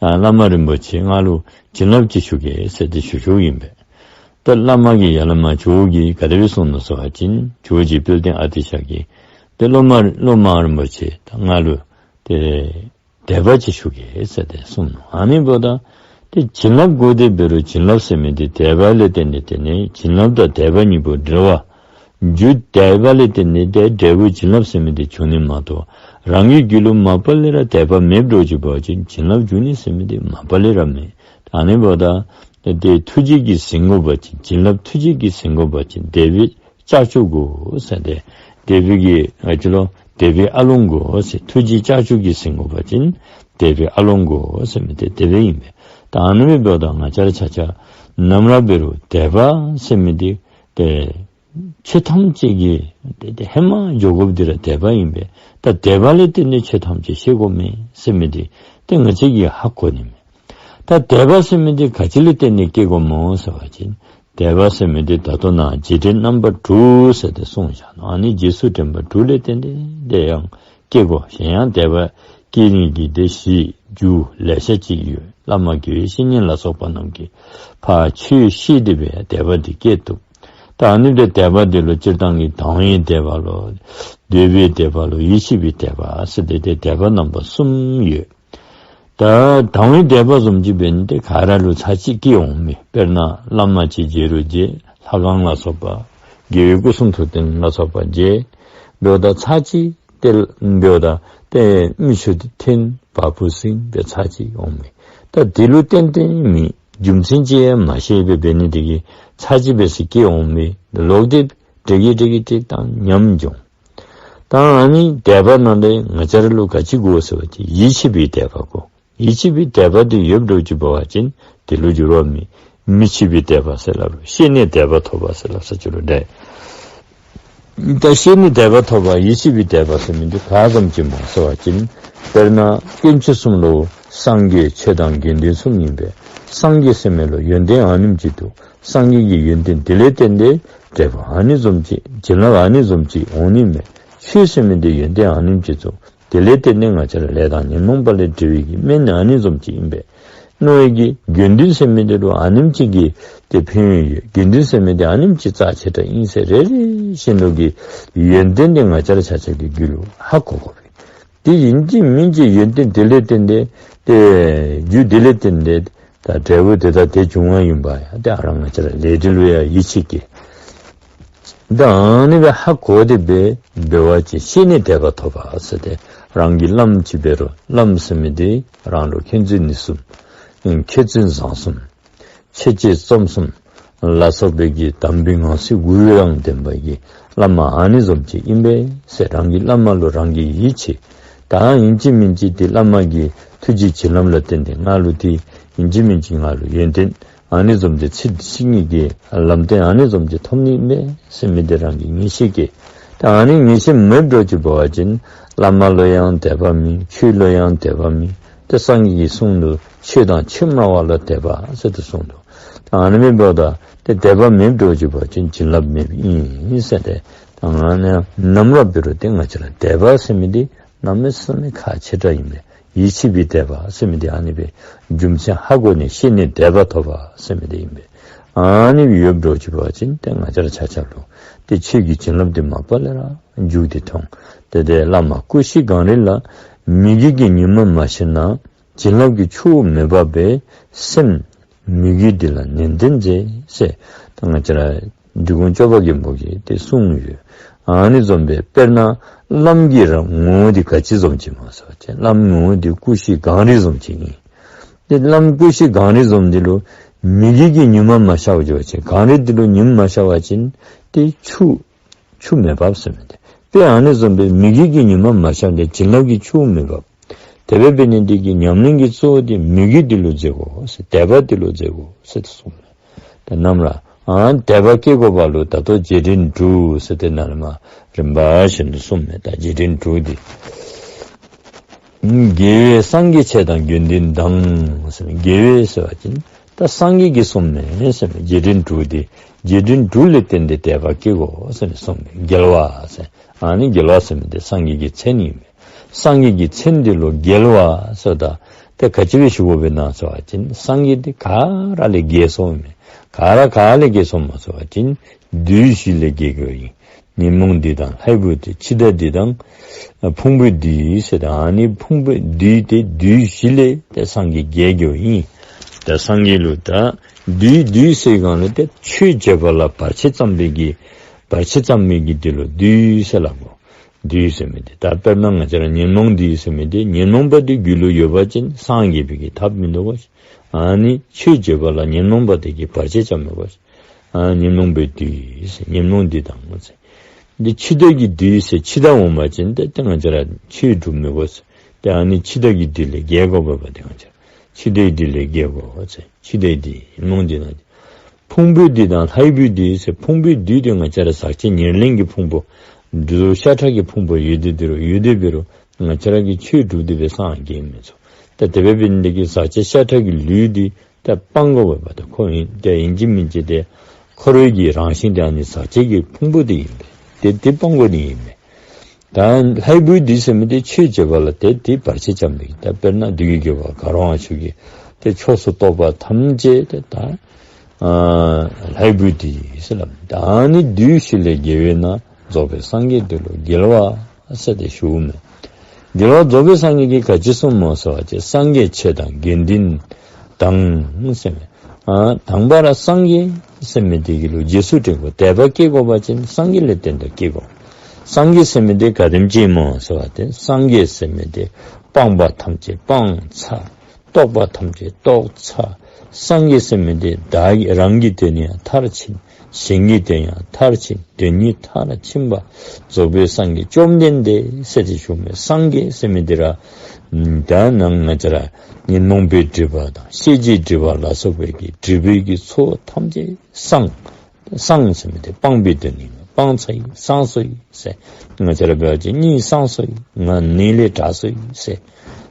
ཨ་བླ་མ་རིན་པོ་ཆེ་ང་ལུ་བྱིན་རླབས་ཅིག་ཞུ་གེ་ཟེར་ཏེ་ཞུ་ཞུཝ་ཨིན་པས། ཏེ་བླ་མ་གིས་ཡ་བླ་མ་ཇོ་བོ་གིས་ག་དེ་སྦེ་གསུངས་ནུག་ཟེར་བ་ཅིན་ཇོ་བོ་རྗེ་དཔལ་ལྡན་ཨ་ཏི་ཤ་གིས་ཏེ་སློབ་མ་སློབ་མ་རིན་པོ་ཆེ་ད་ང་ལུ་ཏེ་དད་པ་ཅིག་ཞུ་གེ་ཟེར་ཏེ་གསུངས་ནུག། ཨ་ནི་འབདཝ་ད་ཏེ་བྱིན་རླབས་དགོ་དེ་འབད་རུང་བྱིན་རླབས་ཟེར་མི་འདི་དད་པ་ལས་བརྟེན་ཏེ་ཏེ་ནི་བྱིན་རླབས་དང་དད་པ་གཉིས་པོ་འབྲེལ་བ་ རྒྱུ་དད་པ་ལས་བརྟེན་ནས་ཏེ་འབྲས་བུ་བྱིན་རླབས་ཟེར་མི་འདི་འབྱུང་ནི་མ་གཏོགས། རང་གི་རྒྱུད་ལུ་མ་པ་ལས་ར་དད་པ་མེདཔ་འགྱོ་ཅི་འབད་བ་ཅིན་བྱིན་རླབས་འབྱུང་ནི་ཟེར་མི་འདི་མ་པ་ལས་ར་མེད། ཨ་ནི་འབདཝ་ད་ཏེ་ཐུགས་རྗེ་གིས་ཟིན་དགོ་པ་ཅིན་བྱིན་རླབས་ཐུགས་རྗེ་གིས་ཟིན་དགོ་པ་ཅིན་དད་པའི་ལྕགས་ཀྱུ་དགོ་ཟེར་ཏེ། དད་པའི་གི་ཨ་ཅི་ལོ་དད་པའི་ཨ་ལོང་དགོ་ཟེར། ཐུགས་རྗེའི་ལྕགས་ཀྱུ་གིས་ཟིན་དགོ་པ་ཅིན་དད་པའི་ཨ་ལོང་དགོ་ཟེར་མི་འདི་དེ་སྦེ་ཨིན་པས། ད་ཨ་ནི་སྦེ་འབདཝ་ད་ང་བཅས་ར་ཆ་ཁྱབ་ནམ་ར་འབད་རུང་དད་པ་ཟེར་མི་འདི་ཏེ་ཆོས་ཐམས་ཅད་ཀྱི་ཏེ་ཏེ་ཧེ་མ་འགྱོ་དགོཔ་འདི་ར་དད་པ་ཨིན་པས། ད་དད་པ་ལས་བརྟེན་ནས་ཆོས་ཐམས་ཅད་ཤེས་དགོ་མས་ཟེར་མི་འདི་ཏེ་ང་བཅས་ཀྱིས་ཧ་གོ་ནི་མས། ད་དད་པ་ཟེར་མི་འདི་ག་ཅི་ལས་བརྟེན་ནས་སྐྱེ་དགོ་མོ་ཟེར་བ་ཅིན། དད་པ་ཟེར་མི་འདི་ད་ལྟོ་ནཱ་རྗེས་དྲན་རྣམ་པ་དྲུག་ཟེར་ཏེ་གསུངས་བཞག་ནུག། ཨ་ནི་རྗེས་སུ་དྲན་པ་དྲུག་ལས་བརྟེན་ཏེ་དེ་ཡང་སྐྱེ་དགོ། གཞན་ཡང་དད་པ་སྐྱེ་ནི་གི་དེ་གཞི་རྒྱུ་ལེ་ཤ་ཅིག་ཡོད། བླ་མ་དགེ་བའི་བཤེས་གཉེན་ལ་སོགས་པ་རྣམས་ཀྱིས་ཕར་ཆོས་བཤད་དེ་སྦེ་དད་པ་འདི་སྐྱེ་བཏུབ། ད་ཨ་ནི་འདི་དད་པ་འདི་ལུ་སྤྱིར་བཏང་གི་དང་བའི་དད་པ་ལོ། འདོད་པའི་དད་པ་ལོ། ཡིད་ཆེས་པའི་དད་པ་ཟེར་ཏེ་ཏེ་དད་པ་རྣམ་པ་གསུམ་ཡོད། ད་དང་བའི་དད་པ་བཟུམ་ཅིག་འབད་ནི་འདི་ག་ར་ལུ་ཚར་གཅིག་སྐྱེ་འོང་མི། དཔེར་ན་བླ་མ་ཅིག་མཇལ་རུང་མཇལ། ལྷ་ཁང་ལ་སོགས་པ་དགེ་བའི་སྐུ་གསུང་ཐུགས་རྟེན་ལ་སོགས་པ་མཇལ། འབདཝ་ད་ཚར་གཅིག་ཏེ་འབདཝ་ད་ཏེ་མིག་ཆུ་འདི་ཐོན། བ་སྤུ་ཟིང་སྦེ་ཚར་གཅིག་འོང་མི། ད་དེ་ལུ་ཏན་ཏན་མེད། རྒྱུ་མཚན་ཅིག་ཡང་མ་ཤེས་པར་འབད་ནི་འདི་གིས་ཚར་གཅིག་སྦེ་ཟེར་སྐྱེ་འོང་མི། ལོག་སྟེ་དེ་གིས་དེ་གིས་ཏེ་ད་ཉམས་འགྱོ། ད་ཨ་ནི་དད་པ་ནང་ལས་ང་བཅས་ར་ལུ་ག་ཅི་དགོ་ཟེར་བ་ཅིན་ཡིད་ཆེས་པའི་དད་པ་དགོ། ཡིད་ཆེས་པའི་དད་པ་འདི་ཡོདཔ་འགྱོ་ཅི་འབད་བ་ཅིན་དེ་ལུ་འགྱུར་བ་མེད། མི་ཕྱེད་པའི་དད་པ་ཟེར་སླབ་རུང་ཤེས་ནས་དད་པ་ཐོབ་པ་ཟེར་སླབ་ས་ཅིག་ལུ་འདྲ། ད་ཤེས་ནས་དད་པ་ཐོབ་པ་ཡིད་ཆེས་པའི་དད་པ་ཟེར་མི་འདི་ག་བཟུམ་ཅིག་སྨོ་ཟེར་བ་ཅིན། དཔེར་ན་དཀོན་མཆོག་གསུམ་ལུ་སངས་རྒྱས་ཆོས་དང་དགེ་འདུན་གསུམ་ཨིན་པས། སངས་རྒྱས་ཟེར་མི་ལུ་ཡོན་ཏན་ཨ་ནེམ་ཅིག་འདུག། སངས་རྒྱས་ཀྱི་ཡོན་ཏན་དེ་ལས་བརྟེན་ཏེ་འབྲས་བུ་ཨ་ནི་བཟུམ་ཅིག། བྱིན་རླབས་ཨ་ནི་བཟུམ་ཅིག་འོང་ནི་མས། ཆོས་ཟེར་མི་འདི་ཡོན་ཏན་ཨ་ནེམ་ཅིག་འདུག། དེ་ལས་བརྟེན་ནས་ང་བཅས་ར་ལས་དང་ཉོན་མོངས་པ་ལས་སྒྲིབ་པའི་གི་སྨན་ཨ་ནི་བཟུམ་ཅིག་ཨིན་པས། མནོ་བའི་གི་དགེ་འདུན་ཟེར་མི་འདི་ལུ་ཨ་ནེམ་ཅིག་གི་ཏེ་ཕན་ཡོན་ཡོད། དགེ་འདུན་ཟེར་མི་འདི་ཨ་ནེམ་ཅིག་རྩ་ཆེ་དྲགས་ཨིན་ཟེར་རེ་རེ་བཞིན་དུ་གི་ཡོན་ཏན་འདི་ང་བཅས་ར་ཆ་ཁྱབ་ཀྱིས་རྒྱུད་ལུ་ཧ་གོ་དགོ་པས། དེ་ཨིན་ཅི་མིན་ཅི་ཡོན་ཏན་དེ་ལས་བརྟེན་ཏེ་ཏེ་རྒྱུ་དེ་ལས་བརྟེན་ཏེ་ད་འབྲས་བུ་དེ་དང་དེ་འབྱུང་བ་ཨིན་པ་ཡང་ཏེ་ཨ་རང་ང་བཅས་ར་ལས་འབྲས་ལུ་ཡང་ཡིད་ཆེས་སྐྱེ། ད་ཨ་ནི་སྦེ་ཧ་གོ་སྟེ་འབད་འབད་བ་ཅིན་ཤེས་ནས་དད་པ་ཐོབ་པ་ཟེར་ཏེ་རང་གི་བླམ་ཅིག་འབད་རུང་བླམ་ཟེར་མི་འདི་རང་ལུ་མཁྱེན་བརྩེ་ནུས་གསུམ་མཁས་བཙུན་བཟང་གསུམ་འཆད་རྩོད་རྩོམ་གསུམ་ལ་སོགས་པའི་གི་དམ་པའི་ངང་ཚུལ་དགུ་དང་ལྡན་པ་གི་བླ་མ་ཨ་ནི་བཟུམ་ཅིག་ཨིན་པས་ཟེར་རང་གི་བླ་མ་ལུ་རང་གིས་ཡིད་ཆེས། ད་ཨིན་ཅི་མིན་ཅི་དེ་བླ་མ་གི་ཐུགས་རྗེ་བྱིན་རླབས་ལ་བརྟེན་ཏེ་ང་ལུ་དེ་ཨིན་ཅི་མིན་ཅི་ང་ལུ་ཡོན་ཏན་ཨ་ནི་བཟུམ་དེ་ཚེ་འདི་ཕྱི་གཉིས་ཀྱི་ལམ་སྟོན་ཨ་ནི་བཟུམ་དེ་ཐོབ་ནི་མས་ཟེར་མི་དེ་རང་གིས་ངེས་ཤེས་སྐྱེ། ད་ཨ་ནི་ངེས་ཤེས་མེདཔ་འགྱོ་ཅི་འབད་བ་ཅིན་བླ་མ་ལུ་ཡང་དད་པ་མེད། ཆོས་ལུ་ཡང་དད་པ་མེད། ཏེ་སངས་རྒྱས་ཀྱི་གསུང་ལུ་ཆོས་དང་ཆོས་སྨྲ་བ་ལ་དད་པ་ཟེར་ཏེ་གསུངས་འདུག། ད་ཨ་ནི་མེདཔ་འགྱོཝ་ད་ཏེ་དད་པ་མེདཔ་འགྱོ་ཅི་འབད་བ་ཅིན་བྱིན་རླབས་མེདཔ་ཨིན་ཟེར་ཏེ། ད་ང་ནི་ནམ་ར་འབད་རུང་ཏེ་ང་བཅས་ར་དད་པ་ཟེར་མི་འདི་གནམ་མེད་ས་མེད་ཁག་ཆེ་དྲགས་ཨིན་པས། ཡིད་ཆེས་པའི་དད་པ་ཟེར་མི་འདི་ཨ་ནི་སྦེ་རྒྱུ་མཚན་ཧ་གོ་ནས་ཤེས་ནས་དད་པ་ཐོབ་པ་ཟེར་མི་འདི་ཨིན་པས། ཨ་ནི་སྦེ་ཡོདཔ་འགྱོ་ཅི་འབད་བ་ཅིན་ཏེ་ང་བཅས་ར་ཆ་ཁྱབ་ལུ་ཏེ་ཆོས་ཀྱི་བྱིན་རླབས་འདི་མ་པ་ལས་ར་འཇུག་སྟེ་འཐོན། ཏེ་ཏེ་བླ་མ་ཀུ་ཤའི་གངས་རི་ལ། མི་དགེ་གི་ཉི་མ་མ་ཤར་ན། བྱིན་རླབས་ཀྱི་ཆུ་བོ་མེ་འབར་བས། སེམས་མི་དགེ་འདི་ལ་ནན་ཏན་མཛད་ཟེར། ད་ང་བཅས་ར་འབྲི་གུང་སྐྱོབ་པ་མགོན་པོ་གིས་དེ་གསུངས་ཡོད། ཨ་ནི་བཟུམ་སྦེ་དཔེར་ན་བླམ་གྱི་རང་ངོ་བོ་འདི་ག་ཅི་བཟུམ་ཅིག་སྨོ་ཟེར་བ་ཅིན་བླམ་ངོ་བོ་འདི་ཀུ་ཤའི་གངས་རི་བཟུམ་ཅིག་ཨིན། ཏེ་བླམ་ཀུ་ཤའི་གངས་རི་བཟུམ་འདི་ལུ་མི་དགེ་གི་ཉི་མ་མ་ཤར་བ་འགྱོ་བ་ཅིན་གངས་རི་འདི་ལུ་ཉིམ་མ་ཤར་བ་ཅིན་ཏེ་ཆུ་ཆུ་མེ་འབར་ཟེར་མི་འདི། དཔེ་ཨ་ནི་བཟུམ་སྦེ་མི་དགེ་གི་ཉི་མ་མ་ཤར་ཏེ་བྱིན་རླབས་ཀྱི་ཆུ་མེ་འབར། དེ་སྦེ་འབད་ནི་འདི་གིས་ཉམས་ལེན་གྱི་གཙོ་བོ་འདི་མི་དགེ་འདི་ལུ་མཛད་དགོ་ཟེར། དད་པ་འདི་ལུ་མཛད་དགོ་ཟེར་ཏེ་གསུངས་མས། ཏེ་ནམ་ར་ཨ་དད་པ་སྐྱེ་དགོ་པ་ལུ་ད་ལྟོ་རྗེས་དྲན་དྲུག་ཟེར་ཏེ་ནཱ་ལས་མར་རིམ་པ་བཞིན་དུ་གསུངས་མས། ད་རྗེས་དྲན་དྲུག་འདི་དགེ་བས་སངས་རྒྱས་ཆེ་དང་དགེ་འདུན་དང་ཟེར་མས། དགེ་བས་ཟེར་བ་ཅིན་ད་སངས་རྒྱས་ཀྱིས་གསུངས་མས་ཟེར་མས། རྗེས་དྲན་དྲུག་འདི་རྗེས་དྲན་དྲུག་ལས་བརྟེན་ཏེ་དད་པ་སྐྱེ་དགོ་ཟེར་ནི་གསུངས་མས། རྒྱལ་བ་ཟེར། ཨ་ནི་རྒྱལ་བ་ཟེར་མི་འདི་སངས་རྒྱས་ཀྱི་མཚན་ཨིན་མས། སངས་རྒྱས་ཀྱི་མཚན་འདི་ལུ་རྒྱལ་བ་ཟེརཝ་ད་ཏེ་ག་ཅི་སྦེ་ཞུ་དགོ་པས་ན་ཟེར་བ་ཅིན་སངས་རྒྱས་འདི་ག་ར་ལས་རྒྱལ་སོངམ་ཨིན་མས། ག་ར་ག་ར་ལས་རྒྱལ་སོངམ་སྨོ་ཟེར་བ་ཅིན་བདུད་བཞི་ལས་རྒྱལ་རྒྱལཝ་ཨིན། ཉོན་མོངས་བདུད་དང་ལྷའི་བུ་བདུད་འཆི་བདག་བདུད་དང་ཕུང་པོའི་བདུད་ཟེར། ད་ཨ་ནི་ཕུང་པོའི་བདུད་དེ་བདུད་བཞི་ལས་ཏེ་སངས་རྒྱས་རྒྱལ་རྒྱལཝ་ཨིན། ད་སངས་རྒྱས་ལུ་ད་བདུད་བདུད་ཟེར་སྒང་ལས་ཏེ་ཆོས་བརྗོད་པ་ལ་བར་ཆད་བརྩམས་པའི་གི་ བར་ཆད་བརྩམ་མི་གི་དེ་ལུ་བདུད་ཟེར་སླབ་དགོ། བདུད་ཟེར་མི་དེ་ད་དཔེར་ན་ང་བཅས་ར་ཉོན་མོངས་བདུད་ཟེར་མི་དེ་ཉོན་མོངས་པ་དེ་རྒྱུད་ལུ་ཡོད་པ་ཅིན་སངས་རྒྱས་པའི་གི་ཐབས་མིན་འདུག་གོ། ཨ་ནི་ཆོས་བརྗོད་པ་ལ་ཉོན་མོངས་པ་དེ་གིས་བར་ཆད་བརྩམ་མི་དགོ། ཨ་ཉོན་མོངས་པའི་བདུད་ཟེར་ཉོན་མོངས་བདུད་དང་ཟེར། འདི་འཆི་བདག་གི་བདུད་ཟེར་འཆི་བདག་འོང་པ་ཅིན་ཏེ་ཏེ་ང་བཅས་ར་ཆོས་སྒྲུབ་མི་དགོ་ཟེར། ཏེ་ཨ་ནི་འཆི་བདག་གི་བདུད་ལས་རྒྱལ་དགོ་པས་པ་ཏེ་ང་བཅས་ར། འཆི་བདག་གི་བདུད་ལས་རྒྱལ་དགོ་ཟེར། འཆི་བདག་གི་བདུད་ཉོན་མོངས་བདུད་ན། ཕུང་པོའི་བདུད་དང་ལྷའི་བུའི་བདུད་ཟེར་ཕུང་པོའི་བདུད་དེ་ང་བཅས་ར་ཟག་བཅས་ཉེར་ལེན་གྱི་ཕུང་པོ་འདི་ཚུ་ཤ་ཁྲག་གི་ཕུང་པོ་ཡོད་དེ་འདི་རུ་ཡོད་དེ་འབད་རུང་ང་བཅས་ར་གིས་ཆོས་སྒྲུབ་སྟེ་སྦེ་སངས་རྒྱས་མི་ཚུགས། ཏེ་དེ་སྦེ་འབད་ནི་དེ་གིས་ཟག་བཅས་ཤ་ཁྲག་གི་ལུས་འདི་ཏེ་སྤང་དགོ་པས་པ་ཏེ་ཁོ་ཨིན་ཏེ་ཨིན་ཅི་མིན་ཅི་ཏེ་འཁོར་བའི་གི་རང་བཞིན་དེ་ཨ་ནི་ཟག་བཅས་ཀྱི་ཕུང་པོ་དེ་ཨིན་པས། ཏེ་དེ་སྤང་དགོ་ནི་ཨིན་མས། ད་ལྷའི་བུའི་བདུད་ཟེར་མི་དེ་ཆོས་བརྗོད་པ་ལ་ཏེ་དེ་བར་ཆད་བརྩམ་མི་གི་ད་དཔེར་ན་བདུད་ཀྱི་རྒྱལ་པོ་དགའ་རབ་དབང་ཕྱུག་གིས་ཏེ་ཕྱོགས་སུ་གཏོགས་པ་ཐམས་ཅད་ཏེ་ད་ཨ་ལྷའི་བུའི་བདུད་ཟེར་སླབ་མས། ད་ཨ་ནི་བདུད་བཞི་ལས་རྒྱལ་བས་ན། རྫོགས་པའི་སངས་རྒྱས་འདི་ལུ་རྒྱལ་བ་ཟེར་ཏེ་ཞུཝ་མས། རྒྱལ་བ་རྫོགས་པའི་སངས་རྒྱས་ཀྱིས་ག་ཅི་གསུངསམ་སྨོ་ཟེར་བ་ཅིན་སངས་རྒྱས་ཆོས་དང་དགེ་འདུན་དང་ཟེར་མས། ཨ་དང་པ་ར་སངས་རྒྱས་ཟེར་མི་དེ་གི་ལུ་རྗེས་སུ་དྲན་དགོ། དད་པ་སྐྱེ་དགོ་པ་ཅིན་སངས་རྒྱས་ལས་བརྟེན་ཏེ་སྐྱེ་དགོ། སངས་རྒྱས་ཟེར་མི་དེ་ག་དེམ་ཅིག་སྨོ་ཟེར་བ་ཅིན་སངས་རྒྱས་ཟེར་མི་དེ་སྤངས་པ་ཐམས་ཅད་སྤངས་ཚར། རྟོགས་པ་ཐམས་ཅད་རྟོགས་ཚར། སངས་རྒྱས་ཟེར་མི་དེ་བདག་གི་རང་གི་དོན་ཡང་མཐར་ཕྱིན། གཞན་གྱི་དོན་ཡང་མཐར་ཕྱིན། དོན་གཉིས་མཐར་ཕྱིན་པ། རྫོགས་པའི་སངས་རྒྱས་བཅོམ་ལྡན་འདས་ཟེར་ཏེ་ཞུཝ་མས། སངས་རྒྱས་ཟེར་མི་དེ་ར་ད་ནང་ང་བཅས་ར་ཉོན་མོངས་པའི་སྒྲིབ་པ་དང་ཤེས་བྱའི་སྒྲིབ་པ་ལ་སོགས་པའི་གི་སྒྲིབ་པའི་གི་ཚོགས་ཐམས་ཅད་སངས། སངས་ཟེར་མི་དེ་སྤངས་པའི་དོན་ཨིན། སྤངས་ཚར་ཡི། སངས་སོ་ཡི་ཟེར། ང་བཅས་ར་འབད་བ་ཅིན་གཉིད་སངས་སོ་ཡི། ང་ནད་ལས་དྲག་སོ་ཡི་ཟེར།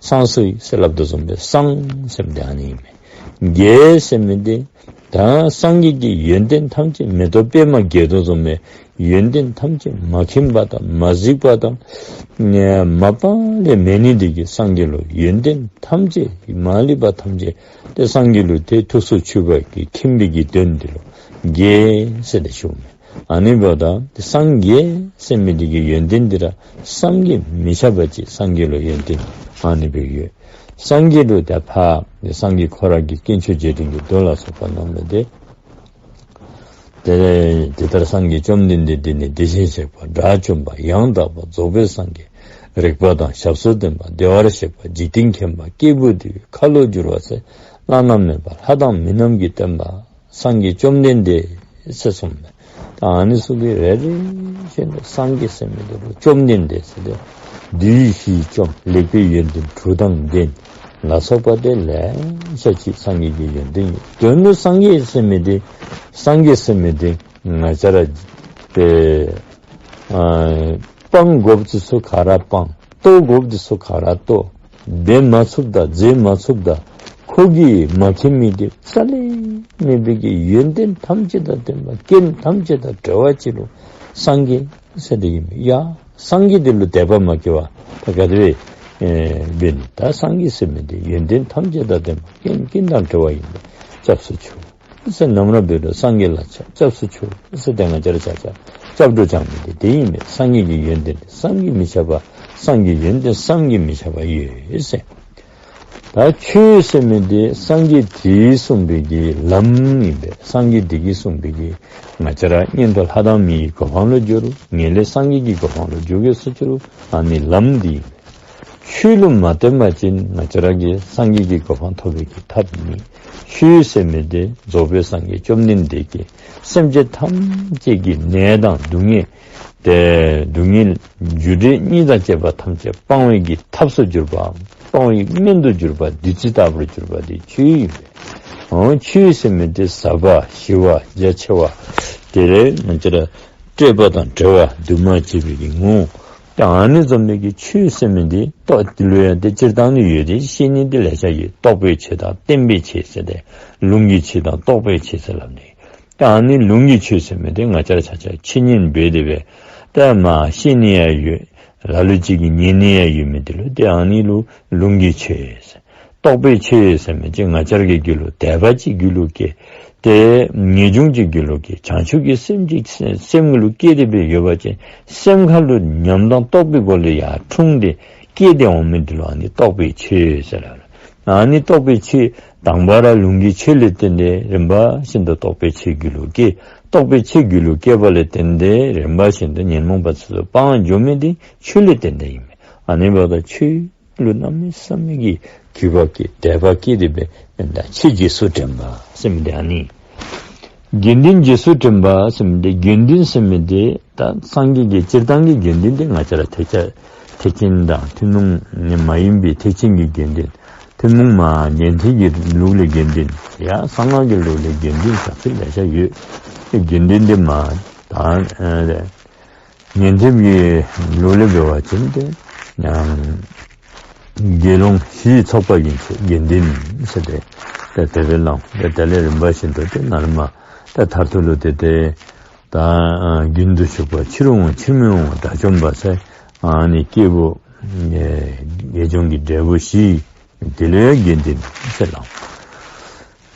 སངས་སོ་ཡི་ཟེར་སླབ་དོ་བཟུམ་སྦེ་སངས་ཟེར་མི་དེ་ཨ་ནི་ཨིན་མས། རྒྱས་ཟེར་མི་དེ་ད་སངས་རྒྱས་ཀྱི་ཡོན་ཏན་ཐམས་ཅད་མེ་ཏོག་པདྨ་རྒྱས་དོ་བཟུམ་སྦེ་ཡོན་ཏན་ཐམས་ཅད་མ་མཁྱེན་པ་དང་མ་གཟིགས་པ་དང་མ་པ་ལས་མེད་ནི་དེ་གིས་སངས་རྒྱས་ལུ་ཡོན་ཏན་ཐམས་ཅད་མ་ལུས་པ་ཐམས་ཅད་ཏེ་སངས་རྒྱས་ལུ་ཏེ་ཐུགས་སུ་ཆུད་པ་གིས་མཁྱེན་པའི་གི་དོན་དེ་ལུ་རྒྱས་ཟེར་ཏེ་ཞུཝ་མས། ཨ་ནི་འབདཝ་ད་ཏེ་སངས་རྒྱས་ཟེར་མི་དེ་གི་ཡོན་ཏན་དེ་ར་བསམ་གྱིས་མི་ཁྱབ་པ་ཅིག་སངས་རྒྱས་ལུ་ཡོན་ཏན་ཨ་ནི་སྦེ་ཡོད། སངས་རྒྱས་ལུ་ཏེ་ཕར་སངས་རྒྱས་ཁོ་ར་གི་དཀོན་མཆོག་རྗེས་དྲན་གྱི་མདོ་ལ་སོགས་པ་རྣམས་ལས་ཏེ་དེ་དེ་ལྟར་སངས་རྒྱས་བཅོམ་ལྡན་འདས་འདི་ནི་དེ་བཞིན་གཤེགས་པ་དགྲ་བཅོམ་པ་ཡང་དག་པར་རྫོགས་པའི་སངས་རྒྱས་རིག་པ་དང་ཞབས་སུ་ལྡན་པ་བདེ་བར་གཤེགས་པ་འཇིག་རྟེན་མཁྱེན་པ་སྐྱེས་བུ་འདུལ་བའི་ཁ་ལོ་བསྒྱུར་བ་ཟེར་བླ་ན་མེད་པ་ལྷ་དང་མི་རྣམས་ཀྱི་སྟོན་པ་སངས་རྒྱས་བཅོམ་ལྡན་འདས་ཟེར་གསུངས་མས། ད་ཨ་ནི་ཚུ་གི་རེ་རེ་བཞིན་དུ་སངས་རྒྱས་ཟེར་མི་དེ་ལུ་བཅོམ་ལྡན་འདས་ཟེར་ཏེ་བདུད་བཞིའི་བཅོམ་ལེགས་པའི་ཡོན་ཏན་དྲུག་དང་ལྡན་ལ་སོགས་པ་དེ་ལེ་ཤ་ཅིག་སངས་རྒྱས་ཀྱི་ཡོན་ཏན་ཡོད། དོན་དུ་སངས་རྒྱས་ཟེར་མི་དེ་སངས་རྒྱས་ཟེར་མི་དེ་ང་བཅས་ར་ཏེ་ཨ་སྤང་དགོཔ་དེ་ཚུ་ག་ར་སྤང་། བཏོག་དགོཔ་དེ་ཚུ་ག་ར་བཏོག། འབད་མ་ཚུགསཔ་དང་མཛད་མ་ཚུགསཔ་དང་ཁོ་གིས་མ་མཁྱེན་མི་དེ་རྩ་ལས་མེད་པའི་གི་ཡོན་ཏན་ཐམས་ཅད་དང་ལྡན་པ་རྐྱེན་ཐམས་ཅད་དང་བྲལ་བ་ཅིག་ལུ་སངས་རྒྱས་ཟེར་ཏེ་ཨིན་མས། ཡ་སངས་རྒྱས་དེ་ལུ་དད་པ་མ་སྐྱེ་བར་ད་ག་དེ་སྦེ་ཨེ་འབད་ནི། ད་སངས་རྒྱས་ཟེར་མི་དེ་ཡོན་ཏན་ཐམས་ཅད་དང་ལྡན་པ་རྐྱེན་རྐྱེན་དང་བྲལ་བ་ཨིན་པས། སྐྱབས་སུ་མཆིའོ་ཟེར་ནམ་ར་འབད་རུང་སངས་རྒྱས་ལ་ཆ་སྐྱབས་སུ་མཆིའོ་ཟེར་ཏེ་ང་བཅས་ར་ཆ་ཁྱབ་སྐྱབས་འགྲོ་བྱ་མི་དེ་དེ་ཨིན་མས། སངས་རྒྱས་ཀྱི་ཡོན་ཏན་དེ་བསམ་གྱིས་མི་ཁྱབ་པ་སངས་རྒྱས་ཡོན་ཏན་བསམ་གྱིས་མི་ཁྱབ་པ་ཡོད་ཟེར། ད་ཆོས་ཟེར་མི་དེ་སངས་རྒྱས་དེས་གསུངས་པའི་གི་ལམ་ཨིན་པས། སངས་རྒྱས་དེ་གིས་གསུངས་པའི་གི་ང་བཅས་ར་མངོན་མཐོ་ལྷ་དང་མིའི་གོ་འཕང་ལུ་འགྱུར། ངེས་ལེགས་སངས་རྒྱས་ཀྱི་གོ་འཕང་ལུ་འགྱུར་གེ་ཟེར་ཅི་རུང་ཨ་ནི་ལམ་དེ་ཨིན་པས། ཆོས་ལུ་མ་བརྟེན་པ་ཅིན་ང་བཅས་ར་གིས་སངས་རྒྱས་ཀྱི་གོ་འཕང་ཐོབ་པའི་གི་ཐབས་མེད། ཆོས་ཟེར་མི་དེ་རྫོགས་པའི་སངས་རྒྱས་བཅོམ་ལྡན་འདས་ཀྱིས་སེམས་ཅན་ཐམས་ཅད་ཀྱི་ནད་དང་སྡུག་བསྔལ་ཏེ་སྡུག་བསྔལ་རྒྱུ་འབྲས་གཉིས་དང་བཅས་པ་ཐམས་ཅད་སྤང་བའི་གི་ཐབས་སུ་གྱུར་པའམ་སྤང་བའི་སྨན་དུ་གྱུར་པ་བདུད་རྩི་ལྟ་བུར་གྱུར་པ་དེ་ཆོས་ཨིན་པས། འོ་ཆོས་ཟེར་མི་དེ་ཟབ་པ་ཞི་བ་རྒྱ་ཆེ་བ་དེ་ལས་ང་བཅས་ར་བསྐྲད་པ་དང་བྲལ་བ་འདུས་མ་བྱས་པའི་གི་ངོ་། ད་ཨ་ནི་བཟུམ་མའི་གི་ཆོས་ཟེར་མི་དེ་རྟོགས་དེ་ལུ་ཡང་དེ་སྤྱིར་བཏང་ནི་ཡོད་དེ་བཤད་ནི་དེ་ལེ་ཤ་ཡོད། རྟོགས་པའི་ཆོས་དང་བསྟན་པའི་ཆོས་ཟེར་ཏེ་ལུང་གི་ཆོས་དང་རྟོགས་པའི་ཆོས་ཟེར་སླབ་ནི། ད་ཨ་ནི་ལུང་གི་ཆོས་ཟེར་མི་དེ་ང་བཅས་ར་ཆ་ཁྱབ་འཆད་ཉན་འབད་དེ་སྦེ་ད་མ་ཤེས་ནི་ཡང་ཡོད། ལ་ལུ་ཅིག་གིས་ཉན་ནི་ཡང་ཡོད་མི་དེ་ལུ་ཏེ་ཨ་ནི་ལུ་ལུང་གི་ཆོས་ཟེར། རྟོགས་པའི་ཆོས་ཟེར་མི་ཅིག་ང་བཅས་ར་གི་རྒྱུད་ལུ་དད་པ་ཅིག་རྒྱུད་ལུ་སྐྱེ། ཏེ་ངེས་འབྱུང་ཅིག་རྒྱུད་ལུ་སྐྱེ། བྱང་ཆུབ་ཀྱི་སེམས་ཅིག་སེམས་ལུ་སྐྱེས་ཏེ་སྦེ་ཡོད་པ་ཅིན་སེམས་ཁ་ལུ་ཉམས་དང་རྟོགས་པའི་སྒོ་ལས་ཡར་འཁྲུངས་ཏེ་སྐྱེས་ཏེ་འོང་མི་དེ་ལུ་ཨ་ནི་རྟོགས་པའི་ཆོས་ཟེར་སླབ། ཨ་ནི་རྟོགས་པའི་ཆོས་དང་པ་ར་ལུང་གི་ཆོས་ལས་བརྟེན་ཏེ་རིམ་པ་བཞིན་དུ་རྟོགས་པའི་ཆོས་རྒྱུད་ལུ་སྐྱེ། རྟོགས་པའི་ཆོས་རྒྱུད་ལུ་སྐྱེས་པ་ལས་བརྟེན་ཏེ་རིམ་པ་བཞིན་དུ་ཉོན་མོངས་པ་ཚུ་སྤང་འགྱོ་མི་དེ་ཆོས་ལས་བརྟེན་ཏེ་ཨིན་མས། ཨ་ནི་འབདཝ་ད་ཆོས་ལུ་གནམ་མེད་ས་མེད་ཀྱི་གུས་པ་སྐྱེ་དད་པ་སྐྱེ་སྟེ་སྦེ་ད་ཆོས་རྗེས་སུ་དྲན་པ་ཟེར་མི་དེ་ཨ་ནི། དགེ་འདུན་རྗེས་སུ་དྲན་པ་ཟེར་མི་དེ་དགེ་འདུན་ཟེར་མི་དེ་ད་སངས་རྒྱས་ཀྱི་སྤྱིར་བཏང་གི་དགེ་འདུན་དེ་ང་བཅས་ར་ཐེག་ཆ་ཐེག་ཆེན་དང་ཐུན་མོང་མ་ཡིན་པའི་ཐེག་ཆེན་གྱི་དགེ་འདུན། ཐུན་མོང་མ་ཉན་ཐོས་ཀྱི་ལུགས་ལས་དགེ་འདུན། ཡང་གསང་སྔགས་ཀྱི་ལུགས་ལས་དགེ་འདུན་ག་ཚོད་ལེ་ཤ་ཡོད། དགེ་འདུན་དེ་མ་ད་ཉན་ཐོས་ཀྱི་ལུགས་ལས་འབད་བ་ཅིན་ཏེ་ཡང་དགེ་སློང་བཞིའི་ཚོགས་པ་ཡིན་ཚེ་དགེ་འདུན་ཟེར་ཏེ་ཏེ་དེ་སྦེ་ལུང་ཏེ་དེ་ལས་རིམ་པ་བཞིན་དུ་ཏེ་ནཱ་ལས་མར་ཏེ་མཐར་ཐུག་ལུ་ཏེ་ཏེ་ད་རྒྱུན་དུ་ཞུགས་པ་ཕྱིར་འོང་ཕྱིར་མི་འོང་དགྲ་བཅོམ་པ་ཟེར་ཨ་ནི་སྐྱེས་བུ་དགེ་སྦྱོང་གི་འབྲས་བུ་བཞི། དེ་ལུ་ཡང་དགེ་འདུན་ཟེར་ལུང་།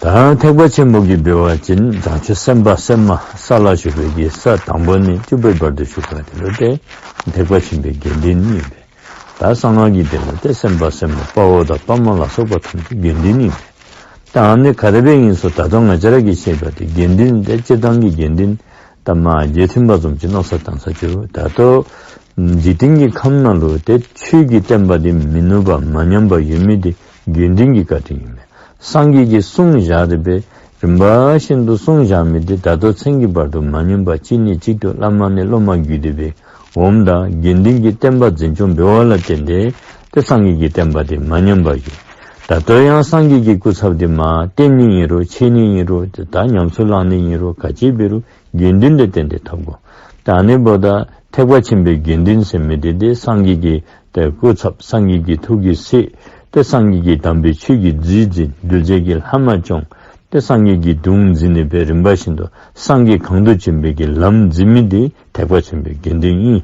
ད་ཐེག་པ་ཆེན་པོ་གི་འབད་བ་ཅིན་བྱང་ཆུབ་སེམས་དཔའ་སེམས་མ་ས་ལ་བཞུགས་པའི་གི་ས་དང་པོ་ནས་བཅུ་པའི་བར་དུ་བཞུགས་པ་དེ་ལུ་ཏེ་ཐེག་པ་ཆེན་པོའི་དགེ་འདུན་ཨིན་པས། ད་གསང་སྔགས་ཀྱི་དེ་ལུ་ཏེ་སེམས་དཔའ་སེམས་མ་དཔའ་བོ་དང་དཔའ་མོ་ལ་སོགས་པ་ཐམས་ཅད་དགེ་འདུན་ཨིན་པས། ད་ཨ་ནི་ག་དེ་སྦེ་ཨིན་སོ། ད་ལྟོ་ང་བཅས་ར་གིས་ཤེས་པ་དེ་དགེ་འདུན་དེ་སྤྱིར་བཏང་གི་དགེ་འདུན་ད་མ་རྗེ་མཐུན་པ་བཟུམ་ཅིག་མནོ་བསམ་བཏང་ས་ཅིག་རུང་ད་ལྟོ་འཇིག་རྟེན་གྱི་ཁམས་ནང་ལུ་ཏེ་ཆོས་ཀྱི་བསྟན་པ་དེ་མི་ནུབ་པ་མ་ཉམས་པ་ཡོད་མི་དེ་དགེ་འདུན་གྱི་བཀའ་དྲིན་ཨིན་མས། སངས་རྒྱས་ཀྱིས་གསུངས་བཞག་སྟེ་སྦེ་རིམ་པ་བཞིན་དུ་གསུངས་བཞག་མི་དེ་ད་ལྟོ་མཚན་གྱི་བར་དུ་མ་ཉམས་པ་གཅིག་ནས་གཅིག་ཏུ་བླ་མ་ནས་སློབ་མ་བརྒྱུད་དེ་སྦེ་འོངམ་ད་དགེ་འདུན་གྱི་བསྟན་པ་འཛིན་སྐྱོང་འབད་བ་ལ་བརྟེན་ཏེ་ཏེ་སངས་རྒྱས་ཀྱི་བསྟན་པ་དེ་མ་ཉམས་པ་ཡོད། ད་ལྟོ་ཡང་སངས་རྒྱས་ཀྱི་སྐུ་ཚབ་དེ་མ་བསྟེན་ནི་ཨིན་རུང་འཆད་ནི་ཨིན་རུང་ད་ཉམས་སུ་བླང་ནི་ཨིན་རུང་ག་ཅི་འབད་རུང་དགེ་འདུན་ལས་བརྟེན་ཏེ་ཐོབ་དགོ། ད་ཨ་ནི་འབདཝ་ད་ཐེག་པ་ཆེན་པོའི་དགེ་འདུན་ཟེར་མི་དེ་ཏེ་སངས་རྒྱས་ཀྱི་ཏེ་སྐུ་ཚབ་སངས་རྒྱས་ཀྱི་ཐུགས་ཀྱི་སྲས་ཏེ་སངས་རྒྱས་ཀྱི་དམ་པའི་ཆོས་ཀྱི་རྗེས་འཛིན་གདུལ་བྱའི་གི་ལྷག་མ་སྐྱོང་ཏེ་སངས་རྒྱས་ཀྱི་གདུང་འཛིན་ནི་སྦེ་རིམ་པ་བཞིན་དུ་སངས་རྒྱས་གང་དུ་བྱོན་པའི་གི་ལམ་འཛིན་མི་དེ་ཐེག་པ་ཆེན་པོའི་དགེ་འདུན་ཨིན།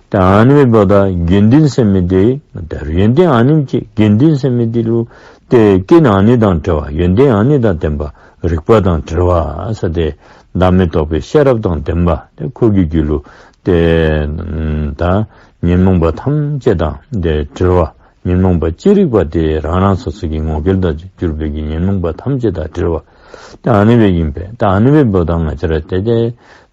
ད་ཨ་ནི་འབདཝ་ད་དགེ་འདུན་ཟེར་མི་དེ་ད་ཡོན་ཏན་ཨ་ནེམ་ཅིག་དགེ་འདུན་ཟེར་མི་དེ་ལུ་ཏེ་རྐྱེན་ཨ་ནི་དང་བྲལ་བ་ཡོན་ཏན་ཨ་ནི་དང་ལྡན་པ་རིག་པ་དང་བྲལ་བ་ཟེར་ཏེ་བདག་མེད་རྟོགས་པའི་ཤེས་རབ་དང་ལྡན་པ་ཏེ་ཁོ་གི་རྒྱུད་ལུ་ཏེ་ད་ཉོན་མོངས་པ་ཐམས་ཅད་དང་ཏེ་བྲལ་བ། ཉོན་མོངས་པ་ཅི་རིགས་པ་དེ་རང་རང་སོ་སོ་གི་ངོ་སྐལ་དང་གྱུར་པའི་གི་ཉོན་མོངས་པ་ཐམས་ཅད་དང་བྲལ་བ། ད་ཨ་ནི་སྦེ་ཨིན་པས། ད་ཨ་ནི་སྦེ་འབདཝ་ད་ང་བཅས་ར་ཏེ་ཏེ་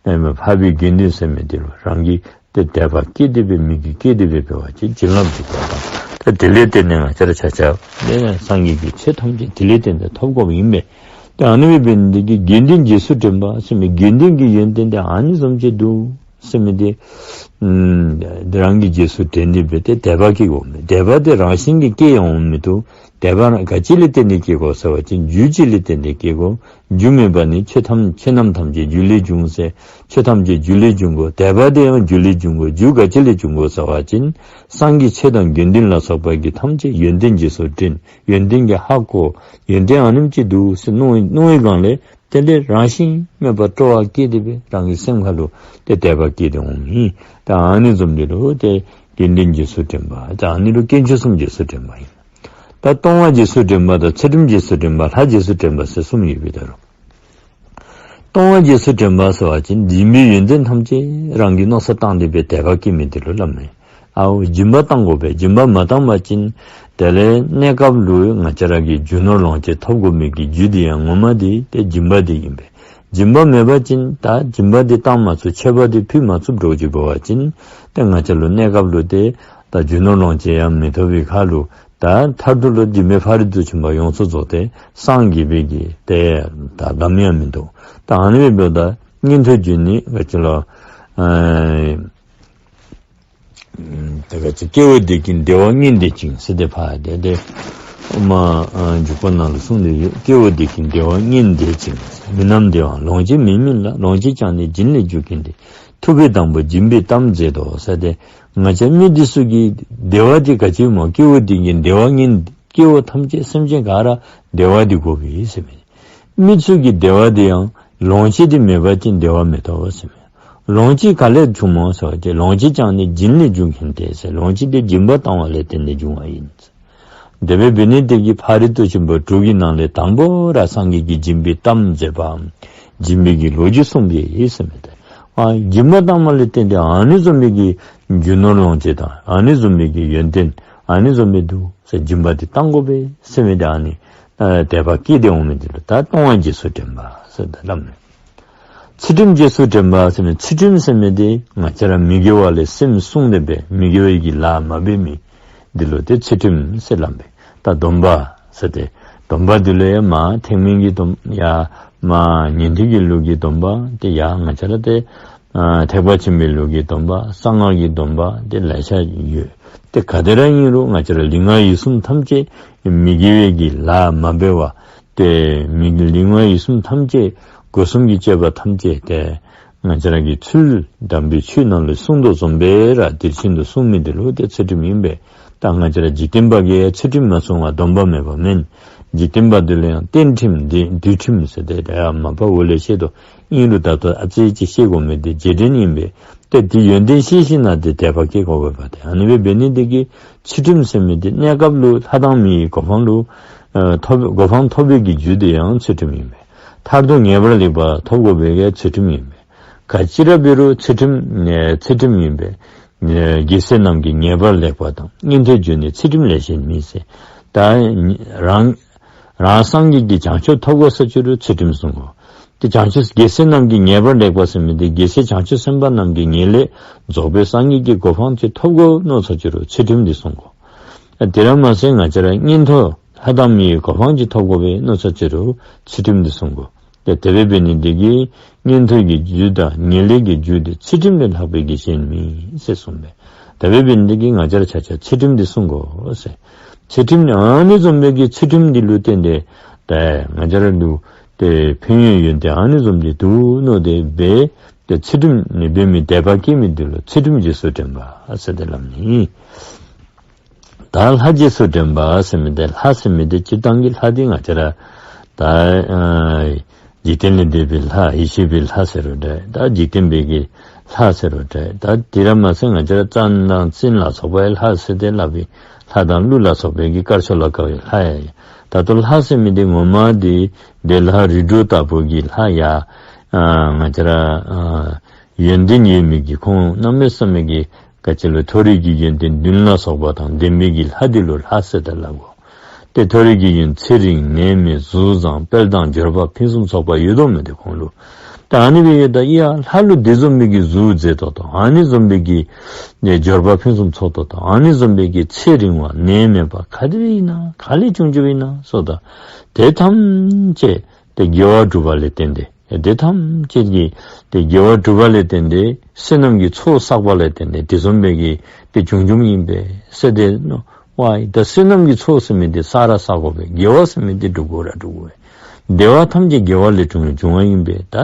འཕགས་པའི་དགེ་འདུན་ཟེར་མི་དེ་ལུ་རང་གིས་ཏེ་དད་པ་བསྐྱེད་དེ་སྦེ་མོས་གུས་བསྐྱེད་དེ་སྦེ་འབད་བ་ཅིན་བྱིན་རླབས་ཅིག་ཐོབ་པ་དང་ད་དེ་ལས་བརྟེན་ནས་ང་བཅས་ར་ཆ་ཁྱབ་ཏེ་སངས་རྒྱས་ཀྱི་ཆོས་ཐམས་ཅད་དེ་ལས་བརྟེན་ཏེ་ཐོབ་དགོཔ་ཨིན་པས། ད་ཨ་ནི་སྦེ་འབད་ནི་དེ་གིས་དགེ་འདུན་རྗེས་སུ་དྲན་པ་ཟེར་མི་དགེ་འདུན་གྱི་ཡོན་ཏན་དེ་ཨ་ནི་བཟུམ་ཅིག་འདུག་ཟེར་མི་དེ་ཨམ་དེ་རང་གིས་རྗེས་སུ་དྲན་ཏེ་སྦེ་ཏེ་དད་པ་སྐྱེ་དགོ་མས། དད་པ་དེ་རང་བཞིན་གྱིས་སྐྱེ་ཡང་འོང་མི་བཏུབ། དད་པ་ར་ག་ཅི་ལས་བརྟེན་ཏེ་སྐྱེ་དགོ་ཟེར་བ་ཅིན་རྒྱུ་ཅིག་ལས་བརྟེན་ཏེ་སྐྱེ་དགོ། རྒྱུ་མེད་པ་ནི་ཆོས་ཐམས་ཆོས་རྣམས་ཐམས་ཅད་རྒྱུ་ལས་བྱུང་ཟེར། ཆོས་ཐམས་ཅད་རྒྱུ་ལས་བྱུང་དགོ། དད་པ་དེ་ཡང་རྒྱུ་ལས་བྱུང་དགོ། རྒྱུ་ག་ཅི་ལས་བྱུང་དགོ་ཟེར་བ་ཅིན་སངས་རྒྱས་ཆོས་དང་དགེ་འདུན་ལ་སོགས་པ་གིས་ཐམས་ཅད་ཡོན་ཏན་རྗེས་སུ་དྲན། ཡོན་ཏན་གྱིས་ཧ་གོ། ཡོན་ཏན་ཨ་ནེམ་ཅིག་འདུག་ཟེར་མནོ་མནོ་བའི་སྒང་ལས་དེ་ལས་རང་བཞིན་མེད་པར་སྤྲོ་བ་སྐྱེས་ཏེ་སྦེ་རང་གི་སེམས་ཁ་ལུ་ཏེ་དད་པ་སྐྱེས་ཏེ་འོང་ནི། ད་ཨ་ནི་བཟུམ་དེ་ལུ་ཏེ་དགེ་འདུན་རྗེས་སུ་དྲན་པ། ད་ཨ་ནི་ལུ་དཀོན་མཆོག་གསུམ་རྗེས་སུ་དྲན་པ་ཨིན། ད་སྟོང་པ་རྗེས་སུ་དྲན་པ་དང་ཚུལ་ཁྲིམས་རྗེས་སུ་དྲན་པ་ལྷ་རྗེས་སུ་དྲན་པ་ཟེར་གསུམ་ཡོད་པའི་ད་རུང་། སྟོང་པ་རྗེས་སུ་དྲན་པ་ཟེར་བ་ཅིན་སྦྱིན་པའི་ཡོན་ཏན་ཐམས་ཅད་རང་གིས་མནོ་བསམ་བཏང་སྟེ་སྦེ་དད་པ་སྐྱེ་མི་དེ་ལུ་སླབ་མས། ཨའོ་སྦྱིན་པ་བཏང་དགོ་པས། སྦྱིན་པ་མ་བཏང་པ་ཅིན་དེ་ལས་གནས་སྐབས་ལུ་ང་བཅས་ར་གིས་རྒྱུ་ནོར་ལོངས་སྤྱོད་ཐོབ་དགོ་མི་གི་རྒྱུ་དེ་ཡང་ངོ་མ་དེ་ཏེ་སྦྱིན་པ་དེ་ཨིན་པས། སྦྱིན་པ་མེད་པ་ཅིན་ད་སྦྱིན་པ་དེ་བཏང་མ་ཚུགས་མཆོད་པ་དེ་ཕུལ་མ་ཚུགསཔ་འདྲཝ་ཅིག་འབད་བ་ཅིན་ཏེ་ང་བཅས་ལུ་གནས་སྐབས་ལུ་ཏེ་ད་རྒྱུ་ནོར་ལོངས་སྤྱོད་ཡང་མི་ཐོབ་པའི་ཁར་ལུ་ད་མཐར་ཐུག་ལུ་སྦྱིན་པའི་ཕ་རོལ་ཏུ་ཕྱིན་པ་ཡོངས་སུ་རྫོགས་ཏེ་སངས་རྒྱས་པའི་གི་ཏེ་ད་ལམ་ཡང་མིན་འདུག། ད་ཨ་ནི་སྦེ་འབདཝ་ད་མངོན་མཐོ་རྒྱུ་ནི་ག་ཅི་ལོ། ཨ་ད་ག་ཅི་སྐྱེ་བོ་འདི་ཀུན་བདེ་བ་མངོན་འདོད་ཅིང་ཟེར་ཏེ་ཕར་དེ་དེ་དབུ་མ་ཨ་འཇུག་པ་ནང་ལུ་གསུངས་ཏེ་ཡོད། སྐྱེ་བོ་འདི་ཀུན་བདེ་བ་མངོན་འདོད་ཅིང་། མི་རྣམས་བདེ་བ་ལོངས་སྤྱོད་མེད་མིན་ལ། ལོངས་སྤྱོད་ཀྱང་ནི་སྦྱིན་ལས་འཇུག་མཁན་ཏེ། ཐུབ་པས་དང་པོ་སྦྱིན་པའི་གཏམ་མཛད་དོ་ཟེར་ཏེ། ང་བཅས་མི་འདི་ཚུ་གི་བདེ་བ་འདི་ག་ཅི་སྨོ། སྐྱེ་བོ་འདི་གི་བདེ་བ་ངན། སྐྱེ་བོ་ཐམས་ཅད་སེམས་ཅན་ག་ར་བདེ་བ་འདི་དགོ་པས་ཟེར་མས། མི་ཚུ་གི་བདེ་བ་འདི་ཡང་ལོངས་སྤྱོད་འདི་མེད་པ་ཅིན་བདེ་བ་མི་ཐོབ་ཟེར་མས། ལོངས་སྤྱོད་ག་ལས་བྱུངམ་སྨོ་ཟེར་བ་ཅིན་ལོངས་སྤྱོད་ཀྱང་ནི་སྦྱིན་ལས་འཇུག་མཁན་ཏེ་ཟེར། ལོངས་སྤྱོད་འདི་སྦྱིན་པ་བཏང་བ་ལས་བརྟེན་ཏེ་འབྱུང་བ་ཨིན། དེ་སྦེ་འབད་ནི་དེ་གིས་ཕ་རོལ་ཏུ་ཕྱིན་པ་དྲུག་གི་ནང་ལས་དང་པོ་ར་སངས་རྒྱས་ཀྱིས་སྦྱིན་པའི་གཏམ་མཛད་པའམ་སྦྱིན་པའི་གི་ལོ་རྒྱུས་གསུངས་པས་ཟེར་མས། ཏེ་ཨ་སྦྱིན་པ་བཏང་བ་ལས་བརྟེན་ཏེ་ཨ་ནི་བཟུམ་མའི་གི་རྒྱུ་ནོར་ལོངས་སྤྱོད་དང་ཨ་ནི་བཟུམ་མའི་གི་ཡོན་ཏན་ཨ་ནི་བཟུམ་མའི་འདུག་ཟེར་སྦྱིན་པ་འདི་བཏང་དགོ་པས་ཟེར་མི་དེ་ཨ་ནི་ཨ་དད་པ་སྐྱེས་ཏེ་འོང་མི་དེ་ལུ་ད་སྟོང་པ་རྗེས་སུ་དྲན་པ་ཟེར་ཏེ་སླབ་མས། ཚུལ་ཁྲིམས་རྗེས་སུ་འདྲེན་པ་ཟེར་ན་ཚུལ་ཁྲིམས་ཟེར་མི་དེ་ང་བཅས་ར་མི་དགེ་བ་ལས་སེམས་བསྲུང་སྟེ་སྦེ་མི་དགེ་བའི་གི་ལཱ་མ་འབད་མི་འདི་ལུ་ཏེ་ཚུལ་ཁྲིམས་ཟེར་སླབ་པས། ད་སྡོམ་པ་ཟེར་ཏེ་སྡོམ་པ་འདི་ལུ་ཡང་མ་ཐེག་དམན་གྱི་སྡོམ་ཡང་མ་ཉན་ཐོས་ཀྱི་ལུགས་ཀྱི་སྡོམ་པ་ཏེ་ཡང་ང་བཅས་ར་ཏེ་ཨ་ཐེག་པ་ཆེན་པོའི་ལུགས་ཀྱི་སྡོམ་པ་གསང་སྔགས་ཀྱི་སྡོམ་པ་ཏེ་ལེ་ཤ་ཡོད། ཏེ་ག་དེ་ར་ཨིན་རུང་ང་བཅས་ར་ལུས་ངག་ཡིད་གསུམ་ཐམས་ཅད་མི་དགེ་བའི་གི་ལཱ་མ་འབད་བར་ཏེ་མི་དགེ་ལུས་ངག་ཡིད་གསུམ་ཐམས་ཅད་སྒོ་གསུམ་གྱི་སྤྱོད་པ་ཐམས་ཅད་ཏེ་ང་བཅས་ར་གིས་ཚུལ་དམ་པའི་ཆོས་རྣམས་ལ་བསྲུང་དོ་བཟུམ་སྦེ་ར་དེ་བཞིན་དུ་བསྲུང་མི་འདི་ལུ་ཏེ་ཚུལ་ཁྲིམས་ཨིན་པས། ད་ང་བཅས་ར་འཇིག་རྟེན་པ་གིས་ཚུལ་ཁྲིམས་མ་བསྲུང་བར་སྡོམ་པ་མེད་པ་མེན། འཇིག་རྟེན་པ་འདི་ལུ་ཡང་རྟེན་ཁྲིམས་འདི་འདུལ་ཁྲིམས་ཟེར་ཏེ་ད་ཡང་མ་པ་འོག་ལས་བཤད་དོ། ཨིན་རུང་ད་ལྟོ་ཨ་ཙི་ཅིག་བཤད་དགོ་མི་འདི་རྗེས་དྲན་ཨིན་པས། ཏེ་འདི་ཡོན་ཏན་ཤེས་ཞིན་ན་ཏེ་དད་པ་སྐྱེ་དགོ་པས་པ། ཏེ་ཨ་ནི་སྦེ་འབད་ནི་འདི་གིས་ཚུལ་ཁྲིམས་ཟེར་མི་འདི་གནས་སྐབས་ལུ་ལྷ་དང་མིའི་གོ་འཕང་ལུ་ཨ་ཐོབ་གོ་འཕང་ཐོབ་པའི་གི་རྒྱུ་འདི་ཡང་ཚུལ་ཁྲིམས་ཨིན་པས། མཐར་ཐུག་ངེས་པར་ལེགས་པ་ཐོབ་དགོ་པའི་གི་ཚུལ་ཁྲིམས་ཨིན་པས། ག་ཅི་ར་འབད་རུང་ཚུལ་ཁྲིམས་ཨེ་ཚུལ་ཁྲིམས་ཨིན་པས། ཨེ་རྒྱལ་སྲས་རྣམས་ཀྱི་ངེས་པར་ལེགས་པ་དང་། མངོན་མཐོའི་རྒྱུ་ནི་ཚུལ་ཁྲིམས་ལས་གཞན་མིན་ཟེར། ད་རང་རང་སངས་རྒྱས་ཀྱི་བྱང་ཆུབ་ཐོབ་དགོ་ས་ཅི་རུང་ཚུལ་ཁྲིམས་བསྲུང་དགོ། ཏེ་བྱང་ཆུབ་རྒྱལ་སྲས་རྣམས་ཀྱི་ངེས་པར་ལེགས་པ་ཟེར་མི་འདི་རྒྱལ་སྲས་བྱང་ཆུབ་སེམས་དཔའ་རྣམས་ཀྱི་ངེས་ལེགས་རྫོགས་པའི་སངས་རྒྱས་ཀྱི་གོ་འཕང་ཅིག་ཐོབ་དགོ་མནོ་ས་ཅི་རུང་ཚུལ་ཁྲིམས་འདི་བསྲུང་དགོ། དེ་ར་མ་ཚད་ང་བཅས་ར་མངོན་མཐོ་ལྷ་དང་མིའི་གོ་འཕང་ཅིག་ཐོབ་དགོ་པས་མནོ་ས་ཅི་རུང་ཚུལ་ཁྲིམས་འདི་བསྲུང་དགོ། ཏེ་དེ་སྦེ་འབད་ནི་འདི་གིས་མངོན་མཐོ་གི་རྒྱུ་དང་ངེས་ལེགས་ཀྱི་རྒྱུ་འདི་ཚུལ་ཁྲིམས་ལས་ལྷག་པའི་གི་གཞན་མེད་ཟེར་གསུངས་པས། དེ་སྦེ་འབད་ནི་འདི་གིས་ང་བཅས་ར་ཆ་ཁྱབ་ཚུལ་ཁྲིམས་འདི་བསྲུང་དགོ་ཟེར། ཚུལ་ཁྲིམས་ནི་ཨ་ནི་བཟུམ་སྦེ་གི་ཚུལ་ཁྲིམས་འདི་ལུ་བརྟེན་ཏེ་ཏེ་ང་བཅས་ར་ལུ་ཏེ་ཕན་ཡོན་ཡོན་ཏན་ཨ་ནི་བཟུམ་ཅིག་འདུག་མནོ་སྟེ་འབད་ཏེ་ཚུལ་ཁྲིམས་ནི་འབད་མི་དད་པ་སྐྱེ་མི་འདི་ལུ་ཚུལ་ཁྲིམས་རྗེས་སུ་དྲན་པ་ཟེར་ཏེ་སླབ་ནི། ད་ལྷ་རྗེས་སུ་དྲན་པ་ཟེར་མི་འདི་ལྷ་ཟེར་མི་འདི་སྤྱིར་བཏང་གི་ལྷ་འདི་ང་བཅས་ར་ད་ཨ་འཇིག་རྟེན་ལས་འདས་པའི་ལྷ་ཡེ་ཤེས་པའི་ལྷ་ཟེར་རུང་འདྲ། ད་འཇིག་རྟེན་པའི་གི་ལྷ་ཟེར་རུང་འདྲ། ད་དེ་ར་མ་ཚད་ང་བཅས་ར་བཙན་དང་བཙན་ལ་སོགས་པའི་ལྷ་ཟེར་ཏེ་སླབ་པའི་ལྷ་དང་ཀླུ་ལ་སོགས་པའི་གི་དཀར་ཕྱོགས་ལ་དགའ་བའི་ལྷ་ཡང་ད་ལྟོ་ལྷ་ཟེར་མི་འདི་ངོ་མ་འདི་བནྡེ་ལྷ་རིགས་དྲུག་ལྟ་བུ་གི་ལྷ་ཡང་ཨ་ང་བཅས་ར་ཨ་ཡོན་ཏན་ཡོད་མི་གི་ཁོང་གནམ་མེད་ས་མེད་ཀྱི་ག་ཅི་ལོ་མཐོ་རིས་ཀྱི་ཡོན་ཏན་བདུན་ལ་སོགས་པ་དང་ལྡན་པའི་གི་ལྷ་འདི་ལུ་ལྷ་ཟེར་ཏེ་སླབ་དགོ། ཏེ་མཐོ་རིས་ཀྱི་ཡོན་ཚེ་རིང་ནད་མེད་གཟུགས་བཟང་དཔལ་དང་འབྱོར་པ་ཕུན་སུམ་ཚོགས་པ་ཡོད་དོ་མི་འདི་ཁོང་ལུ། ད་ཨ་ནི་སྦེ་ཡོད་ད་ཡ་ལྷ་ལུ་འདི་བཟུམ་མའི་གི་གཟུགས་མཛེས་ཏོག་ཏོ་ཨ་ནི་བཟུམ་མའི་གི་ནད་འབྱོར་པ་ཕུན་སུམ་ཚོགས་ཏོག་ཏོ་ཨ་ནི་བཟུམ་མའི་གི་ཚེ་རིང་བ་ནད་མེད་པ་ག་དེ་སྦེ་ཨིན་ན་ག་ལས་བྱུང་བྱུངམ་ཨིན་ན་ཟེརཝ་ད་དེ་ཐམས་ཅད་ཏེ་དགེ་བ་སྒྲུབ་པ་ལས་བརྟེན་ཏེ་དེ་ཐམས་ཅད་ཀྱི་ཏེ་དགེ་བ་སྒྲུབ་པ་ལས་བརྟེན་ཏེ་བསོད་ནམས་ཀྱི་ཚོགས་བསགས་པ་ལས་བརྟེན་ཏེ་དེ་བཟུམ་སྦེ་གི་ཏེ་བྱུང་བྱུངམ་ཨིན་པས་ཟེར་ཏེ་མནོ། ཝའི་ད་བསོད་ནམས་ཀྱི་ཚོགས་ཟེར་མི་འདི་བསགས་ར་བསགས་དགོ་པས། དགེ་བ་ཟེར་མི་འདི་སྒྲུབ་དགོ་ར་སྒྲུབ་དགོ་པས། བདེ་བ་ཐམས་ཅད་དགེ་བ་ལས་བྱུང་བྱུངམ་ཨིན་པས། ད་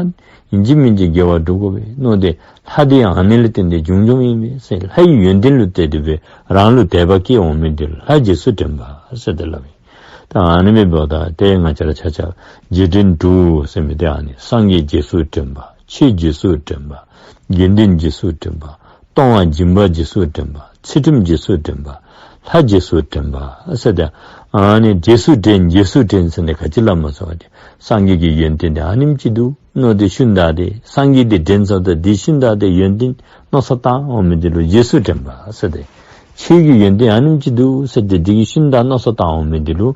ཨིན་ཅི་མིན་ཅི་དགེ་བ་སྒྲུབ་དགོ་པས་མནོ་སྟེ་ལྷ་འདི་ཨ་ནི་ལས་བརྟེན་ཏེ་བྱུང་བྱུངམ་ཨིན་པས་ཟེར་ལྷ་ཡི་ཡོན་ཏན་ལུ་བལྟ་སྟེ་སྦེ་རང་ལུ་དད་པ་སྐྱེ་འོང་མི་འདི་ལྷ་རྗེས་སུ་དྲན་པ་ཟེར་ཏེ་སླབ་ཨིན། ད་ཨ་ནི་སྦེ་འབདཝ་ད་ཏེ་ང་བཅས་ར་ཆ་ཁྱབ་རྗེས་དྲན་དྲུག་ཟེར་མི་འདི་ཨ་ནི་སངས་རྒྱས་རྗེས་སུ་དྲན་པ། ཆོས་རྗེས་སུ་དྲན་པ། དགེ་འདུན་རྗེས་སུ་དྲན་པ། གཏོང་བ་སྦྱིན་པ་རྗེས་སུ་དྲན་པ། ཚུལ་ཁྲིམས་རྗེས་སུ་དྲན་པ། ལྷ་རྗེས་སུ་དྲན་པ་ཟེར་ཏེ་ཨ་ནི་རྗེས་སུ་དྲན་རྗེས་སུ་དྲན་ཟེར་ནི་ག་ཅི་སླབ་མ་ཟེར་བ་ཅིན་སངས་རྒྱས་ཀྱི་ཡོན་ཏན་འདི་ཨ་ནེམ་ཅིག་འདུག་མནོ་སྟེ་ཤུལ་བདའ་སྟེ་སངས་རྒྱས་འདི་དྲན་ཚར་ད་འདི་ཤུལ་བདའ་སྟེ་ཡོན་ཏན་མནོ་བསམ་བཏང་འོང་མི་འདི་ལུ་རྗེས་སུ་དྲན་པ་ཟེར་ཏེ། ཆོས་ཀྱི་ཡོན་ཏན་ཨ་ནེམ་ཅིག་འདུག་ཟེར་ཏེ་འདི་གི་ཤུལ་བདའ་མནོ་བསམ་བཏང་འོང་མི་འདི་ལུ་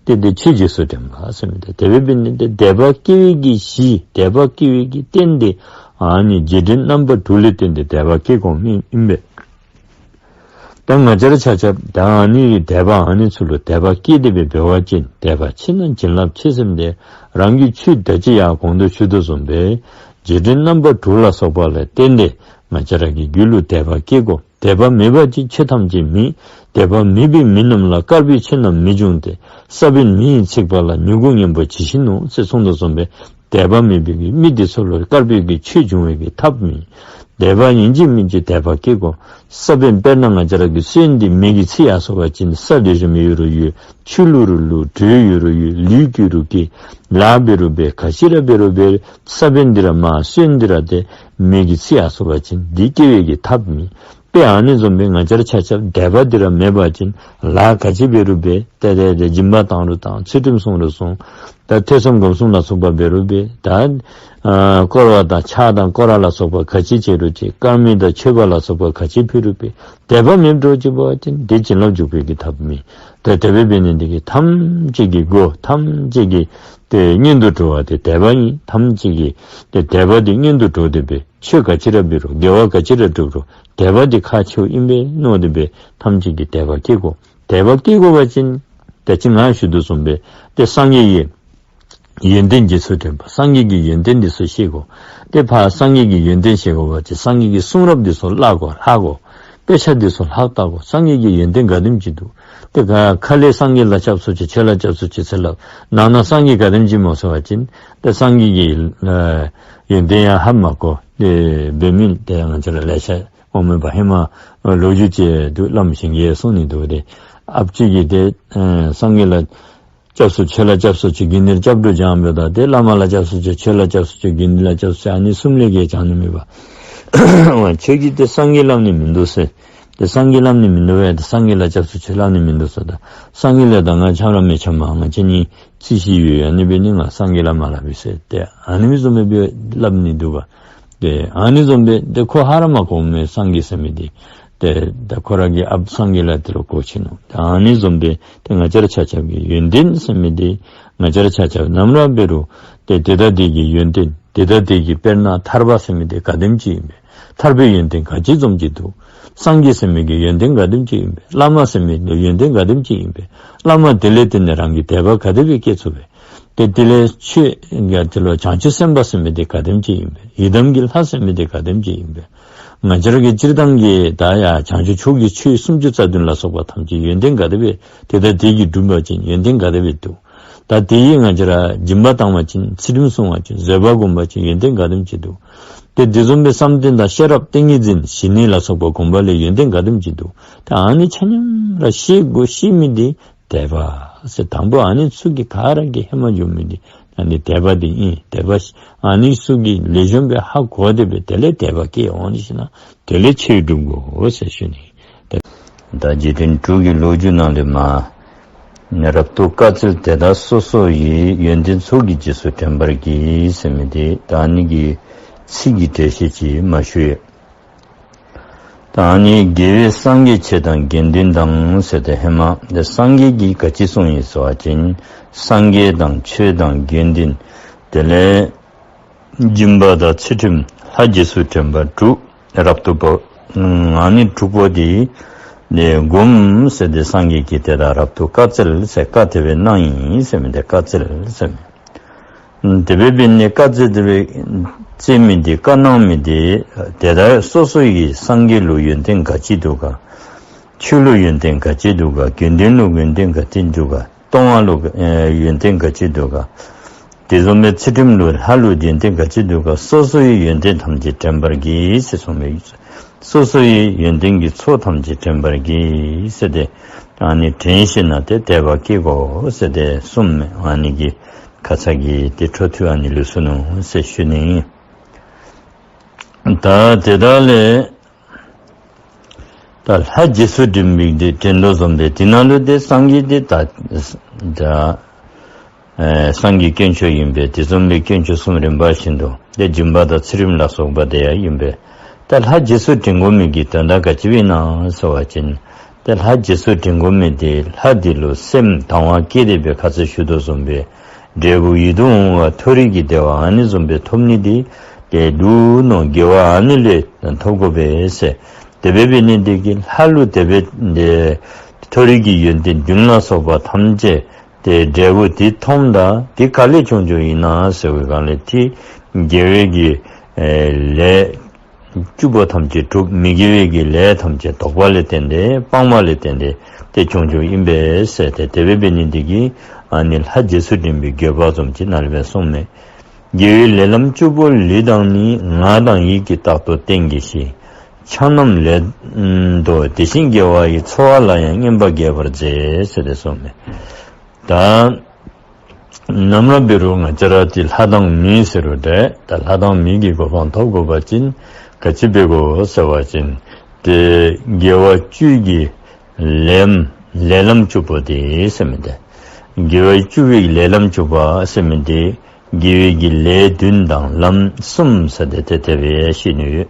ཏེ་དེ་ཆོས་རྗེས་སུ་དྲན་པ་ཟེར་མི་འདི། དེ་སྦེ་འབད་ནི་འདི་དད་པ་སྐྱེ་བའི་གི་གཞི་དད་པ་སྐྱེ་བའི་གི་རྟེན་འདི་ཨ་ནི་རྗེས་དྲན་རྣམ་པ་དྲུག་ལས་བརྟེན་ཏེ་དད་པ་སྐྱེ་དགོ་མི་ཨིན་པས། ད་ང་བཅས་ར་ཆ་ཁྱབ་ད་ཨ་ནི་དད་པ་ཨ་ནི་ཚུ་ལུ་དད་པ་སྐྱེས་ཏེ་སྦེ་འབད་བ་ཅིན་དད་པ་ཆེ་ན་བྱིན་རླབས་ཆེ་ཟེར་མི་འདི་རང་གི་ཆོས་ད་ཅི་ཡང་གོང་དུ་ཞུ་དོ་བཟུམ་སྦེ་རྗེས་དྲན་རྣམ་པ་དྲུག་ལ་སོགས་པ་ལས་བརྟེན་ཏེ་ང་བཅས་ར་གི་རྒྱུད་ལུ་དད་པ་སྐྱེ་དགོ། དད་པ་མེད་པ་ཅིན་ཆོས་ཐམས་ཅད་མེད། དད་པ་མེད་པའི་མི་རྣམས་ལ་དཀར་པོའི་ཆོས་རྣམས་མི་འབྱུང་སྟེ། ས་བོན་མེ་ཡིས་ཚིག་པ་ལ། མྱུ་གུ་ངན་པ་ཇི་བཞིན་ནོ་ཟེར་གསུངས་དོ་བཟུམ་སྦེ་དད་པ་མེད་པའི་གི་མི་འདི་ཚུ་ལུ་དཀར་པོའི་གི་ཆོས་འབྱུང་བའི་གི་ཐབས་མེད། དད་པ་ཨིན་ཅི་མིན་ཅི་དད་པ་སྐྱེ་དགོ། ས་བོན་དཔེར་ན་ང་བཅས་ར་གི་སོན་འདི་མེ་གིས་འཚིག་ཡར་སོ་བ་ཅིན་ས་འདི་རིམ་ཡོད་རུང་ཡོད། ཆུ་བླུག་རུང་བླུག། དྲོད་ཡོད་རུང་ཡོད། ལུད་བསྐོལ་རུང་བསྐོལ། ལཱ་འབད་རུང་འབད། ག་ཅི་ར་འབད་རུང་འབད། ས་བོན་འདི་ར་མ་སོན་འདི་ར་ཏེ་མེ་གིས་འཚིག་ཡར་སོ་བ་ཅིན་འདི་སྐྱེ་བའི་གི་ཐབས་མེད། དཔེ་ཨ་ནི་བཟུམ་སྦེ་ང་བཅས་ར་ཆ་ཁྱབ་དད་པ་འདི་ར་མེད་པ་ཅིན་ལཱ་ག་ཅི་འབད་རུང་འབད། ཏེ་ཏེ་ཏེ་སྦྱིན་པ་བཏང་རུང་བཏང་། ཚུལ་ཁྲིམས་བསྲུང་རུང་བསྲུང་། ད་ཐོས་བསམ་སྒོམ་གསུམ་ལ་སོགས་པ་འབད་རུང་འབད། ད་ཨ་བསྐོར་བ་དང་ཕྱག་དང་སྐོར་ར་ལ་སོགས་པ་ག་ཅི་བྱེད་རུང་བྱེད། དཀར་མེ་དང་མཆོད་པ་ལ་སོགས་པ་ག་ཅི་ཕུལ་རུང་ཕུལ། དད་པ་མེདཔ་འགྱོ་ཅི་འབད་བ་ཅིན་དེ་བྱིན་རླབས་འཇུག་པའི་གི་ཐབས་མེད། ད་དེ་སྦེ་འབད་ནི་འདི་གིས་ཐམས་ཅད་ཀྱི་སྒོ་ཐམས་ཅད་ཀྱི་ཏེ་སྔོན་དུ་འགྲོ་བ་དེ་དད་པ་ཨིན། ཐམས་ཅད་ཀྱི་ཏེ་དད་པ་དེ་སྔོན་དུ་འགྲོ་སྟེ་འབད། ཆོས་ག་ཅི་ར་འབད་རུང་དགེ་བ་ག་ཅི་ར་སྒྲུབ་རུང་དད་པ་དེ་ཁག་ཆེཝ་ཨིན་པས་མནོ་སྟེ་འབད། ཐམས་ཅད་ཀྱི་དད་པ་སྐྱེ་དགོ། དད་པ་སྐྱེ་དགོ་པ་ཅིན་ད་ཅི་ང་ཞུ་དོ་བཟུམ་སྦེ་ཏེ་སངས་རྒྱས་ཀྱི་ཡོན་ཏན་རྗེས་སུ་དྲན་པ། སངས་རྒྱས་ཀྱི་ཡོན་ཏན་འདི་ཚུ་ཤེས་དགོ། ཏེ་ཕར་སངས་རྒྱས་ཀྱི་ཡོན་ཏན་ཤེས་དགོ་པ་ཅིན་སངས་རྒྱས་ཀྱི་གསུང་རབ་འདི་ཚུ་ལྷག་དགོ། ལྷག་དགོ། དཔེ་ཆ་འདི་ཚུ་ལྷག་བལྟ་དགོ། སངས་རྒྱས་ཀྱི་ཡོན་ཏན་ག་དེམ་ཅིག་འདུག། ཏེ་ག་ཁ་ལས་སངས་རྒྱས་ལ་སྐྱབས་སུ་མཆི། ཆོས་ལ་སྐྱབས་སུ་མཆི་ཟེར་སླབ། ནང་ན་སངས་རྒྱས་ག་དེམ་ཅིག་སྨོ་ཟེར་བ་ཅིན་ཏེ་སངས་རྒྱས་ཀྱི་ཨ་ཡོན་ཏན་ཡང་ཧ་མ་གོ། ཏེ་འབད་མི་ཏེ་ང་བཅས་ར་ལེ་ཤ་འོང་མས་པ། ཧེ་མ་ལོ་རྒྱུས་ཅིག་འདུག། བླམ་གཞན་གྱིས་གསུང་ནི་འདུག། ཏེ་ཨཔ་ཅིག་གིས་ཏེ་ཨ་སངས་རྒྱས་ལ་སྐྱབས་སུ་མཆི། ཆོས་ལ་སྐྱབས་སུ་མཆི། དགེ་འདུན་སྐྱབས་འགྲོ་སྦྱང་འབདཝ་ད་ཏེ་བླ་མ་ལ་སྐྱབས་སུ་མཆི། ཆོས་ལ་སྐྱབས་སུ་མཆི། དགེ་འདུན་ལ་སྐྱབས་སུ་མཆི། ཨ་ནི་གསུམ་ལས་བརྒལ་སྦྱང་ནི་མེད་པ། ཁྱོད་ཀྱིས་ཏེ་སངས་རྒྱས་སླབ་ནི་མིན་འདུག་ཟེར། ཏེ་སངས་རྒྱས་སླབ་ནི་མིན་འདུག་པས། ཏེ་སངས་རྒྱས་ལ་སྐྱབས་སུ་མཆི་སླབ་ནི་མིན་འདུག་ཟེར། ད་སངས་རྒྱས་ལ་ད་ང་འཆམ་ར་མི་འཆམ་པས། ང་བཅས་གཉིས་རྩིས་ཤིག་ཡོད། ཨ་ནི་འབད་ནི་ང་སངས་རྒྱས་ལ་མ་སླབ་པས་ཟེར། ཏེ་ཨ་ནི་མི་བཟུམ་སྦེ་སླབ་ནི་འདུག་པ། ཏེ་ཨ་ནི་བཟུམ་སྦེ་ཏེ་ཁོ་ཧ་ར་མ་གོ་མས་སངས་རྒྱས་ཟེར་མི་འདི། ཏེ་ད་ཁོ་ར་གི་ཨཔ་སངས་རྒྱས་ལ་དེ་ལུ་གོ་ཆི་ནུག། ཏེ་ཨ་ནི་བཟུམ་སྦེ་ཏེ་ང་བཅས་ར་ཆ་ཁྱབ་ཀྱི་ཡོན་ཏན་ཟེར་མི་འདི་ང་བཅས་ར་ཆ་ཁྱབ་ནམ་ར་འབད་རུང་ཏེ་དེ་དང་དེ་གི་ཡོན་ཏན་དེ་དང་དེ་གི་དཔེར་ན་ཐར་པ་ཟེར་མི་འདི་ག་དེམ་ཅིག་ཨིན་པས། ཐར་པའི་ཡོན་ཏན་ག་ཅི་བཟུམ་ཅིག་འདུག། སངས་རྒྱས་ཟེར་མི་གི་ཡོན་ཏན་ག་དེམ་ཅིག་ཨིན་པས། བླ་མ་ཟེར་མི་འདི་ཡོན་ཏན་ག་དེམ་ཅིག་ཨིན་པས། བླ་མ་དེ་ལས་བརྟེན་ནས་རང་གི་དད་པ་ག་དེ་སྦེ་སྐྱེ་ཚུགས་པས། ཏེ་དེ་ལས་ཆོས་ཀྱི་དེ་ལུ་བྱང་ཆུབ་སེམས་དཔའ་ཟེར་མི་འདི་ག་དེམ་ཅིག་ཨིན་པས། ཡི་དམ་གྱི་ལྷ་ཟེར་མི་འདི་ག་དེམ་ཅིག་ཨིན་པས། ང་བཅས་ར་གི་སྤྱིར་བཏང་གི་ད་ཡ་བྱང་ཆུབ་མཆོག་གི་ཆོས་སུམ་ཅུ་རྩ་བདུན་ལ་སོགས་པ་ཐམས་ཅད་ཡོན་ཏན་ག་དེ་སྦེ་དེ་དང་དེ་གིས་བསྒྲུབས་པ་ཅིན་ཡོན་ཏན་ག་དེ་སྦེ་འདུག། ད་དེ་ཡི་ང་བཅས་ར་སྦྱིན་པ་བཏང་བ་ཅིན་ཚུལ་ཁྲིམས་བསྲུང་བ་ཅིན་བཟོད་པ་བསྒོམ་པ་ཅིན་ཡོན་ཏན་ག་དེམ་ཅིག་འདུག། ཏེ་དེ་བཟུམ་སྦེ་བསམ་གཏན་དང་ཤེས་རབ་ཏིང་ངེ་འཛིན་ཞི་གནས་ལ་སོགས་པ་བསྒོམ་པ་ལས་ཡོན་ཏན་ག་དེམ་ཅིག་འདུག། ད་ཨ་ནི་ཆ་མཉམ་ར་ཤེས་དགོ། ཤེས་མི་འདི་དད་པ་ཟེར། དང་པོ་ཨ་ནི་ཚུ་གི་ག་ར་གི་ཧེ་མ་འགྱོ་མི་འདི་ཨ་ནི་དད་པ་འདི་ཨིན། དད་པ་ཨ་ནི་ཚུ་གི་ལེགས་ཤོམ་སྦེ་ཧ་གོ་སྟེ་སྦེ་དེ་ལས་དད་པ་སྐྱེ་འོང་ནི་ཞིན་ན་དེ་ལས་ཆོས་སྒྲུབ་དགོ་ཟེར་ཞུ་ནི། ད་འཇིག་རྟེན་དྲུག་གི་ལོ་རྒྱུས་ནང་ལས་མར་རབ་ཏུ་དཀའ་སྩལ་དེ་དག་སོ་སོ་ཡི། ཡོན་ཏན་ཚོགས་ཀྱི་རྗེས་སུ་དྲན་པར་གྱིས་ཟེར་མི་འདི་ད་ཨ་ནི་གི་ཚིག་གི་འགྲེལ་བཤད་ཅིག་མར་ཞུ་ཡི། ད་ཨ་ནི་དགེ་བས་སངས་རྒྱས་ཆོས་དང་དགེ་འདུན་དང་ཟེར་ཏེ་ཧེ་མ་ཏེ་སངས་རྒྱས་ཀྱིས་ག་ཅི་གསུངས་ཡི་ཟེར་བ་ཅིན་སངས་རྒྱས་དང་ཆོས་དང་དགེ་འདུན་དེ་ལས་སྦྱིན་པ་དང་ཚུལ་ཁྲིམས་ལྷ་རྗེས་སུ་དྲན་པ་དྲུག་རབ་ཏུ་བབ། ཨ་ནི་དྲུག་པོ་འདི་ནི་བསྒོམ་ཟེར་ཏེ་སངས་རྒྱས་ཀྱིས་དེ་དག་རབ་ཏུ་བཀའ་སྩལ་ཟེར་བཀའ་དེ་སྦེ་གནང་ཡི་ཟེར་མི་འདི་བཀའ་སྩལ་ཟེར་མི། དེ་སྦེ་འབད་ནི་བཀའ་སྩལ་དེ་སྦེ་སྩལ་མི་འདི་བཀའ་གནང་མི་འདི་དེ་དག་སོ་སོ་ཡི་སངས་རྒྱས་ལུ་ཡོན་ཏན་ག་ཅི་འདུག་ག། ཆོས་ལུ་ཡོན་ཏན་ག་ཅི་འདུག་ག། དགེ་འདུན་ལུ་ཡོན་ཏན་ག་ཅི་འདུག་ག། གཏོང་བ་ལུ་ཨེ་ཡོན་ཏན་ག་ཅི་འདུག་ག། དེ་བཟུམ་སྦེ་ཚུལ་ཁྲིམས་ལུ་ལྷ་ལུ་ཡོན་ཏན་ག་ཅི་འདུག་ག། སོ་སོ་ཡི་ཡོན་ཏན་ཐམས་ཅད་དྲན་པར་གྱིས་ཟེར་གསུངས་མས། སོ་སོ་ཡི་ཡོན་ཏན་གྱི་ཚོགས་ཐམས་ཅད་དྲན་པར་གྱིས་ཟེར་ཏེ་ཨ་ནི་དྲན་ཤེས་ན་ཏེ་དད་པ་སྐྱེ་དགོ་ཟེར་ཏེ་གསུངས་མས། ཨ་ནི་གི་ཁ་ཙ་གི་ཏེ་འཕྲོ་མཐུད་ཨ་ནི་ལུས་སོ་ནུག་ཟེར་ཞུ་ནི་ཨིན། ད་དེ་དག་ལས་ད་ལྷ་རྗེས་སུ་དྲན་པའི་འདི་དྲན་དོ་བཟུམ་སྦེ་དེ་ནང་ལུ་ཏེ་སངས་རྒྱས་འདི་ད་ད་ཨེ་སངས་རྒྱས་དཀོན་མཆོག་ཨིན་པས། དེ་བཟུམ་སྦེ་དཀོན་མཆོག་གསུམ་རིམ་པ་བཞིན་དུ་ཏེ་སྦྱིན་པ་དང་ཚུལ་ཁྲིམས་ལ་སོགས་པ་དེ་ཡང་ཨིན་པས། ད་ལྷ་རྗེས་སུ་དྲན་དགོ་མི་གི་དོན་དག་ག་ཅི་སྦེ་ཨིན་ན་ཟེར་བ་ཅིན་ཏེ་ལྷ་རྗེས་སུ་དྲན་དགོ་མི་འདི་ལྷ་འདི་ལུ་སེམས་དང་བ་བསྐྱེད་དེ་སྦེ་ཁ་ཙ་ཞུ་དོ་བཟུམ་སྦེ་འབྲས་བུ་ཡིད་དུ་འོང་བ་མཐོ་རིས་ཀྱི་བདེ་བ་ཨ་ནི་བཟུམ་སྦེ་ཐོབ་ནི་འདི་ཏེ་འདུག་ནོ། དགེ་བ་ཨ་ནི་ལས་ཐོབ་དགོ་པས་ཟེར། དེ་སྦེ་འབད་ནི་འདི་གིས་ལྷ་ལུ་དེ་སྦེ་ཏེ་མཐོ་རིས་ཀྱི་ཡོན་ཏན་བདུན་ལ་སོགས་པ་ཐམས་ཅད་ཏེ་འབྲས་བུ་འདི་ཐོབ་ད་འདི་ག་ལས་བྱུང་བྱུངམ་ཨིན་ན་ཟེར་བའི་སྒང་ལས་ཏེ་དགེ་བའི་གི་ཨེ་ལས་བཅུ་པོ་ཐམས་ཅད་གྲུབ། མི་དགེ་བའི་གི་ལས་ཐམས་ཅད་ལྡོག་པ་ལས་བརྟེན་ཏེ་སྤངས་པ་ལས་བརྟེན་ཏེ་ཏེ་བྱུང་བྱུངམ་ཨིན་པས་ཟེར། ཏེ་དེ་སྦེ་འབད་ནི་འདི་གིས་ཨ་ནི་ལྷ་རྗེས་སུ་དྲན་པའི་དགོས་པ་བཟུམ་ཅིག་ནཱ་ལས་སྦེ་གསུངས་མས། དགེ་བའི་ལས་ལམ་བཅུ་པོ་ལུས་དང་ནི། ངག་དང་ཡིད་ཀྱིས་རྟག་ཏུ་བསྟེན་གྱིས་ཤིག། ཆགས་རྣམས་ལས་ལྡོག་དེ་བཞིན་དགེ་བ་ཡི། འཚོ་བ་ལ་ཡང་སྙན་པ་རྒྱས་པར་མཛད་ཟེར་ཏེ་གསུངས་མས། ད་ནམ་ར་འབད་རུང་ང་བཅས་ར་འདི་ལྷ་དང་མི་ཟེར་རུང་འདྲ། ད་ལྷ་དང་མི་གི་གོ་འཕང་ཐོབ་དགོ་པ་ཅིན་ག་ཅི་འབད་དགོ་ཟེར་བ་ཅིན་ཏེ་དགེ་བ་བཅུ་གི་ལམ་ལས་ལམ་བཅུ་པོ་འདི་ཟེར་མི་འདི། དགེ་བ་བཅུ་པའི་ལས་ལམ་བཅུ་པ་ཟེར་མི་འདི་དགེ་བའི་གི་ལས་བདུན་དང་ལམ་གསུམ་ཟེར་ཏེ་དེ་སྦེ་བཤད་ནི་ཡོད།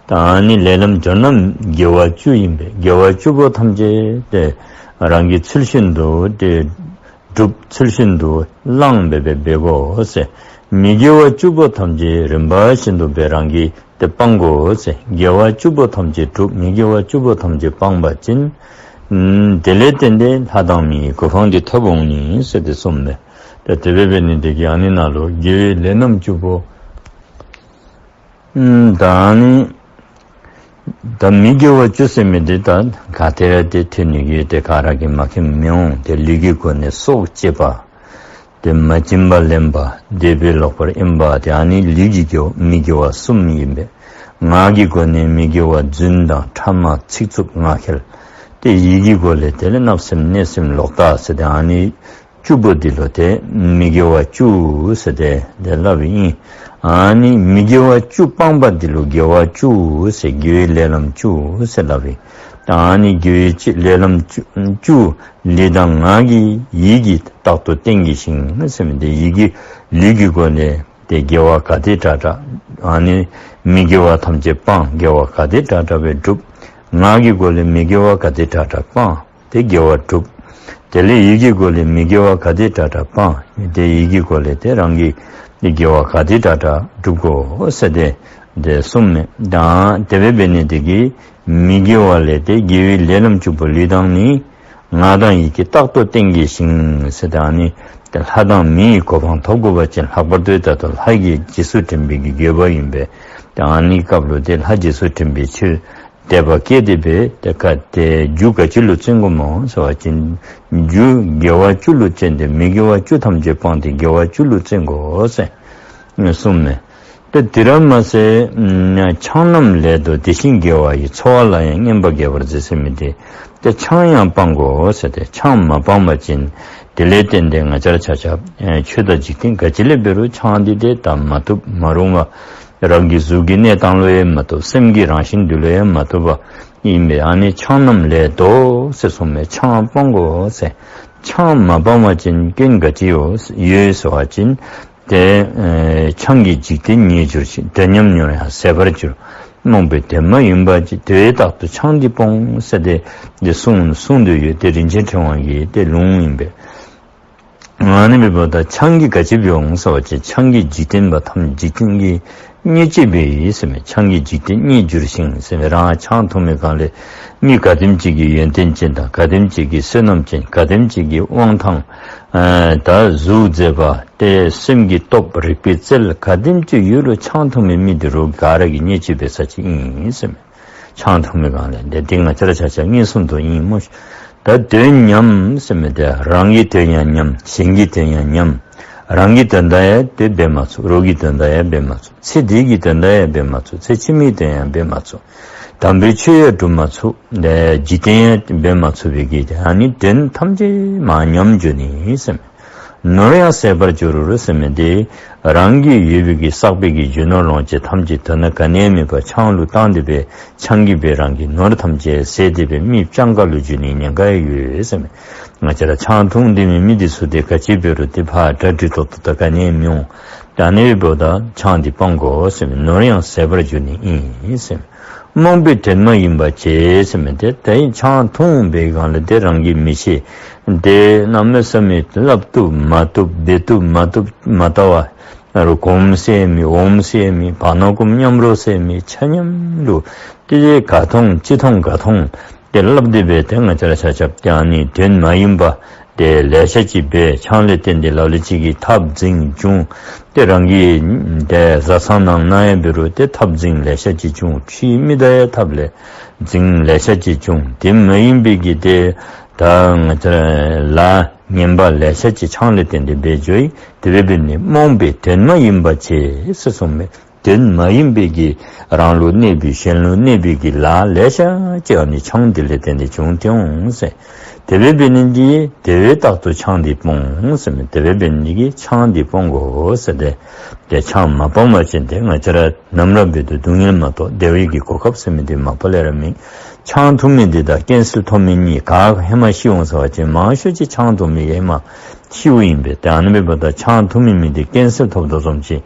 ད་ཨ་ནི་ལས་ལམ་སྦྱོར་རྣམས་དགེ་བ་བཅུ་ཡིན་པས། དགེ་བ་བཅུ་པོ་ཐམས་ཅད་དེ་རང་གི་ཚུལ་བཞིན་དུ་དེ་སྒྲུབ། ཚུལ་བཞིན་དུ་བླང་བའི་སྦེ་འབད་དགོ་ཟེར། མི་དགེ་བ་བཅུ་པོ་ཐམས་ཅད་རིམ་པ་བཞིན་དུ་སྦེ་རང་གིས་དེ་སྤང་དགོ་ཟེར། དགེ་བ་བཅུ་པོ་ཐམས་ཅད་སྒྲུབ། མི་དགེ་བ་བཅུ་པོ་ཐམས་ཅད་སྤང་པ་ཅིན་ཨམ་དེ་ལས་བརྟེན་ཏེ་ལྷ་དང་མིའི་གོ་འཕང་འདི་ཐོབ་འོང་ནི་ཟེར་ཏེ་གསུངས་མས། ད་དེ་སྦེ་འབད་ནི་དེ་གིས་ཨ་ནི་ནང་ལུ་དགེ་བའི་ལས་རྣམས་བཅུ་པོ། ཨམ་ད་ཨ་ནི་ད་མི་དགེ་བ་བཅུ་ཟེར་མི་འདི་ད་ག་ཏེ་ར་དེ་ཐོན་ནི་ཡོད། དེ་ག་ར་གིས་མ་མཁྱེནམ་མི་འོང་། དེ་ལུས་ཀྱི་སྒོ་ནས་སྲོག་བཅད་པ། དེ་མ་བྱིན་པར་ལེན་པ། འདོད་པས་ལོག་པར་གཡེམ་པ། དེ་ཨ་ནི་ལུས་ཀྱི་དགེ་བ་མི་དགེ་བ་གསུམ་ཨིན་པས། ངག་གི་སྒོ་ནས་མི་དགེ་བ་རྫུན་དང་ཕྲ་མ་ཚིག་རྩུབ་ངག་འཁྱལ། དེ་ཡིད་ཀྱི་སྒོ་ལས་དེ་ལས་བརྣབ་སེམས་གནོད་སེམས་ལོག་ལྟ་ཟེར་དེ་ཨ་ནི་བཅུ་པོ་འདི་ལུ་དེ་མི་དགེ་བ་བཅུ་ཟེར་དེ་དེ་སླབ་ཨིན། ཨ་ནི་མི་དགེ་བ་བཅུ་སྤང་པ་འདི་ལུ་དགེ་བ་བཅུ་ཟེར། དགེ་བའི་ལས་ལམ་བཅུ་ཟེར་སླབ་ཨིན། ད་ཨ་ནི་དགེ་བའི་ལས་ལམ་བཅུ་བཅུ་ལུས་དང་ངག་གིས་ཡིད་ཀྱིས་རྟག་ཏུ་བསྟེན་བགྱི་ཞིང་ཟེར་མི་འདི་ཡིད་ཀྱི་ལུས་ཀྱི་སྒོ་ལས་དེ་དགེ་བ་ག་དེ་དྲག་དྲག་ཨ་ནི་མི་དགེ་བ་ཐམས་ཅད་སྤང་། དགེ་བ་ག་དེ་དྲག་དྲག་སྦེ་སྒྲུབ། ངག་གི་སྒོ་ལས་མི་དགེ་བ་ག་དེ་དྲག་དྲག་སྤང་། དེ་དགེ་བ་སྒྲུབ། དེ་ལས་ཡིད་ཀྱི་སྒོ་ལས་མི་དགེ་བ་ག་དེ་དྲག་དྲག་སྤང་། དེ་ཡིད་ཀྱི་སྒོ་ལས་དེ་རང་གིས་དེ་དགེ་བ་ག་དེ་དྲག་དྲག་སྒྲུབ་དགོ་ཟེར་དེ་དེ་གསུངས་མས། ད་དེ་སྦེ་འབད་ནི་དེ་གིས་མི་དགེ་བ་ལས་དེ་དགེ་བའི་ལས་རྣམས་བཅུ་པོ་ལུས་དང་ནི། ངག་དང་ཡིད་ཀྱིས་རྟག་ཏུ་བསྟེན་བགྱི་ཞིང་ཟེར་དེ་ཨ་ནི་དེ་ལྷ་དང་མིའི་གོ་འཕང་ཐོབ་དགོ་པ་ཅིན་ལྷག་པར་དུ་ད་ལྟོ་ལྷ་གི་རྗེས་སུ་འདྲེན་པའི་གི་དགོས་པ་ཨིན་པས། དེ་ཨ་ནི་སྐབས་ལུ་དེ་ལྷ་རྗེས་སུ་འདྲེན་པའི་ཕྱིར་དད་པ་བསྐྱེད་དེ་སྦེ་དེ་ག་དེ་རྒྱུ་ག་ཅི་ལུ་བརྩོན་དགོཔ་སྨོ་ཟེར་བ་ཅིན་རྒྱུ་དགེ་བ་བཅུ་ལུ་བརྩོན་ཏེ་མི་དགེ་བ་བཅུ་ཐམས་ཅད་སྤངས་ཏེ་དགེ་བ་བཅུ་ལུ་བརྩོན་དགོ་ཟེར་གསུངས་མས། ཏེ་དེ་ར་མ་ཚད་ཨམ་ཆང་རྣམས་ལས་ལྡོག་དེ་བཞིན་དགེ་བ་ཡི། འཚོ་བ་ལ་ཡང་སྙན་པ་རྒྱས་པར་མཛད་ཟེར་མི་དེ་ཏེ་ཆང་ཡང་སྤང་དགོ་ཟེར་ཏེ་ཆང་མ་སྤང་བ་ཅིན་དེ་ལས་བརྟེན་ཏེ་ང་བཅས་ར་ཆ་ཁྱབ་ཨེ་ཆོས་དང་འཇིག་རྟེན་ག་ཅི་ལས་འབད་རུང་ཆང་འདི་དེ་ད་མ་བཏུབ་མ་རུང་བ། རང་གི་གཟུགས་ཀྱི་གནས་སྟངས་ལུ་ཡང་མ་བཏུབ། སེམས་ཀྱི་རང་བཞིན་འདི་ལུ་ཡང་མ་བཏུབ་པ་ཨིན་པས། ཨ་ནི་ཆང་རྣམས་ལས་ལྡོག་ཟེར་གསུངས་མས། ཆང་སྤང་དགོ་ཟེར། ཆང་མ་སྤང་བ་ཅིན་སྐྱོན་ག་ཅི་ཡོད་ཡོད་ཟེར་བ་ཅིན་ཏེ་ཨེ་ཆང་གིས་འཇིག་རྟེན་ཉེས་གྱུར་ཅིང་། དོན་ཉམས་ནོར་ཡང་ཟད་པར་འགྱུར། རྨོངས་པའི་དོན་མ་ཡིན་པ་ཅིན། དེ་བས་རྟག་ཏུ་ཆང་འདི་སྤོངས་ཟེར་ཏེ་དེ་གསུངས་གསུངས་ཏེ་ཡོད། དེ་རིན་ཆེན་ཕྲེང་བ་གི་དེ་ལུང་ཨིན་པས། ཨ་ནི་འབདཝ་ད་ཆང་གིས་ག་ཅི་འབད་འོང་ཟེར་བ་ཅིན་ཆང་གིས་འཇིག་རྟེན་པ་ཐམས་འཇིག་རྟེན་གྱི་ཉེས་བྱས་འབད་ཡི་ཟེར་མས། ཆང་གིས་འཇིག་རྟེན་ཉེས་གྱུར་ཞིང་ཟེར་མས། རང་ཆང་འཐུང་མི་སྒང་ལས་མི་ག་དེམ་ཅིག་གི་ཡོན་ཏན་ཅན་དང་ག་དེམ་ཅིག་གི་བསོད་ནམས་ཅན་ག་དེམ་ཅིག་གི་དབང་ཐང་ཨ་ད་གཟུགས་མཛེས་པ་ཏེ་སེམས་ཀྱི་སྟོབས་རིག་པའི་རྩལ་ག་དེམ་ཅིག་ཡོད་རུང་ཆང་འཐུང་མི་མི་དེ་རོགས་ག་ར་གིས་ཉེས་བྱས་འབད་ས་ཅིག་ཨིན་ཟེར་མས། ཆང་འཐུང་མི་སྒང་ལས་འདི་འདི་ང་བཅས་ར་ཆ་ཁྱབ་ངེས་བཟུང་དོ་ཨིན་སྨོ། ད་དོན་ཉམས་ཟེར་མི་དེ་རང་གི་དོན་ཡང་ཉམས། གཞན་གྱི་དོན་ཡང་ཉམས། རང་གི་དོན་དག་ཡང་དེ་འབད་མ་ཚུགས། རོགས་ཀྱི་དོན་དག་ཡང་འབད་མ་ཚུགས། ཚེ་འདི་གི་དོན་དག་ཡང་འབད་མ་ཚུགས། ཚེ་ཕྱི་མའི་དོན་ཡང་འབད་མ་ཚུགས། དམ་པའི་ཆོས་ཡང་སྒྲུབ་མ་ཚུགས། འཇིག་རྟེན་ཡང་འབད་མ་ཚུགས་པའི་གི་ཨ་ནི་དོན་ཐམས་ཅད་མར་ཉམས་འགྱོ་ནི་ཟེར་མས། ནོར་ཡང་ཟད་པར་འགྱུར་ཟེར་མི་དེ་རང་གི་ཡོད་པའི་གི་བསགས་པའི་གི་རྒྱུ་ནོར་ལོངས་སྤྱོད་ཐམས་ཅད་དོན་དག་ག་ནི་ཡང་མེད་པར་ཆང་ལུ་བཏང་སྟེ་སྦེ་ཆང་གིས་སྦེ་རང་གི་ནོར་ཐམས་ཅད་ཟད་དེ་སྦེ་མི་སྤྱང་ཀ་ལུ་འགྱུར་ནི་ཉེན་ཁ་ཡོད་ཟེར་མས། ང་བཅས་ར་ཆང་འཐུང་སྡོད་མི་མི་དེ་ཚུ་དེ་ག་ཅི་འབད་རུང་དེ་ཕར་གྲ་སྒྲིག་ཏོག་ཏོ་ད་ག་ནི་ཡང་མི་འོང་། ད་ཨ་ནི་འབདཝ་ད་ཆང་འདི་སྤང་དགོ་ཟེར་མས། ནོར་ཡང་ཟད་པར་འགྱུར་ནི་ཨིན་ཟེར་མས། རྨོངས་པའི་དོན་མ་ཡིན་པ་བྱེད་ཟེར་མི་དེ་ད་ཨིན་ཆང་འཐུང་པའི་སྒང་ལས་དེ་རང་གིས་མི་ཤེས། དེ་གནམ་མེད་ས་མེད་སླབ་བཏུབ་མ་བཏུབ་འབད་བཏུབ་མ་བཏུབ་མ་བལྟ་བར་གོམས་ཟེར་མི་འོངམ་ཟེར་མི་བར་ན་གོམས་མཉམ་རོ་ཟེར་མི་ཆ་མཉམ་ལུ་དེ་ག་མཐོང་ཅི་མཐོང་ག་མཐོང་དེ་སླབ་སྟེ་སྦེ་དེ་ང་བཅས་ར་ཆ་ཁྱབ་ཀྱིས་ཨ་ནི་དོན་མ་ཡིན་པ་དེ་ལེ་ཤ་ཅིག་འབད། ཆང་ལས་བརྟེན་ཏེ་ལ་ལུ་ཅིག་གིས་འཐབ་འཛིང་བྱུང་། དེ་རང་གི་དེ་བཟའ་ཚང་ནང་ན་ཡང་འབད་རུང་དེ་འཐབ་འཛིང་ལེ་ཤ་ཅིག་བྱུང་། ཕྱིའི་མི་དང་ཡང་འཐབ་ལས་འཛིང་ལེ་ཤ་ཅིག་བྱུང་། དེ་མ་ཡིན་པའི་གི་དེ་ད་ང་བཅས་ར་ལཱ་ངན་པ་ལེ་ཤ་ཅིག་ཆང་ལས་བརྟེན་ཏེ་འབད་འགྱོ་ཡི། དེ་འབདཝ་འབད་ནི་རྨོངས་པའི་དོན་མ་ཡིན་པ་བྱེད་ཟེར་གསུངས་མས། དོན་མ་ཡིན་པའི་གི་རང་ལུ་གནོད་པའི་གཞན་ལུ་གནོད་པའི་གི་ལཱ་ལེ་ཤ་ཅིག་ཨ་ནི་ཆང་འདི་ལས་བརྟེན་ཏེ་བྱུང་སྟེ་འོང་ཟེར། དེ་འབདཝ་འབད་ནི་འདི་དེ་བས་རྟག་ཏུ་ཆང་འདི་སྤོངས་ཟེར་མས། དེ་འབདཝ་འབད་ནི་འདི་གིས་ཆང་འདི་སྤོང་དགོ་ཟེར་ཏེ། དེ་ཆང་མ་སྤང་བ་ཅིན་དེ་ང་བཅས་ར་ནམ་ར་འབད་དེ་སྡུག་བསྔལ་མ་གཏོགས་བདེ་བའི་གི་གོ་སྐབས་ཟེར་མི་འདི་མ་པ་ལས་ར་མེད། ཆང་འཐུང་མི་འདི་དང་ཀེན་སར་ཐོབ་མི་གཉིས་ག་ཧེ་མ་ཤི་འོང་ཟེར་བ་ཅིན་མང་ཤོས་ཅིག་ཆང་འཐུང་མི་ཧེ་མ་ ཤིཝ་ཨིན་པས། ཏེ་ཨ་ནི་འབདཝ་ད་ཆང་འཐུང་མི་མི་འདི་ཀེན་སར་ཐོབ་དོ་བཟུམ་ཅིག་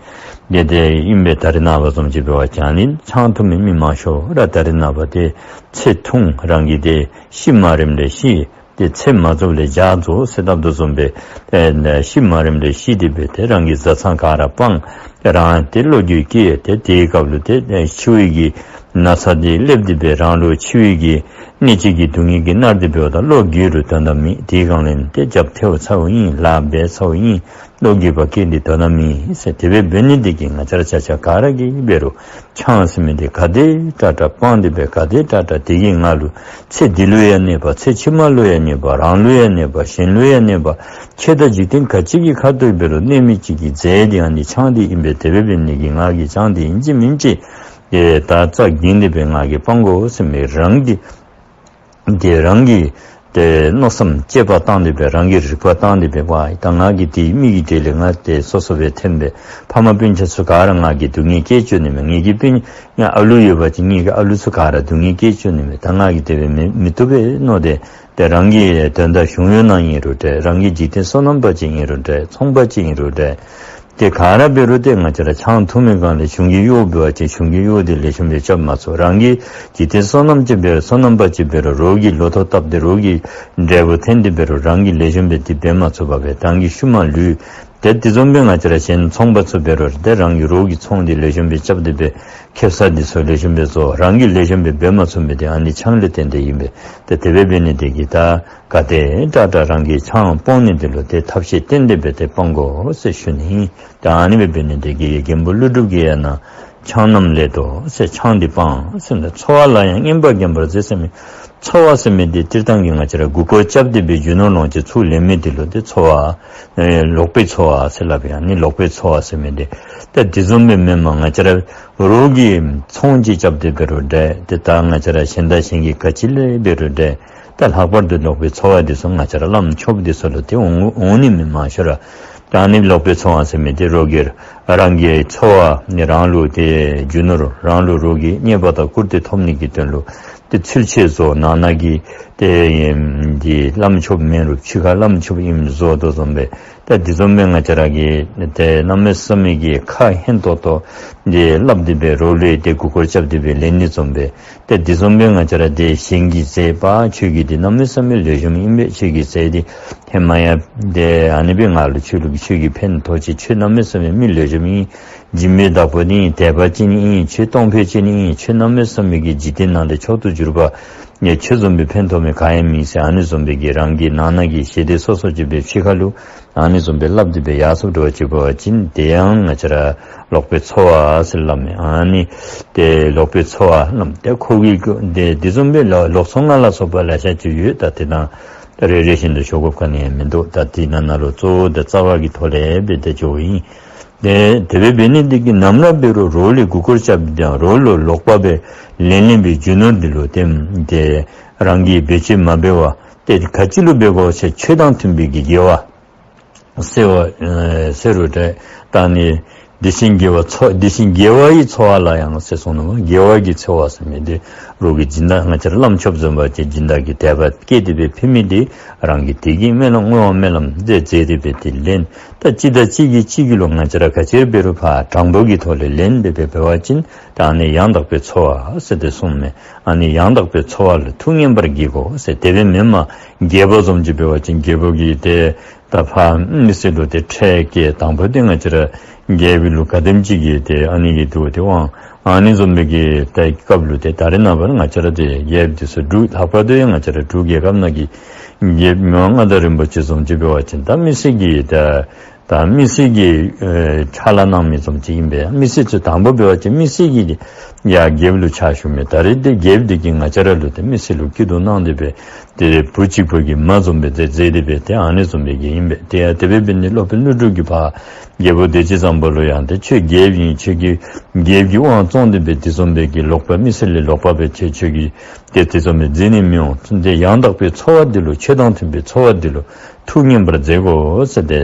འདི་ཏེ་ཨིན་པས། ད་རེས་ནངས་པ་བཟུམ་ཅིག་འབད་བ་ཅིན་ཨ་ནི་ཆང་འཐུང་མི་མི་མང་ཤོས་ར་ད་རེས་ནངས་པ་ཏེ་ཚེ་ཐུང་རང་གི་ཏེ་ཤི་མ་རནམ་ལས་ཤི། ཏེ་ཚེ་མ་རྫོགས་ལས་ཇག་རྫོགས་ཟེར་སླབ་དོ་བཟུམ་སྦེ་ཨེ་ཤི་མ་རནམ་ལས་ཤི་སྟེ་སྦེ་ཏེ་རང་གི་བཟའ་ཚང་ག་ར་སྤང་། རང་ཏེ་བློ་འགྱོད་སྐྱེ། ཏེ་དེའི་སྐབས་ལུ་ཏེ་ཨེ་འཆི་བའི་གི་ན་ཚ་འདི་སླེབས་ཏེ་སྦེ་རང་ལུ་འཆི་བའི་གི་གནད་གཅིག་གི་སྡུག་བསྔལ་གྱིས་མནར་ཏེ་འབདཝ་ད་བློ་འགྱོད་རུང་དོན་དག་མེད། དེའི་སྒང་ལས་ཏེ་རྒྱབ་ཐལཝ་ཚརཝ་ཨིན། ལཱ་འབད་ཚརཝ་ཨིན། བློ་འགྱོད་པ་སྐྱེས་ཏེ་དོན་དག་མེད་ཟེར། དེ་སྦེ་འབད་ནི་འདི་གིས་ང་བཅས་ར་ཆ་ཁྱབ་ག་ར་གིས་འབད་རུང་ཆང་ཟེར་མི་འདི་ག་དེ་དྲག་དྲག་སྤང་སྟེ་སྦེ་ག་དེ་དྲག་དྲག་དེ་གིས་ང་ལུ་ཚེ་འདི་ལུ་ཡང་གནོད་པ་ཚེ་ཕྱི་མ་ལུ་ཡང་གནོད་པ་རང་ལུ་ཡང་གནོད་པ་གཞན་ལུ་ཡང་གནོད་པ་ཁྱོད་དང་འཇིག་རྟེན་ག་ཅི་གི་ཁ་ཐུག་འབད་རུང་གནོད་མི་ཅིག་གི་རྫས་འདི་ཨ་ནི་ཆང་འདི་ཨིན་པས། དེ་སྦེ་འབད་ནི་གིས་ང་གིས་ཆང་འདི་ཨིན་ཅི་མིན་ཅི་ཨེ་ད་རྩ་འགེངས་ཏེ་སྦེ་ང་གིས་སྤང་དགོ་ཟེར་མི་རང་གི་ཏེ་རང་གི་ཏེ་མནོ་བསམ་དཔྱད་པ་བཏང་སྟེ་སྦེ་རང་གི་རིག་པ་བཏང་སྟེ་སྦེ་ཝའི་ད་ང་གིས་ཏེ་མི་གི་དེ་ལས་ང་ཏེ་སོ་སོ་སྦེ་ཐོན་པའི་ཕ་མ་སྤུན་ཆ་ཚུ་ག་ར་ང་གིས་སྡུག་བསྔལ་བཀལ་བཅུག་ནི་མས། ངེ་གི་སྤུན་ང་ཨ་ལུ་ཡོད་པ་ཅིན་ངེ་གི་ཨ་ལུ་ཚུ་ག་ར་སྡུག་བསྔལ་བཀལ་བཅུག་ནི་མས། ད་ང་གིས་དེ་སྦེ་མི་མི་བཏུབ་པས་མནོ་སྟེ་ཏེ་རང་གི་དོན་དག་གཞུང་གཡོག་ནང་ཨིན་རུང་འདྲ་རང་གི་འཇིག་རྟེན་སོ་ནམ་པ་ཅིག་ཨིན་རུང་འདྲ་ཚོང་པ་ཅིག་ཨིན་རུང་འདྲ་ཏེ་ག་ར་འབད་རུང་ཏེ་ང་བཅས་ར་ཆང་འཐུང་མི་སྒང་ལས་གཞུང་གི་གཡོག་འབད་བ་ཅིན་གཞུང་གི་གཡོག་འདི་ལེགས་ཤོམ་སྦེ་རྐྱབ་མ་ཚུགས། རང་གི་འཇིག་རྟེན་སོ་ནམ་ཅིག་འབད་རུང་སོ་ནམ་པ་ཅིག་འབད་རུང་རོགས་ཀྱི་ལོ་ཐོག་བཏབ་སྟེ་རོགས་ཀྱི་འབྲས་བུ་འཐེན་ཏེ་འབད་རུང་རང་གིས་ལེགས་ཤོམ་སྦེ་འདི་འབད་མ་ཚུགས་པར་སྦེ་རང་གི་ཤུལ་མ་ལུས། ཏེ་དེ་བཟུམ་སྦེ་ང་བཅས་ར་གཞན་ཚོང་པ་ཚུ་འབད་རུང་ཏེ་རང་གི་རོགས་ཀྱི་ཚོང་འདི་ལེགས་ཤོམ་སྦེ་རྐྱབ་སྟེ་སྦེ་ཁེ་སང་འདི་ཚུ་ལེགས་ཤོམ་སྦེ་བཟོ། རང་གིས་ལེགས་ཤོམ་སྦེ་འབད་མ་ཚུགས་མི་འདི་ཨ་ནི་ཆང་ལས་བརྟེན་ཏེ་ཨིན་པས། ཏེ་དེ་སྦེ་འབད་ནི་འདི་གིས་ད་ག་དེ་དྲག་དྲག་རང་གིས་ཆང་སྤོང་ནི་འདི་ལུ་ཏེ་ཐབས་ཤེས་བསྟེན་ཏེ་སྦེ་ཏེ་སྤང་དགོ་ཟེར་ཞུ་ནི། ད་ཨ་ནི་སྦེ་འབད་ནི་འདི་གིས་མགོན་པོ་ཀླུ་སྒྲུབ་ཀྱིས་ཡང་ན་ཆང་རྣམས་ལས་ལྡོག་ཟེར་ཆང་འདི་སྤང་ཟེར་ནི། འཚོ་བ་ལ་ཡང་རྔན་པ་རྒན་པར་མཛོད་ཟེར་མི་འཚོ་བ་ཟེར་མི་འདི་སྤྱིར་བཏང་གི་ང་བཅས་ར་མགུ་སྐོར་རྐྱབ་སྟེ་སྦེ་རྒྱུ་ནོར་ལོངས་སྤྱོད་ཚུར་ལེན་མི་འདི་ལུ་ཏེ་འཚོ་བ་ཨེ་ལོག་པའི་འཚོ་བ་ཟེར་སླབ་ཨིན། ཨ་ནི་ལོག་པའི་འཚོ་བ་ཟེར་མི་འདི་ད་དེ་བཟུམ་སྦེ་མེན་པར་ང་བཅས་ར་རོགས་ཀྱི་ཚོང་ཅིག་རྐྱབ་སྟེ་འབད་རུང་འདྲ་ཏེ་ད་ང་བཅས་ར་གཞན་དང་གཞན་གྱི་ག་ཅི་ལས་འབད་རུང་འདྲ་ད་ལྷག་པར་དུ་ལོག་པའི་འཚོ་བ་འདི་ཚུ་ང་བཅས་ར་བླམ་ཆོསཔ་འདི་ཚུ་ལུ་ཏེ་འོང་འོང་ནི་མེན། མང་ཤོས་ར་ད་ཨ་ནི་ལོག་པའི་འཚོ་བ་ཟེར་མི་འདི་རོགས་ཀྱི་རང་གི་འཚོ་བ་ནི་རང་ལུ་ཏེ་རྒྱུ་ནོར་རང་ལུ་རོགས་ཀྱི་རྙེད་པ་དང་བཀུར་སྟི་ཐོབ་ནི་གི་དོན་ལུ་ཏེ་ཚུལ་འཆོས་བཟོ། ནང་ན་གི་ཏེ་འདི་བླམ་ཆོསཔ་མེན་རུང་ཕྱི་ཁ་བླམ་ཆོསཔ་ཨིནམ་བཟོ་དོ་བཟུམ་སྦེ་ད་དེ་བཟུམ་སྦེ་ང་བཅས་ར་གིས་ཏེ་གནམ་མེད་ས་མེད་ཀྱི་ཁ་ཧན་ཏོང་ཏོ་འདི་སླབ་སྟེ་སྦེ་རོགས་ལུ་ཏེ་མགུ་སྐོར་རྐྱབ་སྟེ་སྦེ་ལེན་ནི་བཟུམ་སྦེ་ཏེ་དེ་བཟུམ་སྦེ་ང་བཅས་ར་ཏེ་གཞན་གྱི་རྫས་པ་ཁྱོད་ཀྱི་འདི་གནམ་མེད་ས་མེད་ལེགས་ཤོམ་ཨིན་པས། ཁྱོད་ཀྱི་རྫས་འདི་ཧེ་མ་ཡང་ཏེ་ཨ་ནི་སྦེ་ང་ལུ་ཁྱོད་ལུ་ཁྱོད་ཀྱིས་ཕན་ཐོགས་ཅི། ཁྱོད་གནམ་མེད་ས་མེད་མི་ལེགས་ཤོམ་ཨིན། སྦྱིན་པའི་བདག་པོ་ནི་ཨིན། དད་པ་ཅན་ནི་ཨིན། ཁྱོད་གཏོང་ཕོད་ཅན་ནི་ཨིན། ཁྱོད་གནམ་མེད་ས་མེད་ཀྱི་འཇིག་རྟེན་ནང་ལས་མཆོག་ཏུ་གྱུར་པ་ངས་ཁྱོད་བཟུམ་སྦེ་ཕན་ཐོགས་མི་ག་ཡང་མེད་ཟེར་ཨ་ནི་བཟུམ་སྦེ་གི་རང་གི་ནང་ན་གི་ཞེ་འདོད་སོ་སོ་ཅིག་སྦེ་ཕྱི་ཁ་ལུ་ཨ་ནི་བཟུམ་སྦེ་སླབ་སྟེ་སྦེ་ཡར་སོཔ་འདྲ་བ་ཅིག་འབད་བ་ཅིན་དེ་ཡང་ང་བཅས་ར་ལོག་པའི་འཚོ་བ་ཟེར་སླབ་མས། ཨ་ནི་ཏེ་ལོག་པའི་འཚོ་བ་རྣམས་ཏེ་ཁོ་གི་ཏེ་དེ་བཟུམ་སྦེ་ལོག་ལོག་འཚོ་ལྔ་ལ་སོགས་པ་ལེ་ཤ་ཅིག་ཡོད། ད་དེ་དང་རེ་རེ་བཞིན་དུ་ཞུ་དགོཔ་ག་ནི་ཡང་མིན་འདུག། ད་དེ་ནང་ན་ལུ་གཙོ་བོ་ཏེ་རྩ་བ་གི་ཐོག་ལས་སྦེ་ཏེ་འགྱོཝ་ཨིན། ཏེ་དེ་སྦེ་འབད་ནི་འདི་གིས་ནམ་ར་འབད་རུང་རོགས་ལས་མགུ་སྐོར་རྐྱབ་སྟེ་རོགས་ལུ་ལོག་པ་སྦེ་ལེན་ལེན་པའི་རྒྱུ་ནོར་འདི་ལུ་ཏེ་ཏེ་རང་གིས་བེད་སྤྱོད་མ་འབད་བར་ཏེ་ག་ཅི་ལུ་འབད་དགོ་ཟེར་ཆོས་དང་མཐུན་པའི་གི་དགེ་བ་ཟེར་བ་ཨེ་ཟེར་རུང་འདྲ་ད་ནི་དེ་བཞིན་དགེ་བ་འཚོ་དེ་བཞིན་དགེ་བ་ཡི་འཚོ་བ་ལ་ཡང་ཟེར་སོང་ནུག། དགེ་བ་གི་འཚོ་བ་ཟེར་མི་འདི་རོགས་ཀྱི་སྦྱིན་བདག་ང་བཅས་ར་བླམ་ཆོསཔ་བཟུམ་པ་ཅིག་སྦྱིན་བདག་གི་དད་པ་བསྐྱེད་དེ་སྦེ་ཕུལ་མི་འདི་རང་གི་དེ་གི་སྨོན་ལམ་བསྔོ་བ་སྨོན་ལམ་མཛད་མཛད་དེ་སྦེ་ཏེ་ལེན། ད་གཅིག་དང་གཅིག་གིས་གཅིག་གི་ལུ་ང་བཅས་ར་ག་ཅི་ར་འབད་རུང་ཕར་དྲང་པོ་གི་ཐོག་ལས་ལེན་ཏེ་སྦེ་འབད་བ་ཅིན་ད་ཨ་ནི་ཡང་དག་པའི་འཚོ་བ་ཟེར་ཏེ་གསུངས་མས། ཨ་ནི་ཡང་དག་པའི་འཚོ་བ་ལ་ཐུགས་མཉེས་པར་བགྱིད་དགོ་ཟེར། དེ་སྦེ་མེན་པར་རྒྱལ་པོ་བཟུམ་ཅིག་འབད་བ་ཅིན་རྒྱལ་པོ་གིས་ཏེ་ད་ཕར་མི་སེར་ལུ་ཏེ་ཁྲལ་བཀལ། དང་པོ་ཏེ་ང་བཅས་ར་རྒྱལ་པོ་ལུ་ག་དེམ་ཅིག་གིས་ཏེ་ཨ་ནི་གི་འདུག་ཏེ་དབང་ཨ་ནི་བཟུམ་སྦེ་གི་ཏེ་སྐབས་ལུ་ཏེ་ད་རེས་ནངས་པ་ང་བཅས་ར་ཏེ་རྒྱལཔོ་འདི་ཚུ་འབྲུག་ལྷག་པར་དུ་ཡང་ང་བཅས་ར་འབྲུག་རྒྱལ་ཁབ་ནང་གི་རྒྱལཔོ་མི་དབང་མངའ་བདག་རིན་པོ་ཆེ་བཟུམ་ཅིག་འབད་བ་ཅིན་ད་མི་སེར་གྱི་ད་ད་མི་སེར་གྱི་ཨེ་ཕྱག་ལཱ་གནང་མི་བཟུམ་ཅིག་ཨིན་པས། མི་སེར་ཚུ་དང་པོ་འབད་བ་ཅིན་མི་སེར་གྱིས་ཡར་རྒྱལཔོ་ལུ་ཕྱག་ཞུ་མི་ད་རེས་ཏེ་རྒྱལཔོ་འདི་གིས་ང་བཅས་ར་ལུ་ཏེ་མི་སེར་ལུ་སྐྱིད་སྡུག་གནང་སྟེ་སྦེ་ཏེ་བུ་གཅིག་པོ་གི་མ་བཟུམ་སྦེ་ཏེ་མཛད་དེ་སྦེ་ཏེ་ཨ་ནི་བཟུམ་སྦེ་གི་ཨིན་པས། ཏེ་ཡང་དེ་སྦེ་འབད་ནི་སློབ་དཔོན་ཀླུ་སྒྲུབ་ཀྱིས་ཕར་རྒྱལ་པོ་བདེ་སྤྱོད་བཟང་པོ་ལུ་ཡང་ཏེ་ཁྱོད་རྒྱལཔོ་ཨིན། ཁྱོད་ཀྱིས་རྒྱལཔོ་གི་དབང་བཙོང་སྟེ་སྦེ་དེ་བཟུམ་སྦེ་གི་ལོག་པ་མི་སེར་ལས་ལོག་པ་སྦེ་ཁྱོད་ཁྱོད་ཀྱིས་ཏེ་དེ་བཟུམ་སྦེ་མཛད་ནི་མི་འོང་། ཏེ་ཡང་དག་པའི་འཚོ་བ་འདི་ལུ་ཆོས་དང་མཐུན་པའི་འཚོ་བ་འདི་ལུ་ཐུགས་མཉེས་པར་མཛད་དགོ་ཟེར་ཏེ་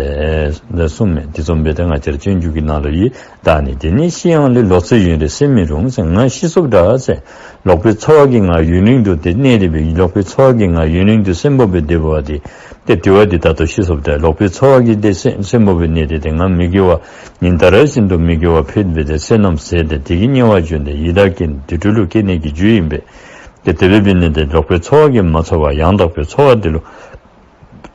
གསུངས་མས། དེ་བཟུམ་སྦེ་ཏེ་ང་བཅས་ར་སྤྱོད་འཇུག་གི་ནང་ལུ་ཡོད། བདག་ནི་དེ་ནས་ཤི་ཡང་ལུས། ལོག་ཚེ་ཡུན་རིང་གསོན་མི་རུང་ཟེར། ང་ཤི་སོཔ་འདྲ་ཟེར། ལོག་པའི་འཚོ་བ་གིས་ང་ཡུན་རིང་དུ་ཏེ་གནས་ཏེ་སྦེ་ལོག་པའི་འཚོ་བ་གིས་ང་ ཡུན་རིང་དུ་གསོན་པོ་སྦེ་སྡོད་པ་འདི་ཏེ་དུས་བ་འདི་ད་ལྟོ་ཤི་སོཔ་ད་ལོག་པའི་འཚོ་བ་གིས་ཏེ་གསོན་གསོན་པོ་སྦེ་གནས་ཏེ་ཏེ་ང་མི་དགེ་བ་ཉིན་ལྟར་བཞིན་དུ་མི་དགེ་བ་འཕེལ་སྦེ་ཏེ་བསོད་ནམས་ཟད་དེ་དེ་གིས་དམྱལ་བ་བྱོན་ཏེ་ཡི་དྭགས་ཀྱི་དུད་འགྲོ་ལུ་སྐྱེ་ནི་གི་རྒྱུ་ཨིན་པས། ཏེ་དེ་སྦེ་འབད་ནི་འདི་ལོག་པའི་འཚོ་བ་གིས་མ་འཚོ་བར་ཡང་དག་པའི་འཚོ་བ་འདི་ལུ་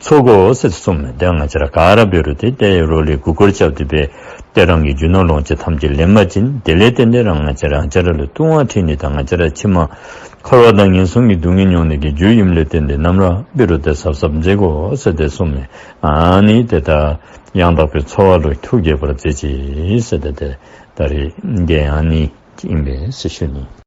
འཚོ་དགོ་ཟེར་གསུངས་མས། ཏེ་ང་བཅས་ར་ག་ར་འབད་རུང་ཏེ་ཏེ་རོགས་ལས་མགུ་སྐོར་རྐྱབ་སྟེ་སྦེ་ཏེ་རང་གི་རྒྱུ་ནོར་ལོངས་སྤྱོད་ཐམས་ཅད་ལེན་པ་ཅིན་དེ་ལས་བརྟེན་ཏེ་རང་ང་བཅས་ར་ང་བཅས་ར་ལུ་ལྟུང་བ་འཁྲིད་ནི་དང་ང་བཅས་ར་ཕྱི་མ་འཁོར་བ་དང་ངན་སོང་གི་སྡུག་བསྔལ་མྱོང་ནི་གི་རྒྱུ་ཨིནམ་ལས་བརྟེན་ཏེ་ནམ་ར་འབད་རུང་ཏེ་གཟབ་གཟབ་མཛད་དགོ་ཟེར་ཏེ་གསུངས་མས། ཨ་ནི་ཏེ་ད་ཡང་དག་པའི་འཚོ་བ་ལུ་ཐུགས་དགྱེས་པར་མཛད་ཅིག་ཟེར་ཏེ་ཏེ་ད་རེས་འདི་ཨ་ནི་ཨིན་པས་ཟེར་ཞུ་ནི།